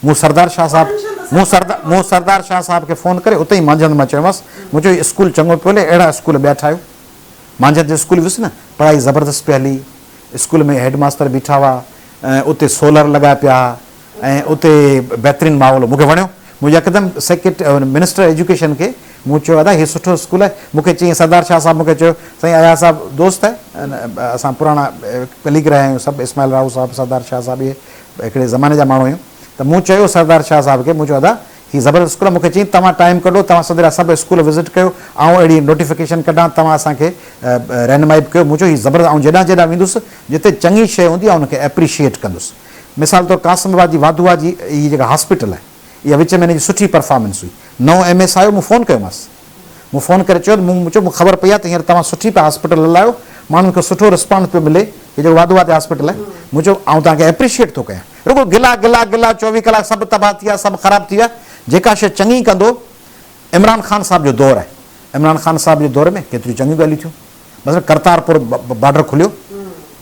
مون سردار شاهه صاحب مون سردار مون سردار شاهه صاحب کي فون ڪري اتي ئي مانجهند مان چيومانس، مون چيو هي اسڪول چڱو پيو هلي، اهڙا اسڪول ٻيا ٺاهيو. مانجهند جي اسڪول ويس نه، پڙهائي زبردست پئي هلي. اسڪول ۾ هيڊ ماستر بيٺا هئا ۽ اتي سولر لڳا پيا ها ۽ اتي بهترين ماحول هو. مون کي وڻيو. مون يڪدم سيڪريٽ منسٽر ايجوڪيشن کي مون چيو ادا هي سٺو اسڪول آهي. مون کي چيائين سردار شاهه صاحب مون کي چيو سائين اياز صاحب دوست آهي اسان پراڻا ڪليگ رهيا آهيون سڀ اسماعيل راهو صاحب سردار شاهه صاحب اهي هڪڙي زماني جا ماڻهو آهيون ته مون چيو سردار شاهه صاحب کي مون چيو ادا هي زبردست اسڪول آهي مون کي چيائين توهان ٽائيم ڪڍو توهان سنڌ جا سڀ اسڪول وزٽ ڪيو آئون اهڙي نوٽيفڪيشن ڪڍان توهان اسان کي رهنمائي به ڪيو مون چيو هي زبردست آئون جيڏانهن جيڏانهن ويندس جتي چڱي شيء هوندي آئون ان کي ايپريشيئيٽ ڪندس مثال طور قاسم آباد جي واڌووا جي هي جيڪا هاسپيٽل آهي اها وچ ۾ هن جي سٺي پرفارمنس هئي نئون ايم ايس آيو مون فون ڪيومانس مون فون ڪري چيو ته مون چيو مون کي خبر پئي آهي ته هينئر توهان سٺي پيا هاسپيٽل هلايو ماڻهن کي سٺو رسپانس پيو ملي هي جيڪو واڌووا تي هاسپيٽل آهي مون چيو آئون توهان کي ايپريشيئيٽ ٿو ڪيان رڳو گلا گلا گلا 24 ڪلاڪ سڀ تباهه ٿي ويا سڀ خراب ٿي ويا جيڪا شيء چڱي ڪندو عمران خان صاحب جو دور آهي عمران خان صاحب جي دور ۾ ڪيتريون چڱيون ڳالهيون ٿيون مثلا ڪرتار پور بارڊر کليو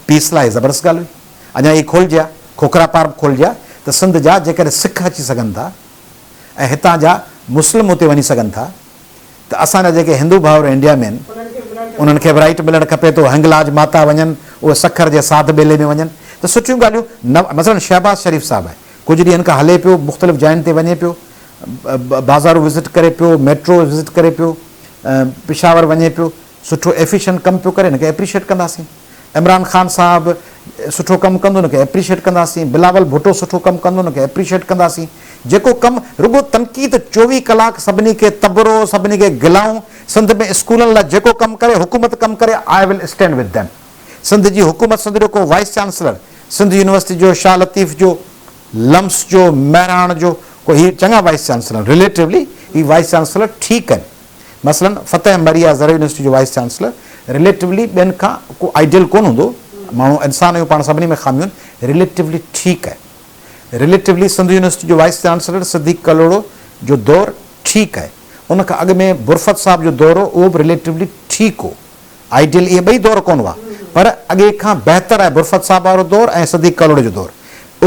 پيس لاء زبردست ڳالهه هئي اڃا هي کولجي ها کوکرا پار به کولجي ها ته سنڌ جا جيڪڏهن سک اچي سگهن ٿا ۽ هتان جا مسلم اتي وڃي سگهن ٿا ته اسان جا جيڪي هندو ڀائر انڊيا ۾ آهن انهن کي به رائيٽ ملڻ کپي ته اهي هنگلاج ماتا وڃن اهي سکر جي ساڌ ٻيلي ۾ وڃن ته سٺيون ڳالهيون نه مثلا شهباز شريف صاحب آهي ڪجهه ڏينهن کان هلي پيو مختلف جاين تي وڃي پيو بازارون وزٽ ڪري پيو ميٽرو وزٽ ڪري پيو پشاور وڃي پيو سٺو ايفيشنٽ ڪم پيو ڪري ان کي ايپريشيٽ ڪنداسين عمران خان صاحب سٺو ڪم ڪندو ان کي ايپريشيٽ ڪنداسين، بلاول ڀٽو سٺو ڪم ڪندو ان کي ايپريشيٽ ڪنداسين، جيڪو ڪم رڳو تنقيد 24 ڪلاڪ سڀني کي تبرو سڀني کي گلائون سنڌ ۾ اسڪولن لاء جيڪو ڪم ڪري حڪومت ڪم ڪري I will stand with them Sindh جي حڪومت سنڌ جو ڪو وائيس چانسلر سنڌ يونيورسٽي جو شاهه لطيف جو لمس جو مهراڻ جو ڪو هي چڱا وائيس چانسلر رليٽولي هي وائيس چانسلر ٺيڪ آهن. مثلاً فتح مري يا زرعي يونيورسٽي جو وائيس چانسلر رليٽولي ٻين کان ڪو آئيڊيل ڪونه هوندو، ماڻهو انسان آهيون پاڻ سڀني ۾ خاميون آهن، رليٽولي ٺيڪ آهي. رليٽولي سنڌ يونيورسٽي جو وائيس چانسلر صديق ڪلهوڙو جو دور ٺيڪ آهي. ان کان اڳ ۾ برفت صاحب جو دور هو اهو به رليٽولي ٺيڪ هو. آئيڊيل اهي ٻئي دور ڪونه هئا پر اڳي کان بهتر آهي برفت صاحب وارو دور ۽ صديق ڪلهوڙي جو دور.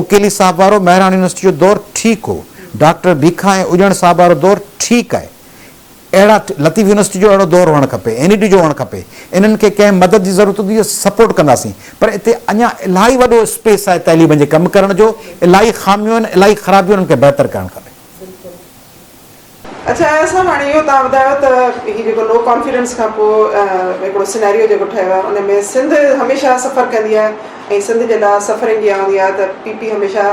اڪيلي صاحب وارو مهراڻ يونيورسٽي جو دور ٺيڪ هو. ڊاڪٽر بيکا ۽ اڄڻ صاحب وارو دور ٺيڪ آهي. اهڙا لطيف يونيورسٽي جو اهڙو دور هئڻ کپي، اين اي ڊي جو هئڻ کپي، انهن کي ڪنهن مدد جي ضرورت هوندي ته سپورٽ ڪنداسين پر اتي اڃا الاهي وڏو اسپيس آهي تعليم جي ڪم ڪرڻ جو، الاهي خاميون آهن، الاهي خرابيون آهن انهن کي بهتر ڪرڻ کپي. اڇا اياز صاحب هاڻي اهو توهان ٻڌايو ته هي جيڪو نو ڪانفيڊنس کان پوء هڪڙو سيناريو جيڪو ٺهيو آهي ان ۾ سنڌ هميشه سفر ڪندي آهي ۽ سنڌ جي لاء سفرنگ اها هوندي آهي ته پي پي هميشه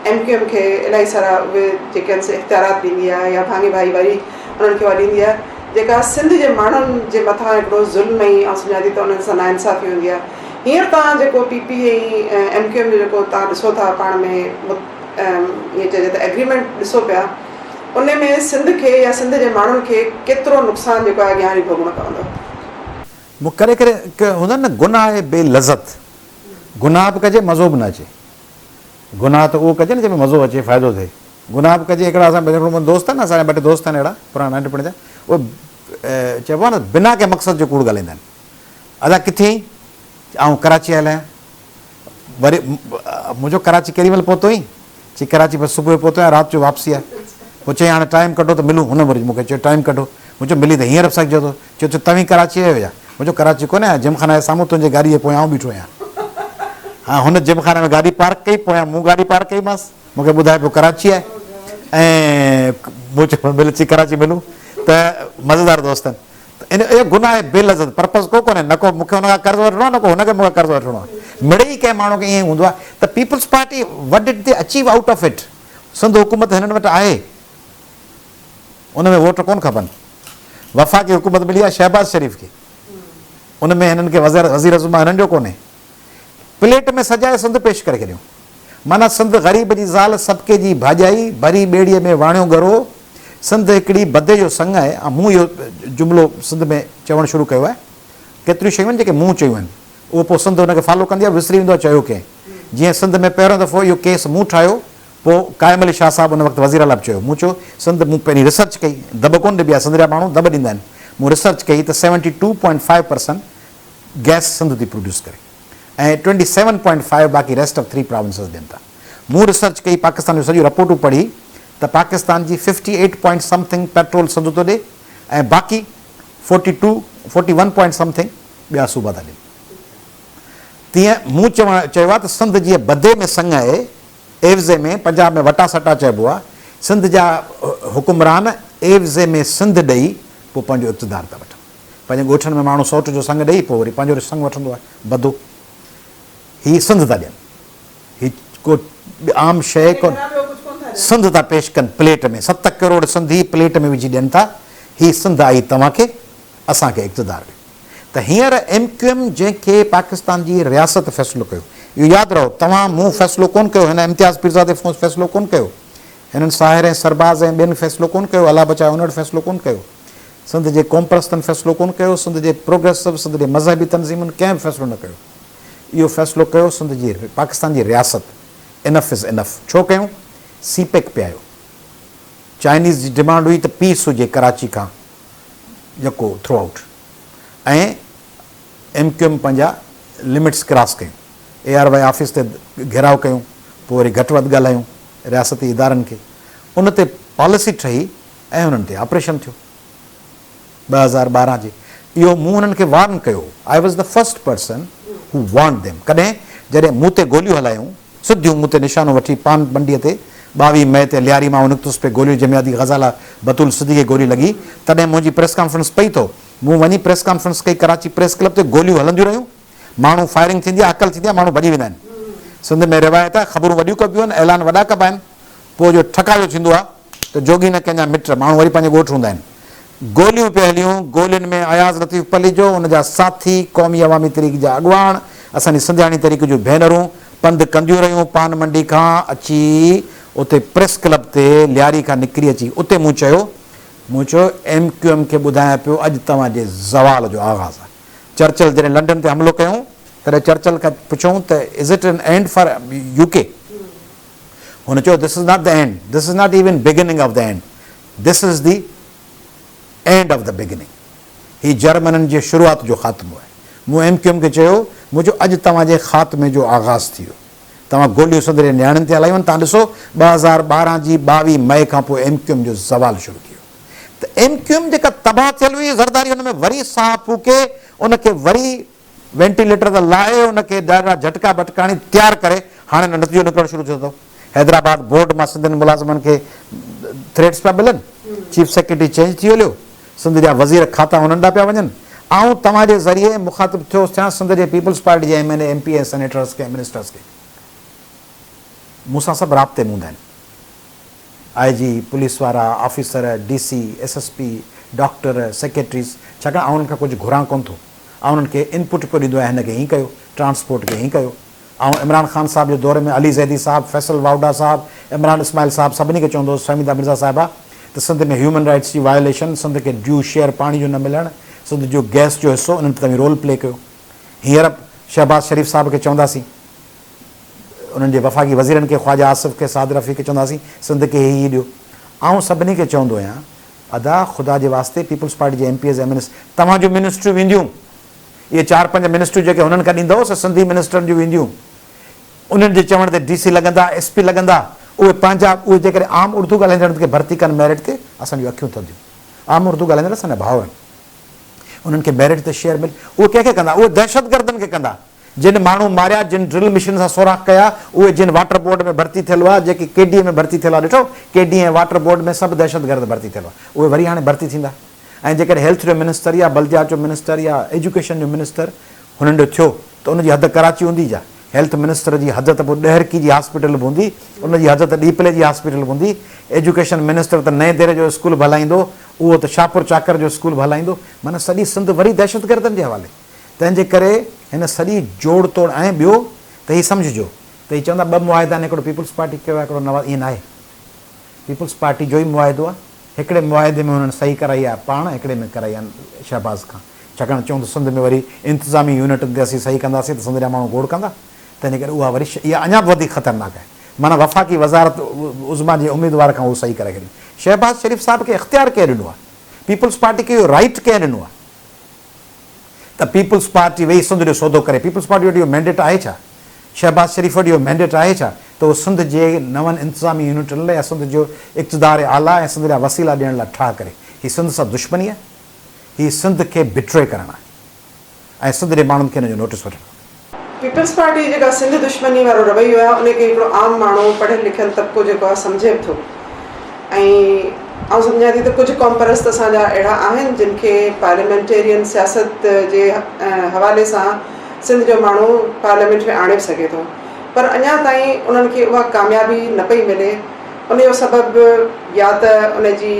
ايم ڪيو ايم کي الاهي سارا اهي جيڪي آهن سي اختيارات ڏيندي آهي يا ڀاڱي ڀائي واري انهن کي اها ڏيندي آهي جيڪا سنڌ جي ماڻهن جي مٿان هڪڙو ظلم ۽ آئون سمجهان ٿي ته انهن سان ناانصافي هوندي آهي هينئر توهان جيڪو P P ۽ M Q M جو جيڪو توهان ڏسو ٿا پاڻ ۾ ائين چئجي ته ايگريمينٽ ڏسو پيا ان ۾ سنڌ کي يا سنڌ جي ماڻهن کي ڪيترو نقصان جيڪو آهي اڳيان هلي ڀوڳڻو پوندو. مون ڪڏهن ڪڏهن هوندا آهن نه گناهه بي لذت گناهه به ڪجي مزو به نه اچي. گناهه ته اهو ڪجي نه جنهن ۾ مزو اچي، فائدو ٿئي. گناهه به ڪجي، هڪڙا اسان هڪڙو منهنجو دوست آهي نه، اسان جا ٻه ٽي دوست آهن اهڙا پراڻا ننڍپڻ جا، اهي چئبو آهي نه بنا ڪنهن مقصد جو ڪوڙ ڳالهائيندا آهن. ادا ڪٿي آهين؟ آئون ڪراچي آيل آهيان. وري منهنجو ڪراچي ڪيڏي مهل پهتو آهين؟ چي ڪراچي بس صبح جو پهتو آهيان، رات جو واپسي آهي. پوء چيائين هاڻي ٽائيم ڪڍو ته ملون. هن وري مون کي چيو ٽائيم ڪڍو. مون چيو ملي ته هينئر به سگهجي ٿو. چيو ته توهين ڪراچي آيو يا؟ مون چيو ڪراچي ڪونه آيان، جيمخانه جي سامهون تنهنجي گاڏيء جي پويان آئون بيٺو آهيان. ها هن جيمخانه ۾ گاڏي پارڪ ڪئي، پويان مون گاڏي پارڪ ڪئي مانس. مون کي ٻڌائي پيو ڪراچي آهي ۽ مون چيو مل اچي ڪراچي ملون ته مزيدار دوست آهن. ته ان اهو گناهه آهي بي لذت پرپز ڪو ڪونهي، نه ڪو مون کي هن کان قرض وٺڻو آهي نه ڪو هن کي مون کان قرض وٺڻو آهي. مڙئي ڪنهن ماڻهو کي ائين ئي هوندو آهي ته peoples party what did they achieve out of it? Sindh حڪومت هنن وٽ آهي. ان ۾ ووٽ ڪونه کپن. وفاقي حڪومت ملي آهي شهباز شريف کي، ان ۾ هنن کي وزير عظميٰ هنن جو ڪونهي. پليٽ ۾ سجائي سنڌ پيش ڪري ڇڏيون. معنيٰ سنڌ غريب جي زال سبقي جي ڀاڄائي، ڀري ٻيڙيء ۾ واڻيو ڳرو، سنڌ هڪڙي بدي جو سڱ آهي ۽ مون اهو جملو سنڌ ۾ چوڻ شروع ڪيو آهي. ڪيتريون شيون آهن جيڪي مون چيون آهن اهو پوء سنڌ ان کي فالو ڪندي آهي وسري ويندو آهي چيو ڪنهن. جيئن سنڌ ۾ پهريون دفعو اهو ڪيس مون ٺاهيو پوء قائم علي شاهه صاحب ان وقت وزير اعليٰ به چيو مون چيو سنڌ مون پهرين ريسرچ ڪئي دٻ ڪونه ڏبي آهي سنڌ جا ماڻهو دٻ ڏيندا آهن مون ريسرچ ڪئي ته 72.5 پرسنٽ گئس سنڌ ٿي پروڊيوس ڪري ۽ 27.5 باقي ريسٽ آف ٿري پراونسز ڏين ٿا. مون ريسرچ ڪئي پاڪستان جون سڄيون رپورٽون پڙهي ته پاڪستان جي 58 پوائنٽ سم ٿنگ پيٽرول سنڌ ٿو ڏي ۽ باقي 42 41 پوائنٽ سم ٿنگ ٻيا صوبا ٿا ڏين. تيئن مون چوڻ چيو آهي ته سنڌ جيئن بدي ۾ سڱ آهي عيوضي ۾ پنجاب ۾ وٽا سٽا چئبو آهي سنڌ جا حڪمران عيوضي ۾ سنڌ ڏئي پوء پنهنجو اقتدار ٿا وٺن. پنهنجي ڳوٺن ۾ ماڻهو سئوٽ جو سڱ ڏئي پوء وري پنهنجو سڱ وٺندو آهي بدو. هي سنڌ ٿا ڏين. هي ڪو عام شيء ڪونه. سنڌ ٿا پيش ڪن پليٽ ۾. ست ڪروڙ سنڌي پليٽ ۾ وجهي ڏين ٿا. هي سنڌ آئي توهان کي، اسان کي اقتدار ڏيو. ته هينئر ايم ڪيو ايم جنهن کي پاڪستان جي رياست فيصلو ڪيو. اهو ياد رهو توهان مون فيصلو ڪونه ڪيو، هن امتياز پيرزادي فيصلو ڪونه ڪيو. هنن ساحر ۽ سرباز ۽ ٻين فيصلو ڪونه ڪيو، الله بچائي انڙ فيصلو ڪونه ڪيو. سنڌ جي قومپرستن فيصلو ڪونه ڪيو، سنڌ جي پروگريسو، سنڌ جي مذهبي تنظيمن ڪنهن به فيصلو نه ڪيو. اهو فيصلو ڪيو سنڌ جي پاڪستان جي رياست انف از انف ڇو ڪيون؟ سي پيڪ پي آيو. چائنيز جي ڊمانڊ هئي ته پيس هجي ڪراچي کان يڪو through out ۽ M Q M پنهنجا لمٽس ڪراس ڪيون. اي آر وائي آفيس تي گهيراء ڪيون پوء وري گهٽ وڌ ڳالهايون رياستي ادارن کي. ان تي پاليسي ٺهي ۽ انهن تي آپريشن ٿيو 2012 جي اهو مون انهن کي وارن ڪيو هو I was the first person who warned them ڪڏهن جڏهن مون تي گوليون هلايون سڌيون مون تي نشانو وٺي پان منڊيء تي 22 مئي تي لياري مان آئون نڪتس پئي گوليون جنهن ۾ ادي غزاله بتول صديقي گولي لڳي تڏهن منهنجي پريس ڪانفرنس پئي ٿو مون وڃي پريس ڪانفرنس ڪئي ڪراچي پريس ڪلب تي گوليون هلنديون رهيون ماڻهو فائرنگ ٿيندي آهي هڪل ٿيندي آهي ماڻهو ڀڄي ويندا آهن سنڌ ۾ روايت آهي خبرون وڏيون ڪبيون آهن اعلان وڏا ڪبا آهن پوء جو ٺڪاء جو ٿيندو آهي ته جوڳي نه ڪنهن جا مٽ، ماڻهو وري پنهنجي ڳوٺ هوندا آهن. گوليون پئي هليون، گولين ۾ اياز لطيف پليجو، ان جا ساٿي، قومي عوامي تحريڪ جا اڳواڻ، اسان جي سنڌياڻي تحريڪ جون ڀينرون پنڌ ڪنديون رهيون، پان منڊي کان اچي اتي پريس ڪلب تي لياري کان نڪري اچي اتي مون چيو، مون چيو ايم ڪيو ايم کي ٻڌايان پيو اڄ توهان جي زوال جو آغاز آهي. چرچل جڏهن لنڊن تي حملو ڪيائون تڏهن چرچل کان پڇيائون ته is it an end for U K? هن چيو this is not the end, this is not even beginning of the end, this is the end of the beginning. هي جرمنن جي شروعات جو خاتمو آهي. مون ايم ڪيو ايم کي چيو، مون چيو اڄ توهان جي خاتمي جو آغاز ٿي ويو. توهان گوليون سنڌ جي نياڻين تي هلايون آهن، توهان ڏسو 2012 جي 22 مئي کان پوء ايم ڪيو ايم جو زوال شروع ٿي ويو. ته ايم ڪيو ايم جيڪا تباهه ٿيل هئي، زرداري ان ۾ وري ساهه ڦوڪي ان کي وري وينٽيليٽر تان لاهي ان کي ڏاڍا جهٽڪا ٻٽڪا هڻي تيار ڪري هاڻي ان نتيجو نڪرڻ شروع ٿيو اٿو. حيدرآباد بورڊ مان سنڌين ملازمن کي ٿريٽس پيا ملن، چيف سيڪريٽري چينج ٿي هليو، سنڌ جا وزير کاتا هنن ڏانهن پيا وڃن. آئون توهان جي ذريعي مخاطب ٿيو ٿيان سنڌ جي پيپلز پارٽي جي M N A, M P A ۽ senators کي ۽ منسٽرز کي. مون سان سڀ رابطي ۾ هوندا آهن. آء جي، پوليس وارا، officer, D C, S S P, doctor, secretaries, ڇاڪاڻ آئون انهن کان ڪجهه گهران ڪونه ٿو. آئون انهن کي انپٽ پيو ڏيندو آهيان هن کي هين ڪيو، ٽرانسپورٽ کي هين ڪيو. آئون عمران خان صاحب جي دور ۾ علي زيدي صاحب، فيصل واوڊا صاحب، عمران اسماعيل صاحب سڀني کي چوندو هوس فهميده مرزا صاحبه ته سنڌ ۾ هيومن رائيٽس جي وايوليشن، سنڌ کي ڊيو شيئر پاڻي جو نه ملڻ، سنڌ جو گئس جو حصو انهن تي توهين رول پلي ڪيو. هينئر شهباز شريف صاحب کي چونداسين، انهن جي وفاقي وزيرن کي خواجه آصف کي، سعد رفيق کي چونداسين سنڌ کي هي هي ڏيو. آئون سڀني کي چوندو آهيان ادا خدا جي واسطي پيپلز پارٽي جي M P As M N As توهان جون منسٽريون وينديون اهي چار پنج منسٽريون جيڪي هنن کان ڏيندؤ سي سنڌي منسٽرن جون وينديون انهن جي چوڻ تي ڊي سي لڳندا ايس پي لڳندا اهي پنهنجا اهي جيڪڏهن عام اردو ڳالهائيندڙن کي ڀرتي ڪن ميرٽ تي اسان جون اکيون ٿڌيون عام اردو ڳالهائيندڙ اسان جا ڀاء آهن انهن کي ميرٽ تي شيئر مل اهي ڪنهن کي ڪندا اهي دهشتگردن کي ڪندا جن ماڻهو ماريا، جن ڊرل مشين سان سوراخ ڪيا، اهي جن واٽر بورڊ ۾ ڀرتي ٿيل هئا، جيڪي ڪي ڊي اي ۾ ڀرتي ٿيل هئا، ڏٺو ڪي ڊي اي ۽ واٽر بورڊ ۾ سڀ دهشتگرد ڀرتي ٿيل هئا، اهي وري هاڻي ڀرتي ٿيندا ۽ جيڪڏهن هيلٿ جو منسٽر يا بلديات جو منسٽر يا ايجوڪيشن جو منسٽر هنن جو ٿيو ته ان جي حد ڪراچي هوندي جا هيلٿ منسٽر جي حد ته پوء ڏهرڪي جي هاسپيٽل به هوندي، ان جي حد ته ڏيپلي جي هاسپيٽل به هوندي، ايجوڪيشن منسٽر ته نئين ديري جو اسڪول به هلائيندو، اهو ته شاهپور چاڪر جو اسڪول به هلائيندو، معنيٰ سڄي سنڌ وري دهشتگردن جي حوالي. تنهن جي ڪري هن سڄي جوڙ توڙ ۽ ٻيو ته هي سمجهجو ته هي چوندا ٻه معاهدا آهن هڪڙو پيپلز پارٽي ڪيو آهي هڪڙو نواز ائين ناهي پيپلز پارٽي جو ئي معاهدو آهي هڪڙي معاهدي ۾ هنن صحيح ڪرائي آهي پاڻ، هڪڙي ۾ ڪرائي آهي شهباز کان. ڇاڪاڻ چون ته سنڌ ۾ وري انتظامي يونٽن تي اسين صحيح ڪنداسين ته سنڌ جا ماڻهو گوڙ ڪندا. تنهن ڪري اها وري اها اڃا به وڌيڪ خطرناڪ آهي. معنيٰ وفاقي وزارت عظميٰ جي اميدوار کان هو صحيح ڪرائي ڇڏين. شهباز شريف صاحب کي اختيار ڪنهن ڏنو آهي؟ پيپلز پارٽي کي اهو رائيٽ ڪنهن ڏنو آهي ته پيپلز پارٽي ويهي سنڌ جو سودو ڪري؟ پيپلز پارٽي وٽ اهو مينڊيٽ آهي ڇا؟ شهباز شريف وٽ اهو مينڊيٽ آهي ڇا ته هو سنڌ جي نون انتظامي يونٽن لاء يا سنڌ جو اقتدار اعليٰ ۽ سنڌ جا وسيلا ڏيڻ لاء ٺاهه ڪري؟ هي سنڌ سان دشمني آهي. هي سنڌ کي بٽري ڪرڻ آهي ۽ سنڌ جي ماڻهن کي ان جو نوٽيس وٺڻ کپي. پيپلز پارٽي جي جيڪا سنڌ دشمني وارو رويو آهي ان کي هڪڙو عام ماڻهو پڙهيل لکيل طبقو جيڪو آهي سمجهي به ٿو ۽ آئون سمجهان ٿي ته ڪجهه قومپرست اسان جا اهڙا آهن جن کي پارليامينٽيرين سياست جي حوالي سان سنڌ جو ماڻهو پارليامينٽ ۾ آڻي به سگهي ٿو پر اڃا تائين انهن کي اها ڪاميابي نه پئي ملي ان جو سبب يا ته ان جي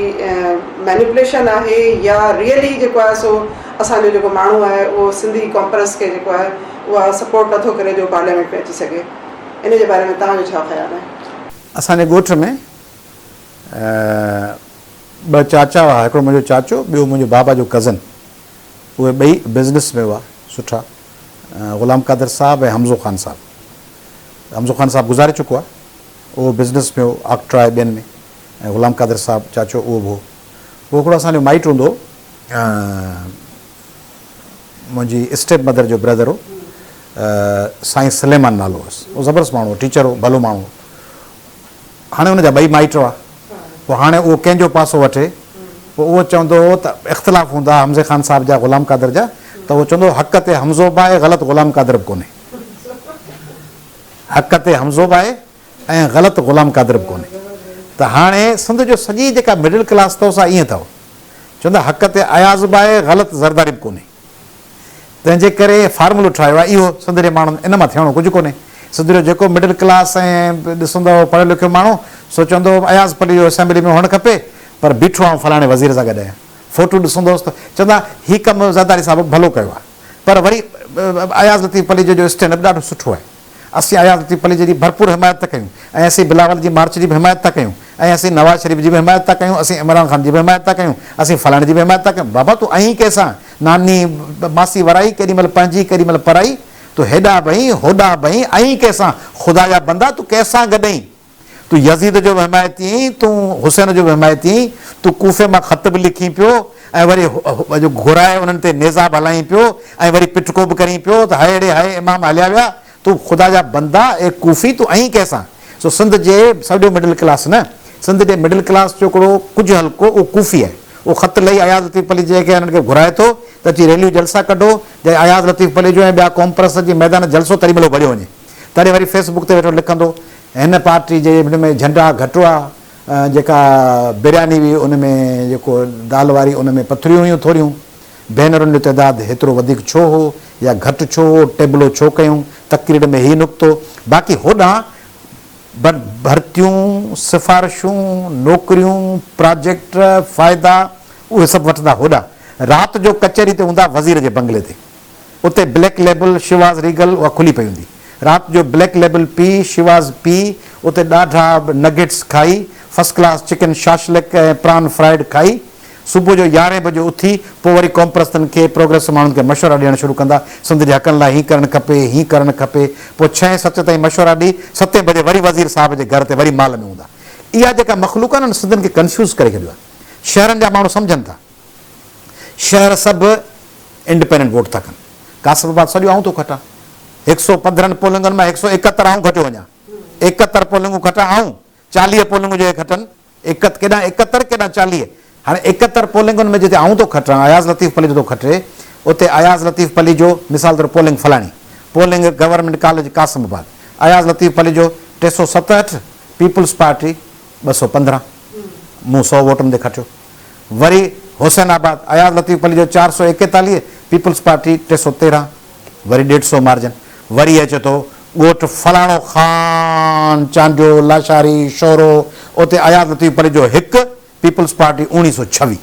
مينيپوليشن آهي يا ريئلي جيڪو آهي سو اسان جو جيڪو ماڻهو آهي اهو سنڌي قومپرست کي جيڪو آهي اها سپورٽ نٿو ڪري جو پارليامينٽ ۾ اچي سگهي ان جي باري ۾ توهان جو ڇا خيال آهي؟ اسان جي ڳوٺ ۾ ٻه چاچا هئا هڪڙو منهنجو چاچو ٻيو منهنجو بابا جو ڪزن اهي ٻئي بزنس ۾ هئا سٺا غلام قادر صاحب ۽ حمزو خان صاحب حمزو خان صاحب گذاري چڪو آهي اهو بزنس ۾ هو آڪٽرا ۽ ٻين ۾ ۽ غلام قادر صاحب چاچو اهو به هو پوء هڪڙو اسان جو مائٽ هوندو هو منهنجي اسٽيپ مدر جو برادر هو سائين سليمان نالو هوس اهو زبردست ماڻهو هو ٽيچر هو ڀلو ماڻهو هو هاڻي ان جا ٻئي مائٽ هئا پوء هاڻي اهو ڪنهن جو پاسو وٺي پوء اهو چوندو هو ته اختلاف هوندا هئا حمزي خان صاحب جا غلام قادر جا ته اهو چوندو هو حق تي حمزو به آهي غلط غلام قادر به ڪونهي حق تي حمزو به آهي ۽ غلط غلام قادر به ڪونهي ته هاڻي سنڌ جو سڄي جيڪا مڊل ڪلاس اٿو سا ائين اٿو چوندا حق تي اياز به آهي غلط زرداري به ڪونهي تنهن جي ڪري فارمولو ٺاهيو آهي اهو سنڌ جي ماڻهن ان مان ٿيڻو ڪجهه ڪونهي سنڌ جو جيڪو مڊل ڪلاس ۽ ڏسندو پڙهيو لکيو ماڻهو سو چوندو اياز پليجو اسيمبلي ۾ هئڻ کپي پر بيٺو آئون فلاڻي وزير سان گڏ آهيان فوٽو ڏسندو هوس ته چوندا هي ڪم زرداري صاحب ڀلو ڪيو آهي پر وري اياز لطيف پليجي جو اسٽينڊ به ڏاڍو سٺو آهي. اسين اياز لطيف پليجي جي ڀرپور حمايت ٿا ڪيون ۽ اسين بلاول جي مارچ جي به حمايت ٿا ڪيون ۽ اسين نواز شريف جي به حمايت ٿا ڪيون اسين عمران خان جي به حمايت ٿا ڪيون اسين فلاڻي جي به حمايت ٿا ڪيون بابا تون آهين ڪنهن سان ناني ماسي ورائي ڪيڏي مهل پنهنجي ڪيڏي مهل پرائي تون هيڏانهن به آهين هوڏانهن به آهين آهين ڪنهن سان خدا جا بندا تون ڪنهن سان گڏ آهين. تون يزيد جو به حمايتي آهين، تون حسين جو به حمايتي آهين، تون ڪوفي مان خط به لکين پيو ۽ وري گهرائي انهن تي نيزا به هلائين پيو ۽ وري پٽڪو به ڪرين پيو ته هاء ڙي هاء امام هليا ويا، تون خدا جا بندا اي ڪوفي تون آهين ڪنهن سان؟ سو سنڌ جي سڄو مڊل ڪلاس نه، سنڌ جي مڊل ڪلاس جو هڪڙو ڪجهه حلقو اهو ڪوفي آهي، اهو خط لئي اياز لطيف پليجي کي انهن کي گهرائي ٿو ته اچي ريليون جلسا ڪڍو، جڏهن اياز لطيف پليجو ۽ ٻيا قومپرست اچي ميدان جلسو تڏهن مهل اهو ڀڄيو وڃي. تڏهن وري فيس بڪ تي ويٺو لکندو هن پارٽي جي هن ۾ جهنڊا گهٽ هئا جيڪا برياني هئي ان ۾ جيڪو دال واري ان ۾ پٿريون هيون ٿوريون بينرن جو تعداد هيترو وڌيڪ ڇو هو يا گهٽ ڇو هو ٽيبلو ڇو ڪيون تقرير ۾ هي نقطو باقي هوڏانهن ڀرتيون سفارشون نوڪريون پراجيڪٽ فائدا اهي سڀ وٺندا هوڏانهن رات جو ڪچهري تي هوندا وزير جي بنگلي تي. اتي بليڪ ليبل شواز ريگل اها کلي پئي هوندي. رات جو بليڪ ليبل پي، شواز پي، اتي ڏاڍا نگيٽس کائي، فرسٽ ڪلاس چڪن شاشلڪ ۽ پران فرائيڊ کائي، صبح جو يارهين بجي اٿي، پوء وري قومپرستن کي، پروگريسو ماڻهن کي مشورا ڏيڻ شروع ڪندا، سنڌ جي حقن لاء هين ڪرڻ کپي، هين ڪرڻ کپي، پوء ڇهين ستين تائين مشورا ڏئي، ستين بجي وري وزير صاحب جي گهر تي وري مال ۾ هوندا. اها جيڪا مخلوق آهي نه، سنڌين کي ڪنفيوز ڪري ڇڏيو آهي. شهرن جا ماڻهو سمجهن ٿا. شهر سڀ انڊپينڊنٽ ووٽ ٿا ڪن. قاسم آباد سڄو آئون ٿو کٽان. هڪ سو پندرهن پولنگن مان هڪ سو ايڪهتر آئون کٽيو وڃان. ايڪهتر پولنگون کٽان آئون، چاليهه پولنگون جيڪي کٽن، ڪيڏانهن ايڪهتر ڪيڏانهن چاليهه. هاڻي ايڪهتر پولنگن ۾ جتي آئون ٿو کٽان، اياز لطيف پليجو ٿو کٽي، اتي اياز لطيف پليجو مثال طور پولنگ فلاڻي، polling government college Qasimabad, Ayaz Latif Palijo 367، peoples party 215، مون سو ووٽن تي کٽيو. وري حسين آباد، اياز لطيف پليجو 441، پيپلز پارٽي 313، وري ڏيڍ سو مارجن. وري اچي ٿو ڳوٺ فلاڻو خان، چانڊيو، لاشاري، شورو، اتي اياز لطيف پليجو هڪ، پيپلز پارٽي اوڻيهه سو ڇويهه.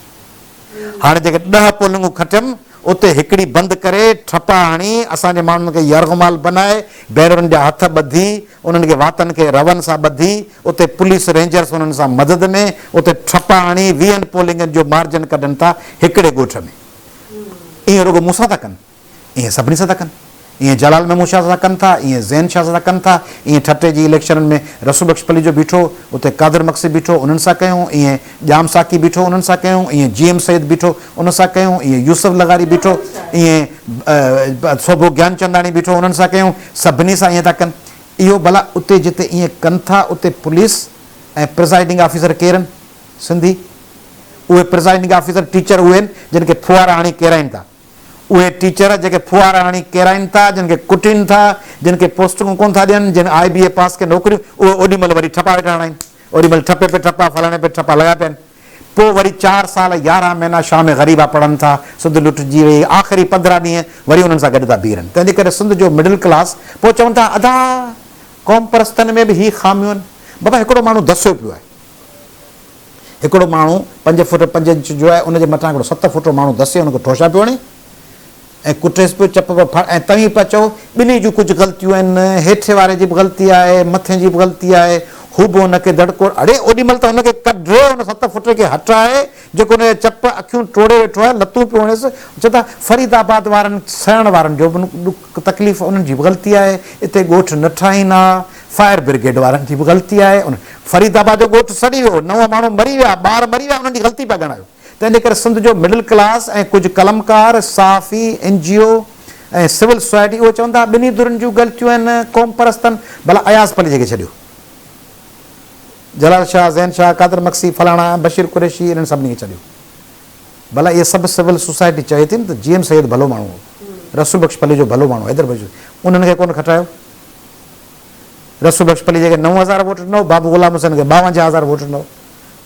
هاڻي جيڪي ڏهه پولنگون کٽيم، اتي هڪڙي بند ڪري، ٺپا هڻي، اسان جي ماڻهن کي يرغمال بنائي، ڀينرن جا هٿ ٻڌي، انهن کي واتن کي رون سان ٻڌي، اتي پوليس رينجرس انهن سان مدد ۾، اتي ٺپا هڻي ويهن پولنگن جو مارجن ڪڍن ٿا هڪڙي ڳوٺ ۾. ائين رڳو مون سان ٿا ڪن. ائين سڀني سان ٿا ڪن. ائين جلال محمود شاهه سان ڪن ٿا، ائين زين شاهه سان ڪن ٿا، ائين ٺٽي جي اليڪشنن ۾ رسول بخش پليجو بيٺو، اتي قادر مگسي بيٺو، انهن سان ڪيون، ائين ڄام ساقي بيٺو، انهن سان ڪيون، ائين جي ايم سيد بيٺو، ان سان ڪيون، ائين يوسف لغاري بيٺو، ائين سوڀو گيانچنداڻي بيٺو، انهن سان ڪيون، سڀني سان ائين ٿا ڪن. اهو ڀلا اتي جتي ائين ڪن ٿا، اتي پوليس ۽ پرزائيڊنگ آفيسر ڪير آهن؟ سنڌي. اهي پرزائيڊنگ آفيسر ٽيچر اهي آهن، جن کي ڦوهارا هڻي ڪيرائين ٿا. اهي ٽيچر جيڪي ڦوهارا هڻي ڪيرائين ٿا، جن کي ڪٽين ٿا، جن کي پوسٽنگون ڪونه ٿا ڏين، جن آء بي اي پاس کي نوڪريون، اهي اوڏي مهل وري ٺپا ويٺا هڻائين. اوڏي مهل ٺپي پي ٺپا، فلاڻي پي ٺپا لڳا پيا آهن. پوء وري چار سال 11 مهينا شام غريبا پڙهن ٿا، سنڌ لٽجي وئي، آخري 15 ڏينهن وري انهن سان گڏ ٿا بيهي رهن. تنهن جي ڪري سنڌ جو مڊل ڪلاس پوء چون ٿا ادا قومپرستن ۾ به هي خاميون آهن. بابا هڪڙو ماڻهو دسيو پيو آهي. هڪڙو ماڻهو پنج فوٽ پنج انچ جو آهي، ان جي مٿان هڪڙو ست فوٽو ماڻهو دسي ان کي ٺوشا پيو هڻي ۽ ڪٽيس پيو، چپ پيو ڦاڙي ۽ توهين پيا چئو ٻنهي جون ڪجهه غلطيون آهن، هيٺين واري جي به غلطي آهي، مٿين جي به غلطي آهي، هو به هن کي دڙڪو اڙي اوڏي مهل ته هن کي ڪڍ ان ست فوٽي کي هٽائي جيڪو هن جا چپ اکيون ٽوڙي ويٺو آهي، لتون پيو هڻيس، چئو ٿا فريد آباد وارن سڙڻ وارن جو به ڏک تڪليف انهن جي به غلطي آهي، اتي ڳوٺ نه ٺاهين ها، فائر برگيڊ وارن جي به غلطي آهي، ان فريد آباد جو ڳوٺ سڙي ويو، نو ماڻهو مري ويا، ٻار مري ويا، انهن جي غلطي پيا ڳڻايو. تنهن جي ڪري سنڌ جو مڊل ڪلاس ۽ ڪجهه قلمڪار، صحافي، اين جي او ۽ سول سوسائٽي اهي چون ٿا ٻنهي ڌرين جون غلطيون آهن، قومپرستن ڀلا اياز پليجي کي ڇڏيو، جلال شاهه، زين شاهه، قادر مگسي، فلاڻا، بشير قريشي انهن سڀني کي ڇڏيو. ڀلا اهي سڀ سول سوسائٽي چوي ٿي نه ته جي ايم سيد ڀلو ماڻهو هو، رسول بخش پليجو ڀلو ماڻهو، حيدر بخش انهن کي ڪونه کٽايو. رسول بخش پليجي کي 9000 ووٽ ڏنو، بابو غلام حسين کي 52000 ووٽ ڏنو،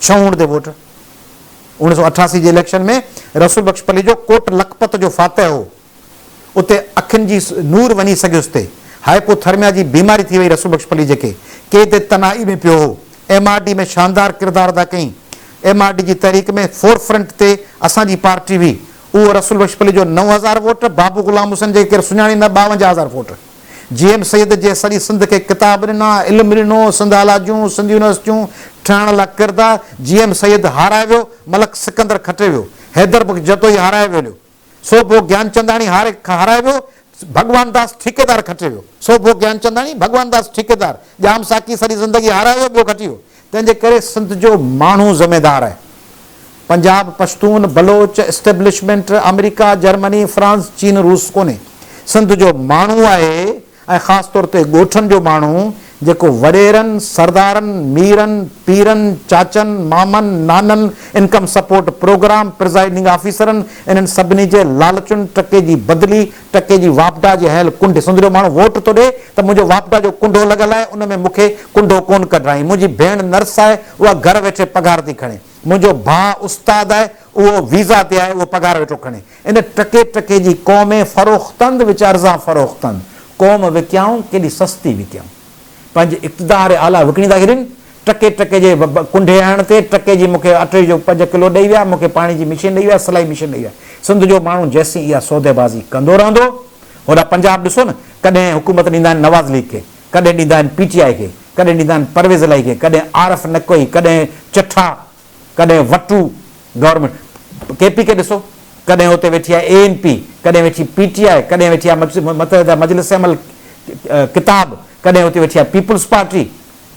ڇهوڻ تي ووٽ. 1988 جي اليڪشن ۾ رسول بخش پليجو ڪوٽ لکپت جو فاتح هو، اتي اکين جي نور وڃي سگهيس تي هائپو ٿرميا جي بيماري ٿي وئي رسول بخش پليجي کي قيد تنهائي ۾ پيو هو، ايم آر ڊي ۾ شاندار ڪردار ادا ڪيائين، ايم آر ڊي جي تحريڪ ۾ فور فرنٽ تي اسان جي پارٽي هئي، اهو رسول بخش پليجو 9000 ووٽ، بابو غلام حسين جيڪي ڪير سڃاڻي نه 52000 ووٽ. جي ايم سيد جي سڄي سنڌ کي ڪتاب ڏنا، علم ڏنو، سنڌ آلاجيون، سنڌ يونيورسٽيون ٺهڻ لا ڪردار، جي ايم سيد هارائي ويو، ملڪ سڪندر کٽي ويو، حيدر بخش جتوئي هارائي ويو، سوڀو گيانچنداڻي هارائي ويو، ڀڳوان داس ٺيڪيدار کٽي ويو، سوڀو گيانچنداڻي، ڀڳوان داس ٺيڪيدار، ڄام ساقي سڄي زندگي هارائي ويو، ٻيو کٽي ويو. تنهن جي ڪري سنڌ جو ماڻهو ذميدار آهي. پنجاب، پشتون، بلوچ، اسٽيبلشمينٽ، آمريڪا، جرمني، فرانس، چين، روس ڪونهي. سنڌ جو ماڻهو آهي ۽ خاص طور تي ڳوٺن جو ماڻهو جيڪو وڏيرن، سردارن، ميرن، پيرن، چاچن، مامن، نانن، انڪم سپورٽ پروگرام، پرزائيڊنگ آفيسرن انهن سڀني جي لالچن، ٽڪي جي بدلي، ٽڪي جي واپڊا جي هنيل ڪنڊ، سنڌ جو ماڻهو ووٽ ٿو ڏئي ته منهنجو واپڊا جو ڪنڊو لڳل آهي ان ۾ مون کي ڪنڊو ڪونه ڪڍرائين، منهنجي ڀيڻ نرس آهي اها گهر ويٺي پگهار ٿي کڻي، منهنجو ڀاء استاد آهي اهو ويزا تي آهي اهو پگهار ويٺو کڻي. ان ٽڪي ٽڪي جي قوم فروختند وچ ارزان فروختند، قوم وڪيائون ڪيڏي سستي وڪيائون. پنهنجي اقتدار اعليٰ وڪڻي ٿا ڇڏين، ٽڪي ٽڪي جي ڪنڍي هڻڻ تي، ٽڪي جي مون کي اٽي جو پنج ڪلو ڏئي ويا، مون کي پاڻي جي مشين ڏئي ويا، سلائي مشين ڏئي ويا. سنڌ جو ماڻهو جيسين اها سوديبازي ڪندو رهندو، هوڏانهن پنجاب ڏسو نه، ڪڏهن حڪومت ڏيندا آهن نواز ليگ کي، ڪڏهن ڏيندا آهن پي ٽي آء کي، ڪڏهن ڏيندا آهن پرويز الاهي کي، ڪڏهن عارف نقوي، ڪڏهن چٺا، ڪڏهن وٽو گورنمينٽ، ڪي پي ڪي ڏسو، ڪڏهن اتي ويٺي آهي اي اين پي، ڪڏهن ويٺي پي ٽي آء، ڪڏهن ويٺي آهي متحده مجلس عمل ڪتاب، ڪڏهن اتي ويٺي آهي پيپلز پارٽي،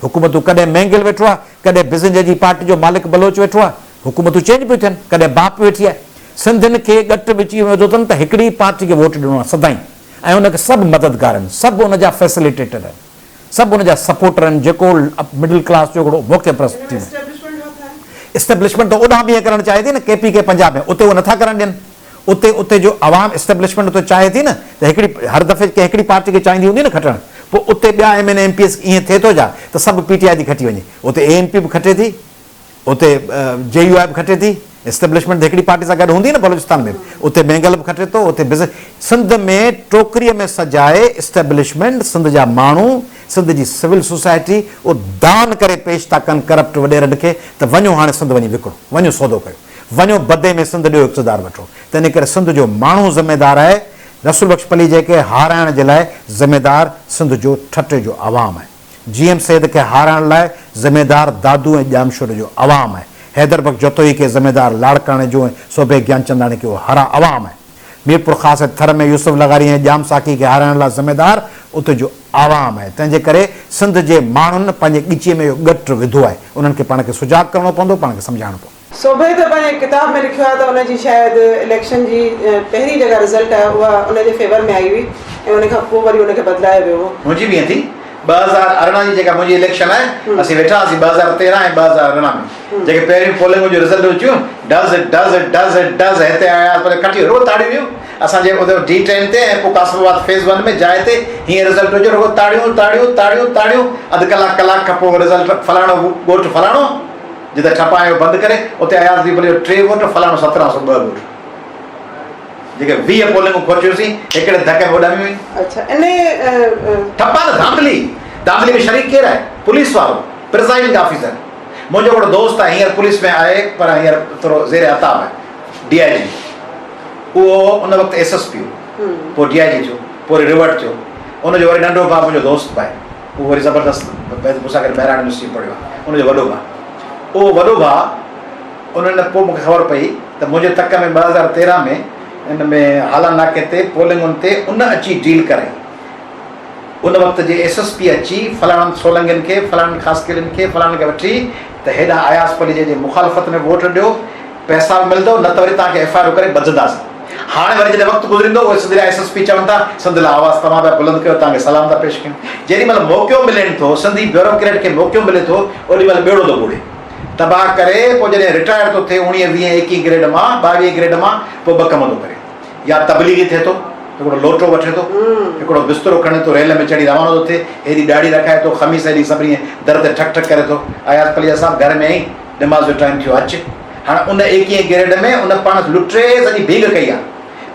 حڪومتون ڪڏهن مينگل ويٺو آهي، ڪڏهن بزنجي جي پارٽي جو مالڪ بلوچ ويٺو آهي، حڪومتون چينج پيون ٿين، ڪڏهن باپ ويٺي آهي. سنڌين کي ڳٽ وچي ويو اٿن ته هڪڙي ئي پارٽي کي ووٽ ڏيڻو آهي سدائين ۽ ان کي سڀ مددگار آهن، سڀ ان جا فيسليٽيٽر آهن. سڀ ان جا سپورٽر آهن جيڪو مڊل ڪلاس جو هڪڙو موقع پرست ٽيم آهي. اسٽيبلشمينٽ ته اوڏانهن به ائين ڪرڻ چاهي ٿي نه ڪي پي ڪي پنجاب ۾ اتي اهو نٿا ڪرڻ ڏين اتي اتي جو عوام اسٽيبلشمينٽ اتي چاهي ٿي نه ته هڪڙي هر دفعي ڪنهن هڪڙي پارٽي کي چاهيندي هوندي نه کٽڻ پوء اتي ٻيا M N A M P S ائين ٿئي ٿو ڇا ته سڀ پي ٽي آء ٿي کٽي وڃي اتي اي اين پي به کٽي ٿي اتي جي يو آء به کٽي ٿي، اسٽيبلشمينٽ ته هڪڙي پارٽي سان گڏ هوندي نه بلوچستان ۾ به، اتي مينگل به کٽي ٿو، اتي بز سنڌ ۾ ٽوڪريء ۾ سجائي اسٽيبلشمينٽ، سنڌ جا ماڻهو، سنڌ جي سول سوسائٽي اهو دان ڪري پيش ٿا ڪن ڪرپٽ وڏيرن کي ته وڃو هاڻي سنڌ وڃي وڪڻو، وڃو سودو ڪيو. وڃو بدي ۾ سنڌ ڏيو اقتدار وٺو. تنهن ڪري سنڌ جو ماڻهو ذميدار آهي. رسول بخش پليجي کي هارائڻ جي لاء ذميدار سنڌ جو ٺٽي جو عوام آهي. جي ايم سيد کي هارائڻ لاء ذميدار دادو ۽ ڄامشوري جو عوام آهي. حيدر بخش جتوئي کي ذميدار لاڙڪاڻي جو ۽ سوڀي گيانچنداڻي کي اهو هارا عوام آهي. ميرپورخاص ۽ ٿر ۾ يوسف لغاري ۽ ڄام ساقي کي هارائڻ لاء ذميدار اتي جو عوام آهي. تنهن جي ڪري سنڌ جي ماڻهن پنهنجي ڳچيء ۾ اهو ڳٽ وڌو آهي. انهن کي پاڻ کي سجاڳ ڪرڻو پوندو، پاڻ کي سمجهائڻو پوندو. سوڀي ته پنهنجي ڪتاب ۾ لکيو آهي ته ان جي شايد اليڪشن جي پهرين جيڪا رزلٽ آهي اها ان جي فيور ۾ آئي هئي ۽ ان کان پوء وري ان کي بدلايو ويو هو. منهنجي به ائين ٿي. 2018 جي جيڪا منهنجي اليڪشن آهي اسين ويٺا هئاسين 2013 ۽ 2018 ۾ جيڪي پهريون پولنگون جو رزلٽ اچيون ڊز ڊز ڊز ڊز هتي آيا پر کٽي رڳو تاڙيون ويون اسان جي اتي ڊي ٽين تي ۽ پوء قاسم آباد فيز ون ۾ جاء تي هيئن رزلٽ اچيو رڳو تاڙيون تاڙيون تاڙيون تاڙيون اڌ ڪلاڪ ڪلاڪ کان پوء رزلٽ فلاڻو ڳوٺ فلاڻو جتي ٺپايو بند ڪري اتي اياز علي پليجو ٽي ووٽ فلاڻو 1702 ووٽ جيڪي 20 پولنگون کوٽيوسين هڪڙي ڌڪ ۾ اڏامي ويون. اڇا انهي. ٺپا نه ڌانڌلي ڌانڌلي ۾ شريڪ ڪير آهي پوليس وارو پرزائيڊنگ آفيسر منهنجو هڪڙو دوست آهي هينئر پوليس ۾ آهي پر هينئر ٿورو زير عتاب آهي ڊي I جي اهو ان وقت ايس ايس پي هو پوء ڊي I جي ٿيو پوء وري ريورٽ ٿيو ان جو وري ننڍو ڀاء منهنجو دوست به آهي اهو وري زبردست مون سان گڏ مهراڻ يونيورسٽي ۾ پڙهيو آهي ان جو وڏو ڀاء اهو وڏو ڀاء انهن پوء مون کي خبر پئي ته منهنجي تڪ ۾ 2013 ۾ ان ۾ هالا ناڪي تي پولنگن تي ان اچي ڊيل ڪرائي ان وقت جي ايس ايس پي اچي فلاڻن سولنگين کي فلاڻن خاصخيلين کي فلاڻن کي وٺي ته هيڏانهن اياز پليجي جي مخالفت ۾ ووٽ ڏيو پئسا به ملندو نه ته وري توهان کي ايف I R ڪري ٻڌنداسين. هاڻي وري جڏهن وقت گذريندو اهي سنڌ جا ايس ايس پي چون ٿا سنڌ لاء آواز توهان پيا بلند ڪيو توهان کي سلام ٿا پيش ڪيون. جيڏي مهل موقعو ملين ٿو سنڌي بيوروڪريٽ کي موقعو ملي ٿو اوڏي مهل ٻيڙو ٿو ٻوڙي تباهه ڪري پوء جڏهن رٽائر ٿو ٿئي اوڻيهه ويهين ايڪيهين گريڊ مان ٻاويهين گريڊ مان پوء ٻه ڪم ٿو ڪري يا تبليغي ٿئي ٿو هڪڙو لوٽو وٺي ٿو هڪڙو بسترو کڻي ٿو ريل ۾ چڙهي روانو ٿو ٿئي هيڏي ڏاڙهي رکائي ٿو خميس جي ڏينهن سڀني در تي ٺڪ ٺڪ ڪري ٿو اياز پليجا صاحب گهر ۾ آهين نماز جو ٽائيم ٿيو اچ. هاڻ ان ايڪيهين گريڊ ۾ ان پاڻ لٽي سڄي ڀيڳ ڪئي آ.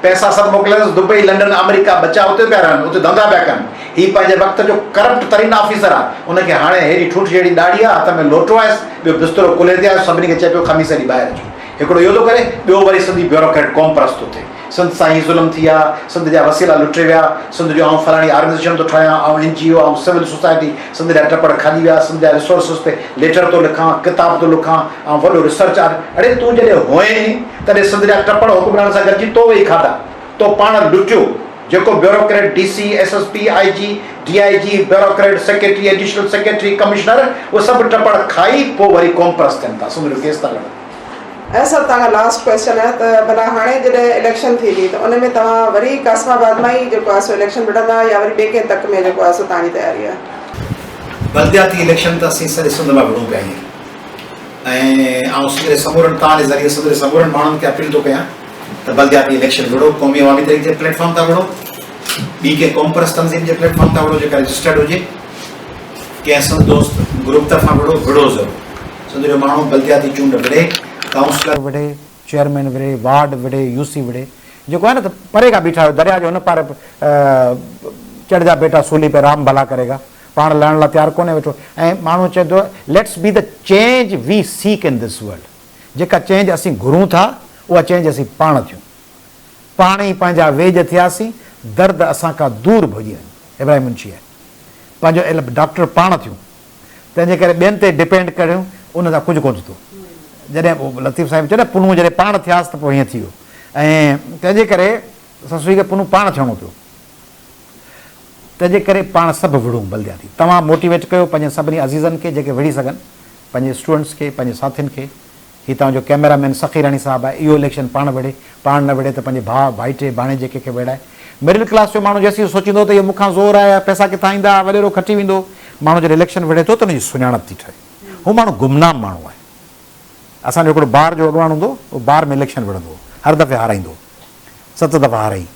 پئسا سڀ موڪليا اٿس دبئي، لنڊن، آمريڪا، ٻچا اتي پيا رهن، اتي ڌنڌا پيا ڪن. هي پنهنجي وقت جو ڪرپٽ ترين آفيسر آ. ان کي هاڻي هيڏي ٺونٺ جهڙي ڏاڙهي آ، هٿ ۾ لوٽو آهيس، ٻيو بسترو ڪلهي تي آهيس، سڀني کي چئي پيو خميس ڏينهن ٻاهر اچو. هڪڙو اهو ٿو ڪري، ٻيو وري سنڌي بيوروڪريٽ قوم پرست ٿو ٿئي. سنڌ سان هي ظلم ٿي ويا، سنڌ جا وسيلا لٽي ويا، سنڌ جو آئون فلاڻي آرگنائيزيشن ٿو ٺاهيان، آئون اين جي او، آئون سول سوسائٽي، سنڌ جا ٽپڙ کاڄي ويا، سنڌ جا ريسورسز تي ليٽر ٿو لکان، ڪتاب ٿو لکان، آئون وڏو ريسرچ آر، اڙي تون جڏهن هئين تڏهن سنڌ جا ٽپڙ حڪمرانن سان گڏجي تو ويهي کاڌا، تو پاڻ لٽيو، جيڪو bureaucrat D C, S S P, I G, D I G, bureaucrat, secretary, additional secretary, commissioner, اهي سڀ ٽپڙ کائي پوء وري قومپرست ٿين ٿا، سنڌ جو ڪيس ٿا لڙن. ايس صاحب توهان کان لاسٽ ڪويسچن آهي ته ڀلا هاڻي جڏهن اليڪشن ٿيندي ته ان ۾ توهان وري قاسم آباد مان ئي جيڪو آهي سو اليڪشن وڙهندا يا وري ٻئي ڪنهن تڪ ۾ جيڪو آهي سو توهان جي تياري آهي؟ بلدياتي اليڪشن ته اسين سڄي سنڌ مان وڙهون پيا هينئر ۽ آئون سنڌ جي سمورن توهان جي ذريعي سنڌ جي سمورن ماڻهن کي اپيل ٿو ڪيان ته بلدياتي اليڪشن وڙهو قومي عوامي تحريڪ جي پليٽ فارم تان وڙهو ٻي ڪنهن قومپرست تنظيم جي پليٽ فارم تان وڙهو جيڪا رجسٽرڊ هجي ڪنهن سنڌ دوست گروپ طرفان وڙهو وڙهو ضرور. سنڌ جو ماڻهو بلدياتي چونڊ وڙهي، ڪائونسلر وڙهي، چيئرمين وڙهي، وارڊ وڙهي، يو سي وڙهي، جيڪو آهي نه ته پري کان بيٺا آهيو درياء جي هن پار چڙ جا بيٽا سولي پي رام ڀلا ڪري گا پاڻ لڙڻ لاء تيار ڪونهي ويٺو ۽ ماڻهو چئي ٿو let's be the change we seek in this world جيڪا چينج اسين گهرون ٿا اها چينج اسين پاڻ ٿيون پاڻ ئي پنهنجا ويڄ ٿياسين درد اسان کان دور ڀڄي وڃ ابراهيم منشي آهي پنهنجو ڊاڪٽر پاڻ ٿيون تنهن جي ڪري ٻين تي ڊپينڊ ڪريون ان سان ڪجهه ڪونه ٿيندو. جڏهن لطيف سائين به چيو نه پنهون جڏهن پاڻ ٿياس ته پوء هيئن ٿي ويو ۽ تنهن جي ڪري سسئي کي پنهون پاڻ ٿيڻو پيو. تنهن جي ڪري پاڻ سڀ وڙهون بلدياتي. توهان موٽيويٽ ڪيو پنهنجن سڀني عزيزن کي جيڪي وڙهي سگهن، پنهنجي اسٽوڊنٽس کي، پنهنجي ساٿين کي. هي توهان جو ڪئميرا مين سخيراڻي صاحب آهي، اهو اليڪشن پاڻ وڙهي، پاڻ نه وڙهي ته پنهنجي ڀاء، ڀائٽي، ڀاڻيجي ڪنهن کي وڙهائي. مڊل ڪلاس جو ماڻهو جيسين سوچيندو ته اهو مون کان زور آهي، پئسا ڪٿان ايندا، وڏيرو کٽي ويندو. ماڻهو جڏهن اليڪشن وڙهي ٿو ته ان جي سڃاڻپ ٿي ٺهي. هو ماڻهو گمنام ماڻهو آهي. اسان جو هڪڙو بار جو اڳواڻ هوندو هو، اهو بار ۾ اليڪشن وڙهندو هو، هر دفعي هارائيندو هو. ست دفعا هارائين.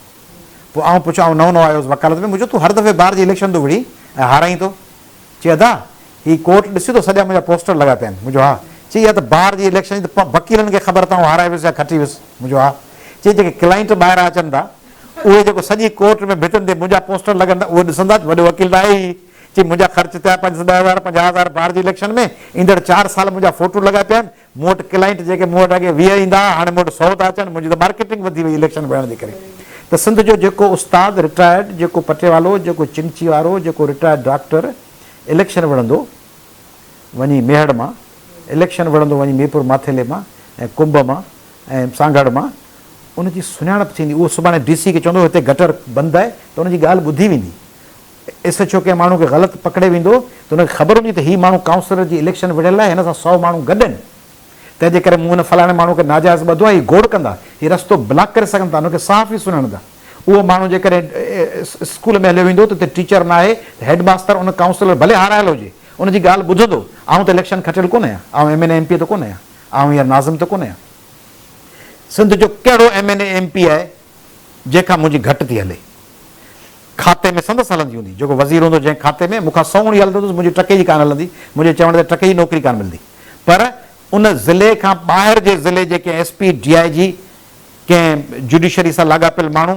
پوء آئون پڇيو، آئون نئون نئون آيو هوس وڪالت ۾، مون چيو تون هر دفعي بار جي اليڪشن ٿو وڙهين ۽ هارائين ٿو. چي ادا هي ڪورٽ ڏسين ٿو سڄا منهنجا پوسٽر لڳا پيا آهن. مون چيو ها. چي اها ته بار جي اليڪشن جي ته وڪيلن کي خبر ته آئون هارائي ويس يا کٽي ويس. مون چيو ها. چي جيڪي ڪلائنٽ ٻاهران اچن ٿا اهي جيڪو سڄي ڪورٽ ۾ ڀتين تي منهنجا پوسٽر لڳن ٿا اهي ڏسندا ته وڏو وڪيل ته آهي ئي. چي منهنجا خرچ ٿيا پنج ڏهه هزار پنجاهه هزار بار جي اليڪشن ۾ ايندڙ چار سال منهنجا فوٽو لڳا پيا آهن مون وٽ ڪلائنٽ جيڪي مون وٽ اڳي 20 ايندا ها هاڻي مون وٽ سئو ٿا اچن منهنجي ته مارڪيٽنگ وڌي وئي اليڪشن وڙهڻ جي ڪري ته سنڌ جو جيڪو استاد رٽائرڊ جيڪو پٽيوالو جيڪو چنگچي وارو جيڪو رٽائرڊ ڊاڪٽر اليڪشن وڙهندو وڃي ميهڙ مان اليڪشن وڙهندو وڃي ميرپور ماٿيلي مان ۽ ڪنب مان ۽ سانگهڙ مان ان جي سڃاڻپ ٿيندي اهو سڀاڻي ڊي سي کي چوندو هتي گٽر بند آهي ته ان جي ڳالهه ٻڌي ويندي ايس ايڇ او ڪنهن ماڻهو کي غلط پڪڙي ويندو ته ان کي خبر هوندي ته هي ماڻهو ڪائونسلر جي اليڪشن وڙهيل آهي هن سان سئو ماڻهو گڏ آهن تنهن جي ڪري مون هن فلاڻي ماڻهو کي ناجائز ٻڌو آهي هي گوڙ ڪندا هي رستو بلاڪ ڪري سگهن ٿا هن کي صحافي سڃاڻندا اهو ماڻهو جيڪڏهن اسڪول ۾ هليو ويندو ته اتي ٽيچر ناهي ته هيڊ ماستر ان ڪائونسلر ڀلي هارايل هجي ان جي ڳالهه ٻڌندو آئون ته اليڪشن کٽيل ڪونه آهيان آئون M N A M P A ته ڪونه آهيان آئون هينئر ناظم ته ڪونه آهيان سنڌ جو ڪهڙو M N A M P آهي جنهن کان منهنجي گهٽ ٿي هلي. کاتي ۾ سندس هلندي هوندي. جيڪو وزير هوندو جنهن کاتي ۾ مون کان سئوڻي هلندي هوندس منهنجي ٽڪي جي ڪانه هلندي، منهنجي چوڻ تي ٽڪي جي نوڪري ڪانه ملندي. پر ان ضلعي کان ٻاهر جي ضلعي جي ڪنهن ايس پي، ڊي I جي، ڪنهن جوڊيشري سان لاڳاپيل ماڻهو،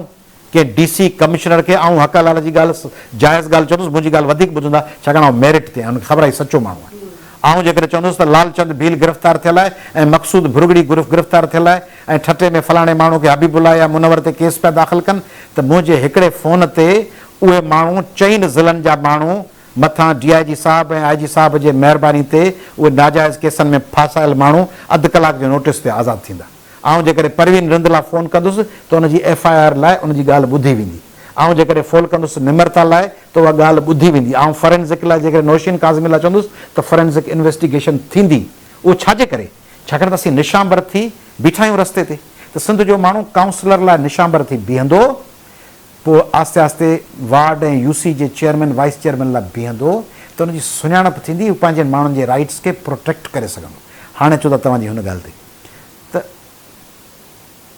ڪنهن ڊي سي، ڪمشنر کي آئون حق حلال جي ڳالهه، جائز ڳالهه چوندس، منهنجي ڳالهه وڌيڪ ٻڌندا، ڇاڪاڻ آئون ميرٽ تي آهيان، انهن کي خبر آهي هي سچو ماڻهو آهي. آئون جيڪڏهن چوندس ته لال چند ڀيل گرفتار ٿيل آهي ۽ مقصود ڀرڳڙي گرفتار ٿيل آهي ۽ ٺٽي ۾ فلاڻي ماڻهو کي حبيب الله يا منور تي ڪيس پيا داخل ڪن ته منهنجي هڪڙي فون تي اهي ماڻهو چئن ضلعن جا ماڻهو مٿان ڊي I جي صاحب ۽ آء جي صاحب جي مهرباني تي اهي ناجائز ڪيسن ۾ ڦاسايل ماڻهو اڌ ڪلاڪ جي نوٽيس تي آزاد ٿيندا. آئون جيڪڏهن پروين رند لاء فون ڪندس ته ان جي ايف I R لاء ان جي ڳالهه ٻڌي ويندي. آئون جيڪڏهن فول ڪندس نمرتا لاء ته اها ڳالهه ٻڌي ويندي. آئون فرينزڪ لاء جيڪڏهن نوشين ڪاظمي لاء چوندس ته فرينزڪ انويسٽيگيشن ٿيندي. اهو ڇا جي ڪري؟ ڇاڪاڻ ته اسين نشانبر ٿي بيٺا آهيون رستي تي ته سنڌ جو ماڻهو ڪائونسلر لاء نشانبر ٿي بيهندو پوء آهستي آهستي وارڊ ۽ يو سي جي چيئرمين وائيس چيئرمين لاء بيهندو ته ان جي سڃاڻپ ٿيندي هو پنهنجن ماڻهن جي رائيٽس کي پروٽيڪٽ ڪري سگهندو. هاڻي اچو ٿا توهان جي هن ڳالهه تي ته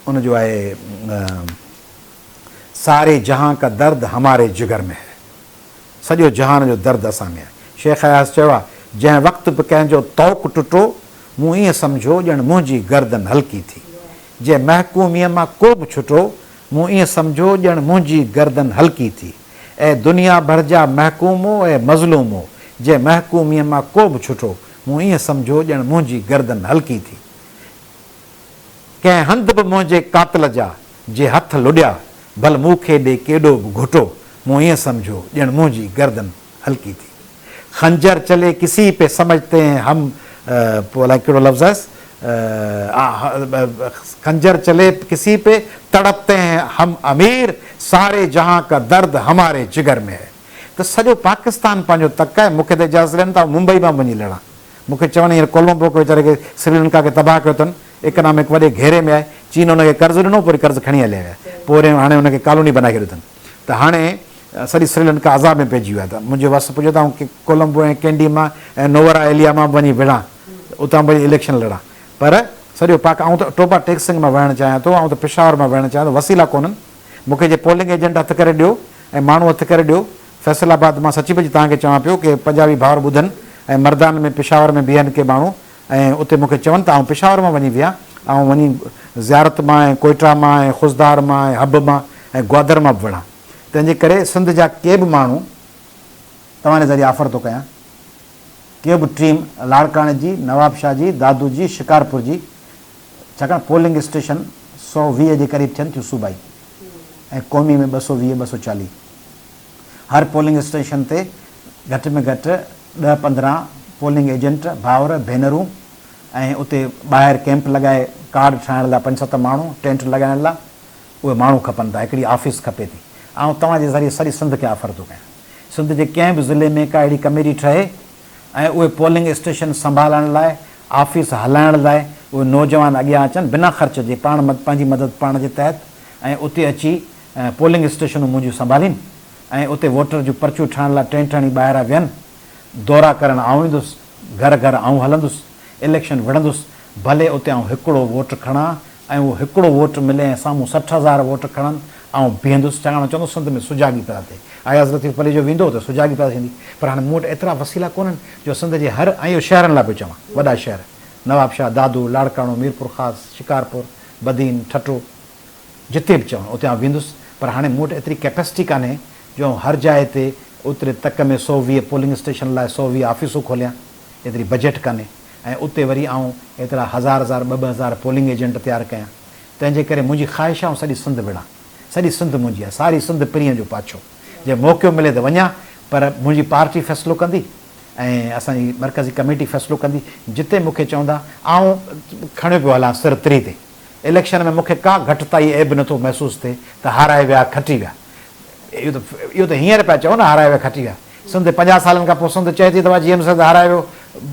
ان جو آهي ساري جهان ڪا درد هماري جگر ۾ هي. سڄو جهان جو درد اسان ۾ آهي. شيخ اياز چيو آهي، جنهن وقت به ڪنهن جو طوق ٽٽو، مون ائين سمجهيو ڄڻ منهنجي گردن هلڪي ٿي. جنهن محڪوميء مان ڪو به ڇٽو، مون ائين سمجهيو ڄڻ منهنجي گردن هلڪي ٿي. اي دنيا ڀر جا محڪومو، اي مظلومو، جنهن محڪوميء مان ڪو به ڇٽو، مون ائين سمجهيو ڄڻ منهنجي گردن هلڪي ٿي. ڪنهن هنڌ به منهنجي قاتل جا جي هٿ لڏيا، ڀل مون کي ڏي ڪيڏو به گهٽو، مون ائين سمجهيو ڄڻ منهنجي گردن هلڪي ٿي. خنجر چلي ڪسي پي سمجهتي هين هم پوء الائي ڪهڙو لفظ آهيس خنجر چلي ڪسي پي تڙپتي هين هم امير ساري جهان ڪا درد هماري جگر ۾ هي ته سڄو پاڪستان پنهنجو تڪ آهي مون کي ته اجازت ڏين ته آئون ممبئي مان به وڃي لڙان مون کي چون هينئر ڪولمبو کي ويچاري کي سريلنڪا کي تباهه ڪيو اٿن اڪنامڪ وڏي گهيري ۾ آهي چين ان کي قرض ڏنو پوء وري قرض کڻي هليا ويا پوء وري هاڻي ان کي ڪالوني بنائي ڇڏيو اٿن ته هاڻي سڄي سريلنڪا عذاب ۾ پئجي ويو آهي ته منهنجي وس پڄي ته آئون ڪولمبو ۽ ڪينڊي مان ۽ نوورا ايليا مان به وڃي وڙهان اتان به وڃي اليڪشن لڙان پر سڄو پاڪ آئون ته ٽوبا ٽيڪ سنگهه مان وڙهڻ چاهيان ٿو آئون ته پشاور مان وڙهڻ چاهيان ٿو وسيلا ڪونهن مون کي جي پولنگ ايجنٽ هٿ ڪري ڏيو ۽ ماڻهو هٿ ڪري ڏيو فيصل آباد مان سچي پچي توهان کي چوان پيو ڪي پنجابي ڀائر ٻڌن ۽ مردان ۾ پشاور ۾ بيهن ڪي ماڻهو ۽ اتي مون کي چون ته آئون پشاور مان وڃي ويهان، آئون وڃي زيارت مان ۽ ڪوئيٽا مان ۽ خضدار مان ۽ حب مان ۽ گوادر مان به وڙهان. تنهن جي ڪري سنڌ جا ڪي به ماڻهو، توهان جي ذريعي آفر ٿو ڪيان، ڪي به ٽيم لاڙڪاڻي جي، نوابشاهه جي، دادو جي، شڪارپور جي، ڇاڪاڻ پولنگ اسٽيشن 120 جي قريب ٿين ٿيون صوبائي ۽ قومي ۾ 220، 240. هر پولنگ اسٽيشن تي گهٽ ۾ گهٽ ڏهه 15 پولنگ ايجنٽ، ڀائر، ڀينرون ۽ اتي ٻاهر ڪئمپ لڳائي ڪارڊ ٺاهڻ لاء پنج ست ماڻهو، ٽينٽ لڳائڻ لاء اهي ماڻهو کپن ٿا، هڪڙي آفيس کپي ٿي. آئون توهان جي ذريعي سڄي سنڌ کي آفر ٿو ڪيان. سنڌ جي ڪنهن به ضلعي ۾ ڪا اهڙي ڪميٽي ٺهي ۽ اهي پولنگ اسٽيشن سنڀالڻ لاء، آفيس هلائڻ لاء اهي نوجوان اڳيان اچن بنا خرچ جي پاڻ پنهنجي مدد پاڻ جي تحت ۽ اتي اچي پولنگ اسٽيشنون منهنجيون سنڀالين ۽ اتي ووٽر جون پرچيون ٺاهڻ لاء ٽينٽ هڻي ٻاهران ويهن، دورا ڪرڻ آئون ايندس، گهر گهر آئون هلندس، اليڪشن وڙهندس، ڀلي اتي آئون هڪڙو ووٽ کڻان ۽ اهو هڪڙو ووٽ ملي ۽ سامهون 60 هزار ووٽ کڻن، آئون بيهندس، ڇاڪاڻ آئون چوندس سنڌ ۾ سجاڳي پيدا ٿئي. اياز لطيف پليجو ويندو ته سجاڳي پيدا ٿيندي، پر هاڻي مون وٽ ايترا وسيلا ڪونهن جو سنڌ جي هر ۽ اهو شهرن لاء پيو چوان، وڏا شهر، نوابشاهه، دادو، لاڙڪاڻو، ميرپورخاص، شڪارپور، بدين، ٺٽو، جتي به چون اتي آئون ويندس پر هاڻي مون وٽ ايتري ڪيپيسٽي ڪانهي جو آئون هر جاء تي اوتري تڪ ۾ 120 پولنگ اسٽيشن لاء 120 آفيسون کوليان، ايتري بجيٽ ڪانهي ۽ اتي وري آئون ايترا هزار هزار ٻه ٻه هزار پولنگ ايجنٽ تيار ڪيان. تنهن جي ڪري منهنجي خواهش آهي آئون سڄي سنڌ وڙهان. سڄي سنڌ منهنجي آهي. ساري سنڌ پرينء جو پاڇو. جي موقعو ملي ته وڃان پر منهنجي پارٽي فيصلو ڪندي ۽ اسان جي مرڪزي ڪميٽي فيصلو ڪندي. جتي مون کي چوندا آئون کڻيو پيو هلان سر تري تي. اليڪشن ۾ مون کي ڪا گهٽتائي عيب نٿو محسوس ٿئي ته هارائي ويا کٽي ويا. اهو ته اهو ته هينئر پيا چئو نه هارائي ويا کٽي ويا. سنڌ 50 سالن کان پوء سنڌ چئي ٿي ته جي ايم سيد هارائي ويو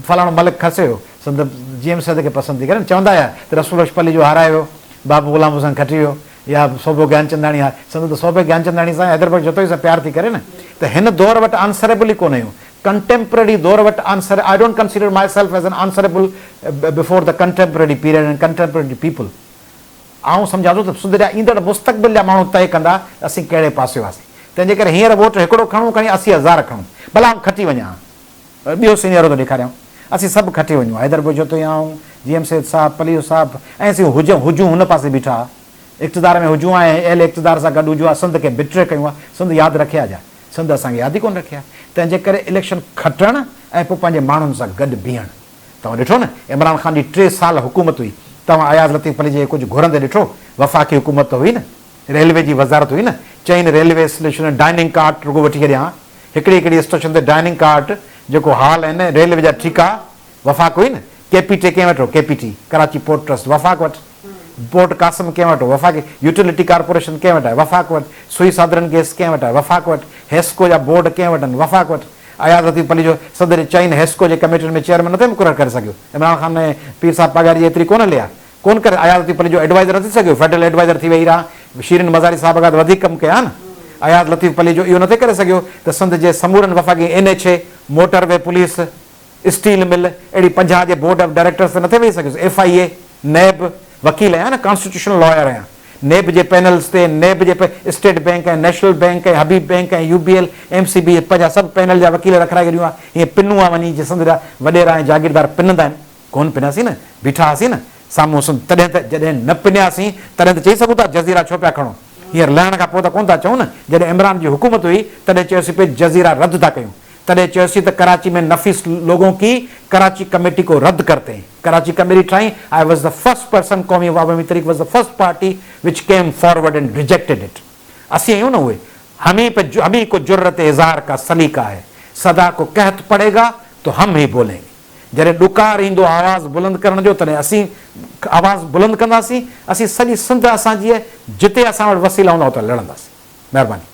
فلاڻو ملڪ کسي ويو. سنڌ جي ايم سيد کي پسند ٿي ڪري نه چوندا هيا ته رسول بخش پليجو هارائي ويو بابو غلام حسين کٽي ويو يا سوڀو گيانچنداڻي هارائي سنڌ ته سوڀي گيانچنداڻي سان حيدر بخش جتوئي سان پيار ٿي ڪري نه ته هن دور وٽ آنسريبل ئي ڪونه آهيون ڪنٽيمپرري دور وٽ answer I don't consider myself as an answerable before the contemporary period and contemporary people. آئون سمجهان ٿو ته سنڌ جا ايندڙ مستقبل جا ماڻهو طئي ڪندا ته اسين ڪهڙي پاسي هئاسين. تنهن جي ڪري هينئر ووٽ هڪڙو کڻون کڻي 80 هزار کڻون. ڀلا آئون کٽي وڃان ها. ٻيو سينيئرو ٿو ڏيکاريان. اسين سڀ کٽي وڃون ها. حيدر بجوتوئي آئون، جي ايم سيد صاحب، پليجو صاحب ۽ اسين هجون هجون هن پاسي بيٺا ها. اقتدار ۾ هجون ها ۽ اهل اقتدار سان گڏ هجون ها. سنڌ کي بٽري ڪيون ها. سنڌ ياد رکي ها جا. سنڌ اسان کي ياد ئي ڪونه رکي ها. تنهن جي ڪري اليڪشن کٽڻ ۽ پوء پنهنجي ماڻهن سان گڏ بيهڻ. توهان ڏٺو نه عمران خان جي ٽي سال حڪومت هئي توهان اياز لطيف پليجي کي ڪجهه گهرندي ڏٺو؟ وفاقي حڪومت ته هئي نه ريلوي جي وزارت هئي نه چئن ريلوي اسٽيشنن ڊائننگ ڪارٽ رڳو وٺي ڇڏيان ها هڪڙي هڪڙي اسٽيشن تي ڊائننگ ڪارٽ جيڪو هال آهن ريلوي جا ٺيڪا وفاق هئي نه ڪي پي ٽي ڪنهن وٽ هو K P T Karachi port trust وفاق وٽ پورٽ قاسم ڪنهن وٽ هو؟ وفاقي يوٽيلٽي ڪارپوريشن ڪنهن وٽ آهي؟ وفاق وٽ. سوئي سادرن گئس ڪنهن وٽ آهي؟ وفاق وٽ. حيسڪو جا بورڊ ڪنهن وٽ آهن؟ وفاق وٽ. اياز لطيف پليجو صدر چئن حيسڪو جي ڪميٽين ۾ چيئرمين نٿي مقرر ڪري سگهيو. عمران خان ۽ پير صاحب پاڳاري جي ايتري ڪونه هلي ها. ڪونه ڪري اياز لطيف پليجو ايڊوائيزر نه ٿي سگهيو. فيڊرل ايڊوائيزر ٿي ويهي رها. شيرين مزاري صاحب کان ته وڌيڪ ڪم ڪيا ها نه. اياز لطيف پليجو اهو نٿي ڪري سگهيو ته سنڌ جي سمورن وفاقي N H A, motorway police, steel mill, اهڙي 50 جي بورڊ آف ڊائريڪٽرز تي نٿي ويهي سگهيس، ايف I اي، نيب، وڪيل آهيان نه ڪانسٽيٽيوشنل لائر آهيان، نيب جي پينلز تي، نيب جي state bank ۽ national bank ۽ Habib bank ۽ U B L, M C B پنهنجا سڀ پينل جا وڪيل رکرائي ڇڏيون ها، هيئن پنون ها وڃي جي سنڌ جا وڏيرا ۽ جاگيردار پنندا آهن، ڪونه پنياسين نه، بيٺا هئاسين نه سامهون سنڌ، تڏهن ته جڏهن نه پنياسين تڏهن ته چئي سگهون ٿا جزيرا ڇو پيا کڻو، هينئر لهڻ کان پوء ته ڪونه ٿا چئون نه، جڏهن عمران جي حڪومت هئي تڏهن چيوسين پئي جزيرا رد ٿا ڪيون، تڏهن چيوسين ته ڪراچي ۾ نفيس لوگون ڪي ڪراچي ڪميٽي ڪو رد ڪرتي هين ڪراچي ڪميري ٺاهين I was the first person Qaumi Awami Tehreek was the first party which came forward and rejected it اسين آهيون نه اهي همي پي همي ڪو جرئت اظهار ڪا سليقه هي صدا ڪو قحط پڙي گا تو هم هي بولين گي جڏهن ڏڪار ايندو آواز بلند ڪرڻ جو تڏهن اسين آواز بلند ڪنداسين اسين سڄي سنڌ اسان جي آهي جتي اسان وٽ وسيلا هوندا اتي لڙنداسين مهرباني.